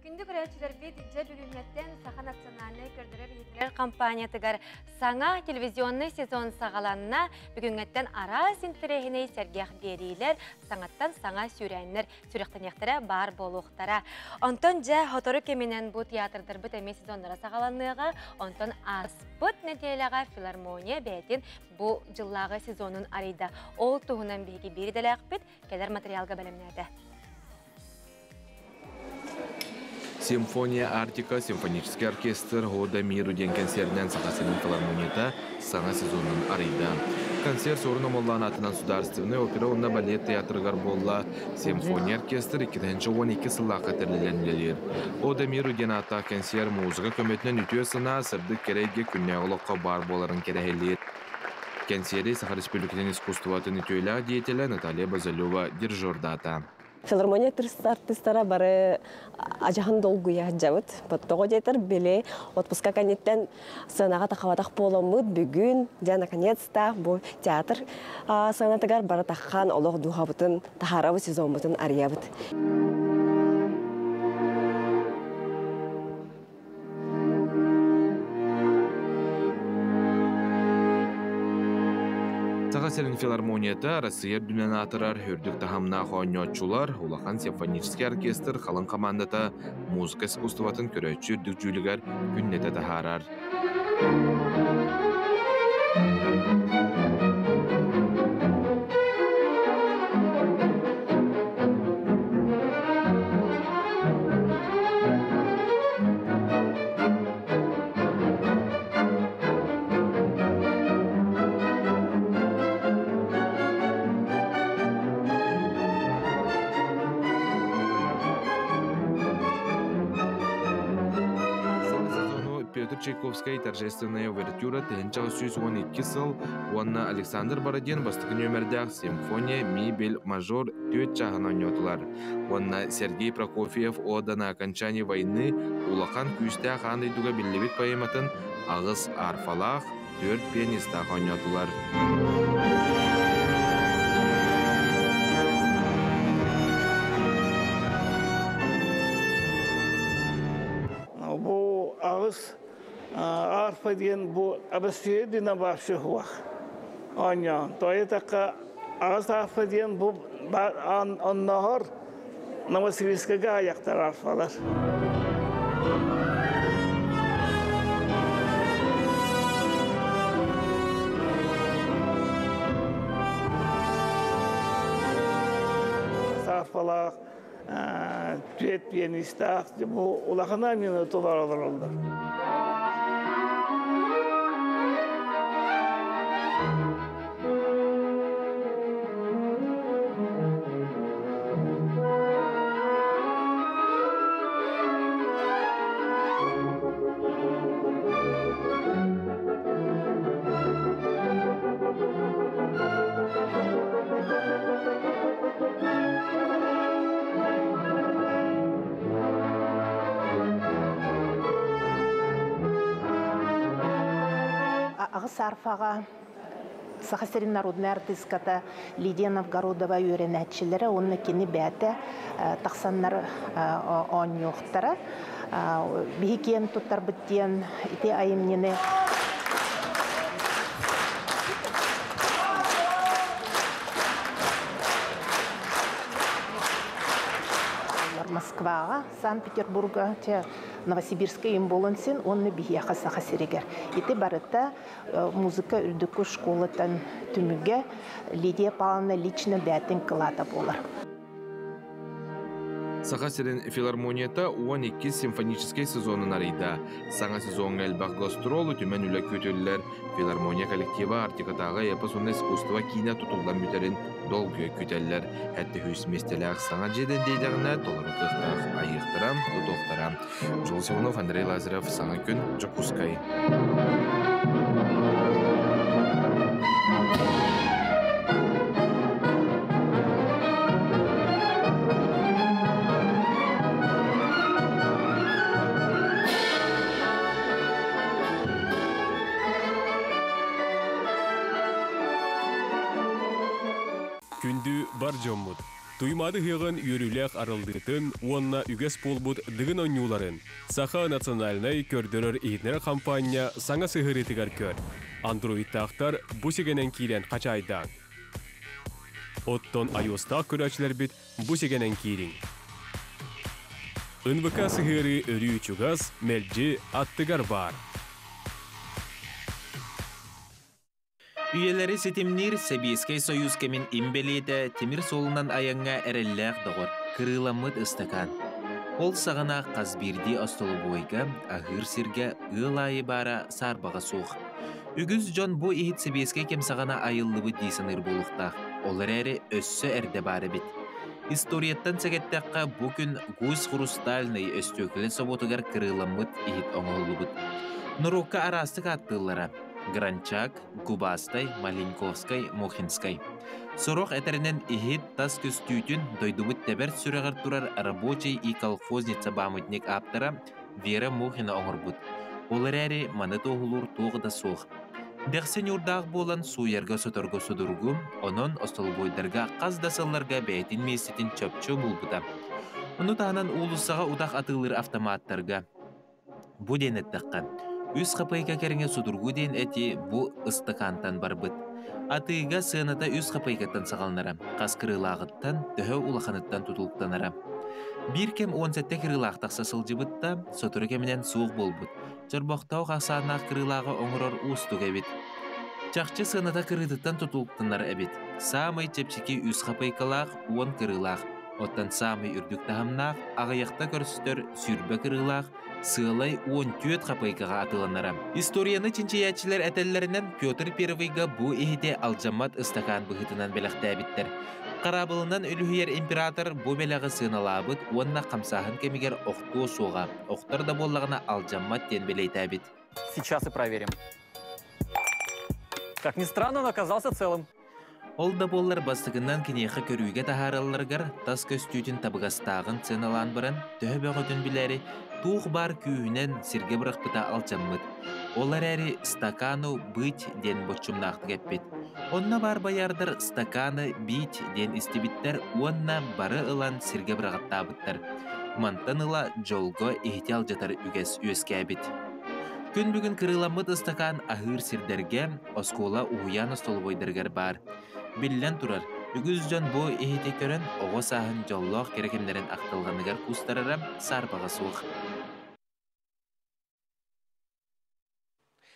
Speaker 1: Күндү көрөөччүлэрбит, дьэ бүгүҥҥэттэн Саха национальнай көрдөрөр-иһитиннэрэр компаниятыгар саҥа телевизионнай сезон саҕаланна. Бүгүҥҥэттэн араас интэриэһинэй сэргэх биэриилэр, саҥаттан саҥа сүүрээннэр сүрэхтэниэхтэрэ баар буолуохтара. Онтон дьэ сотору кэминэн бу театрдарбыт эмиэ сезоннара саҕаланыаҕа. Онтон ааспыт нэдиэлэҕэ филармония бэйэтин бу дьыллааҕы сезонун арыйда. Ол туһунан биһиги биир идэлээхпит кэлэр материалга бэлэмнээтэ.
Speaker 15: Симфония Арктика симфонический оркестр «Хода миру» диэн кэнсиэринэн Саха сирин филармонията саҥа сезонун арыйда. Концерт Суорун Омоллоон аатынан Судаарыстыбаннай опера уонна балет театрыгар буолла. Симфония оркестр 2012 сыллаахха тэриллэн үлэлиир. «Ода миру» диэн ааттаах кэнсиэр музыка көмөтүнэн үтүө санаа, сырдык кэрэ эйгэ күннээҕи олоххо баар буоларын кэрэһилиир. Кэнсиэри Саха Республикатын искусствотын үтүөлээх деятелэ Наталья Базалева дирижердаата.
Speaker 14: Филармония артыыстара бары ажаһын долгуйа сылдьабыт. Тоҕо диэтэр били отпуска кэнниттэн сыанаҕа тахабатах буоламмыт бүгүн дьэ наконец-то бу театр сыанатыгар бары таххан олох дууһабытын таһаарабыт сезоммутун арыйабыт.
Speaker 15: Саха сирин филармонията Россия үрдүнэн аатырар үрдүк таһымнаах оонньооччулар, улахан симфоническай оркестр халыҥ хамаандата музыка искусствотын көрөөччү үрдүк дьүүлүгэр күннэтэ таһаарар. Петр Чайковскай торжественная увертюра 1912 сыл уонна Александр Бородин бастакы нүөмэрдээх симфония ми мажор түөрт чааһын оонньоотулар. Уонна Сергей Прокофьев «Ода на окончании войны» улахан күүстээх аан дойдуга биллибит поэматын аҕыс арфалаах, түөрт пианистаах оонньоотулар.
Speaker 17: Бу аҕыс арфа диэн бу Абассия дина вообще хуах. Оонньоон. Тоойутакка аҕыс арфа диэн бу онноһор Новосибирскайга аяктар арфалар. Арфалаах түөт пианистаах бу улахан амины тулар олороллор.
Speaker 16: Аҕыс арфаҕа Саха сирин народнай артыыската Лидия Новгородова үөрэнээччилэрэ уонна кини бэйэтэ тахсаннар оонньуохтара. Биһи киэн туттарбыт диэн ити айымньыны Москваҕа, Санкт-Петербурга, Новосибирскай им буолан син уонна биһиэхэ Саха сиригэр. Ити барыта музыка үрдүкү школаттан түмүгэ Лидия Павловна лично бээтин кылаата буолар.
Speaker 15: Саха сирин филармонията 12 симфоническай сезонун арыйда. Саҥа сезоҥҥа элбэх гастрол үтүмэн үлэ күүтүллэр. Филармония коллектива Арктикатааҕы эпос уонна искусство киинэ тутуллан бүтэрин долгуйа күүтэллэр. Эттэ миэстэлээх саҥа дьиэдэн диэдэҕинэ толору кыахтаах айыахтара, тутуохтара. Жулус Иванов, Андрей Лазарев, Саҥа күн, Дьокуускай.
Speaker 18: Күндү бар дьоммут! Туймаады ыһыаҕын үөрүүлээх арыллыытын уонна үгэс буолбут Дыгын оонньууларын Саха национальнай көрдөрөр-иһитиннэрэр хампаанньа саҥа сыһыарыытыгар көр, андроидтаахтар бу сигэнэн киирэн хачаайдааҥ. Оттон айуостаах көрөөччүлэрбит бу сигэнэн киириҥ. НВК сыһыарыы өрүү чугас, мэлдьи аттыгар баар.
Speaker 21: Үйэлэри ситимниир Сэбиэскэй Союз кэмин им бэлиэтэ тимир суолунан айаҥҥа эрэллээх доҕор, кырыыламмыт ыстакаан. Ол саҕана хас биирдии остолобуойга, аһыыр сиргэ ыал аайы баара саарбаҕа суох. Үгүс дьон бу иһит сэбиэскэй кэм саҕана айыллыбыт дии саныыр буолуохтаах. Ол эрээри өссө эрдэ баар эбит. Историяттан сэгэттэххэ, бу күн Гусь Хрустальный өстүөкүлэ собуотугар кырыыламмыт иһит оҥоһуллубут. Норуокка араастык ааттыыллара. Гранчак, Губастай, Маленьковскай, Мухинскай. Сорох этэринэн иһит тас көстүүтүн дойдубут тэбэр сүрэҕэр турар рабочий и колхозница памятник ааптара Вера Мухина оҥорбут. Ол эрээри маны туоһулуур туох да суох. Дэхси ньуурдаах буолан сууйарга-соторго судургу, онон остолобуойдарга хас да сылларга бэйэтин миэстэтин чопчу булбута. Ону таһынан уулуссаҕа утах атыылыыр автоматтарга Бу диэн эттэххэ, үс хапыйка кэриҥэ судургу диэн эти бу ыстакаантан барбыт. Атыыга сыаната үс хапыйкаттан саҕаланара, хас кырыылааҕыттан, төһө улаханыттан тутулуктанара. Биир кэм 17 кырыылаах тахса сылдьыбыт да, сотору кэминэн суох буолбут. Чорбохтоох ахсааннаах кырыылааҕы оҥорор уустук эбит. Чахчы сыаната кырыытыттан тутулуктанар эбит. Саамай чэпчэки үс хапыйкалаах, 10 кырыылаах, Оттон саамай үрдүк таһымнаах, аҕыйахта көрүстэр 20 кырыылаах, сыалай 14 хапыйкаҕа атыыланара. Историяны чинчийээччилэр этэллэринэн, Петр Первыйга бу иһити алдьаммат ыстакаан быһыытынан бэлэхтээбиттэр. Хараабылынан үлүһүйэр император бу бэлэҕи сыаналаабыт уонна хамсааһын кэмигэр охтуо суоҕа, охтор да буоллаҕына алдьаммат диэн бэлиэтээбит.
Speaker 6: Сейчас и проверим. Как ни странно, он оказался целым.
Speaker 21: Ол да буоллар бастакынан киниэхэ көрүүгэ таһааралларыгар тас көстүүтүн табыгастааҕын сыаналаан баран, төһө бөҕөтүн билээри, туох баар күүһүнэн сиргэ бырахпыта алдьаммыт. Ол эрээри «стакану быть» диэн боччумнаахтык эппит. Онно баар боярдар «стаканы бить» диэн истибиттэр уонна бары ылан сиргэ быраҕаттаабыттар. Мантан ыла дьолго иһити алдьатар үгэс үөскээбит. Күн бүгүн кырыыламмыт ыстакаан аһыыр сирдэргэ, оскуола, уһуйаан остолобуойдарыгар баар. Биллэн турар, үгүс дьон бу иһити көрөн оҕо сааһын дьоллоох кэрэ кэмнэрин ахтылҕаныгар куустарара саарбаҕа суох.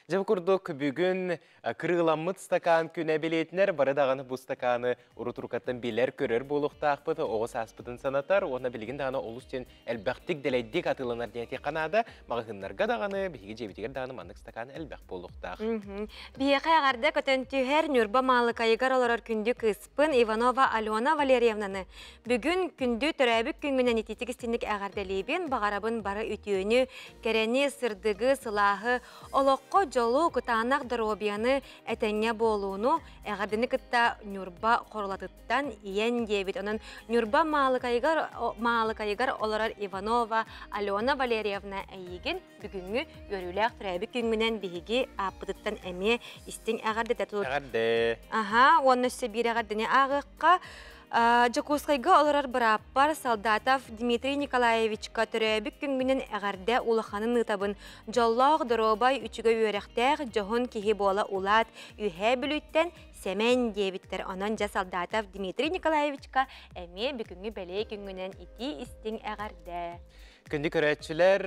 Speaker 2: Дьэ бу курдук бүгүн кырыыламмыт стакан күнэ билиэтинэр бары даҕаны бу стаканы урут-урукаттан билэр-көрөр буолуохтаахпыт, оҕо сааспытын санатар уонна билигин даҕаны олус диэн элбэхтик дэлэйдик атыыланар диэн этиэххэ наада. Маҕаһыыннарга даҕаны, биһиги дьиэбитигэр даҕаны маннык стакан элбэх буолуохтаах.
Speaker 1: Биһиэхэ эҕэрдэ көтөн түһэр Ньурба Маалыкайыгар олорор күндү кыыспын Иванова Алена Валерьевнаны бүгүн күндү төрөөбүт күҥҥүнэн итиитик истинник эҕэрдэлиибин, баҕарабын бары үтүөнү, кэрэни, сырдыгы, сылааһы, олоххо дьол дьолу, кытаанах доруобуйаны, этэҥҥэ буолууну, эҕэрдэни кытта Ньурба Хорулатыттан ийэн диэбит. Онон Ньурба Маалыкайыгар, Маалыкайыгар олорор Иванова Алена Валерьевна эйигин бүгүҥҥү үөрүүлээх төрөөбүт күҥҥүнэн биһиги ааппытыттан эмиэ истиҥ эҕэрдэтэ тут.
Speaker 2: Эҕэрдэ.
Speaker 1: Аха, уонна өссө биир эҕэрдэни ааҕыахха. Дьокуускайга олорор бырааппар Солдатов Дмитрий Николаевичка төрөөбүт күҥҥүнэн эҕэрдэ улаханын ыытабын. Дьоллоох, доруобай, үчүгэй үөрэхтээх, дьоһун киһи буола улаат, Үөһээ Бүлүүттэн Сэмэн диэбиттэр. Онон дьэ Солдатов Дмитрий Николаевичка эмиэ бүгүҥҥү бэлиэ күҥҥүнэн итии-истиҥ эҕэрдэ.
Speaker 2: Күндү көрөөччүлэр,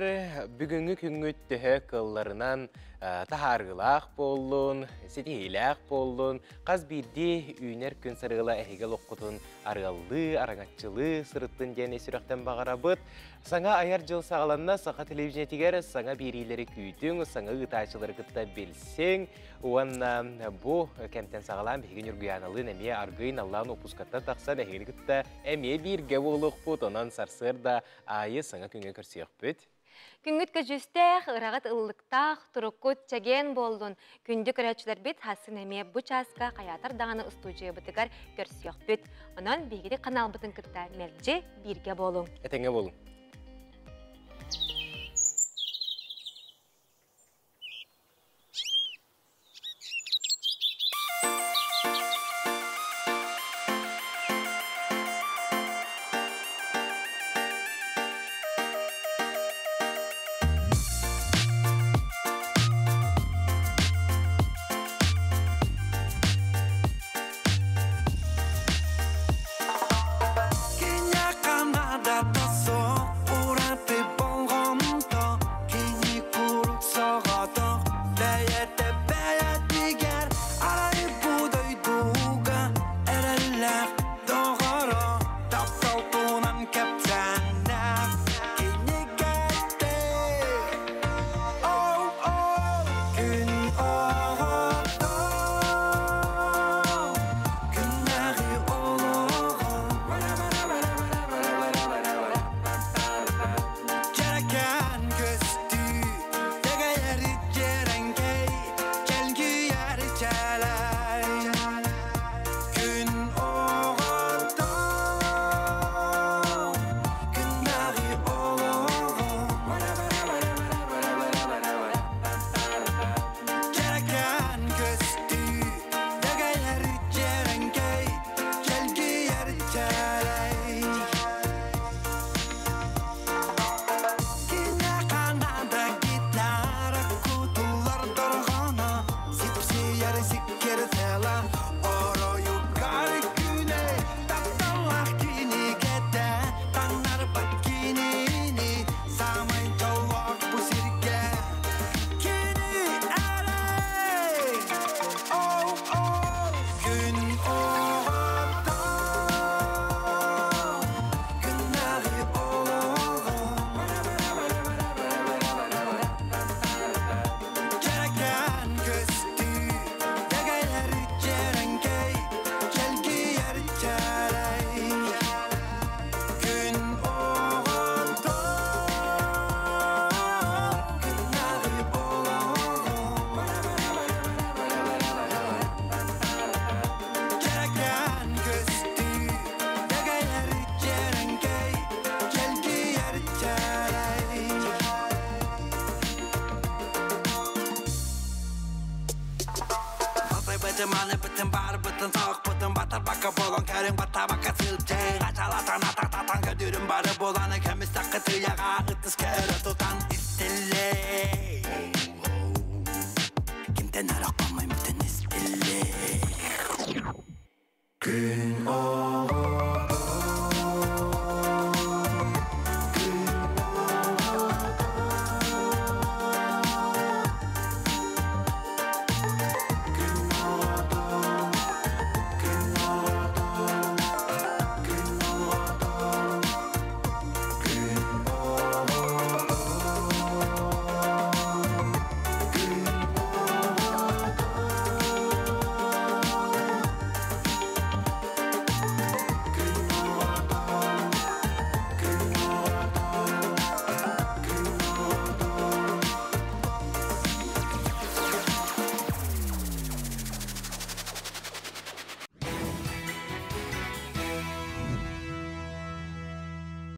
Speaker 2: бүгүҥҥү күҥҥүт төһө кыалларынан таһаарыылаах буоллун, ситиһиилээх буоллун, хас биирдии үүнэр күн сарыала эһиги олоххутун арыаллыы, араҥаччылыы сырыттын диэн сүрэхтэн баҕарабыт. Саҥа айар дьыл саҕаланна, саха телевидениетигэр саҥа биэриилэри күүтүҥ, саҥа ыытааччылары кытта билсиҥ уонна бу кэмтэн саҕалаан биһиги Ньургуйааналыын эмиэ аргыый наллаан уоппускаттан тахсан эһигини кытта эмиэ бииргэ буолуохпут, онон сарсыарда аайы саҥа күҥҥэ көрсүөхпүт.
Speaker 1: Күҥҥүт көдьүүстээх, ыраҕыт ыллыктаах, туруккут чэгиэн буоллун. Күндү көрөөччүлэрбит хасын эмиэ бу чааска хайаатар даҕаны устуудьуйабытыгар көрсүөхпүт. Онон биһиги каналбытын кытта мэлдьи бииргэ буолуҥ.
Speaker 2: Этэҥҥэ буолуҥ.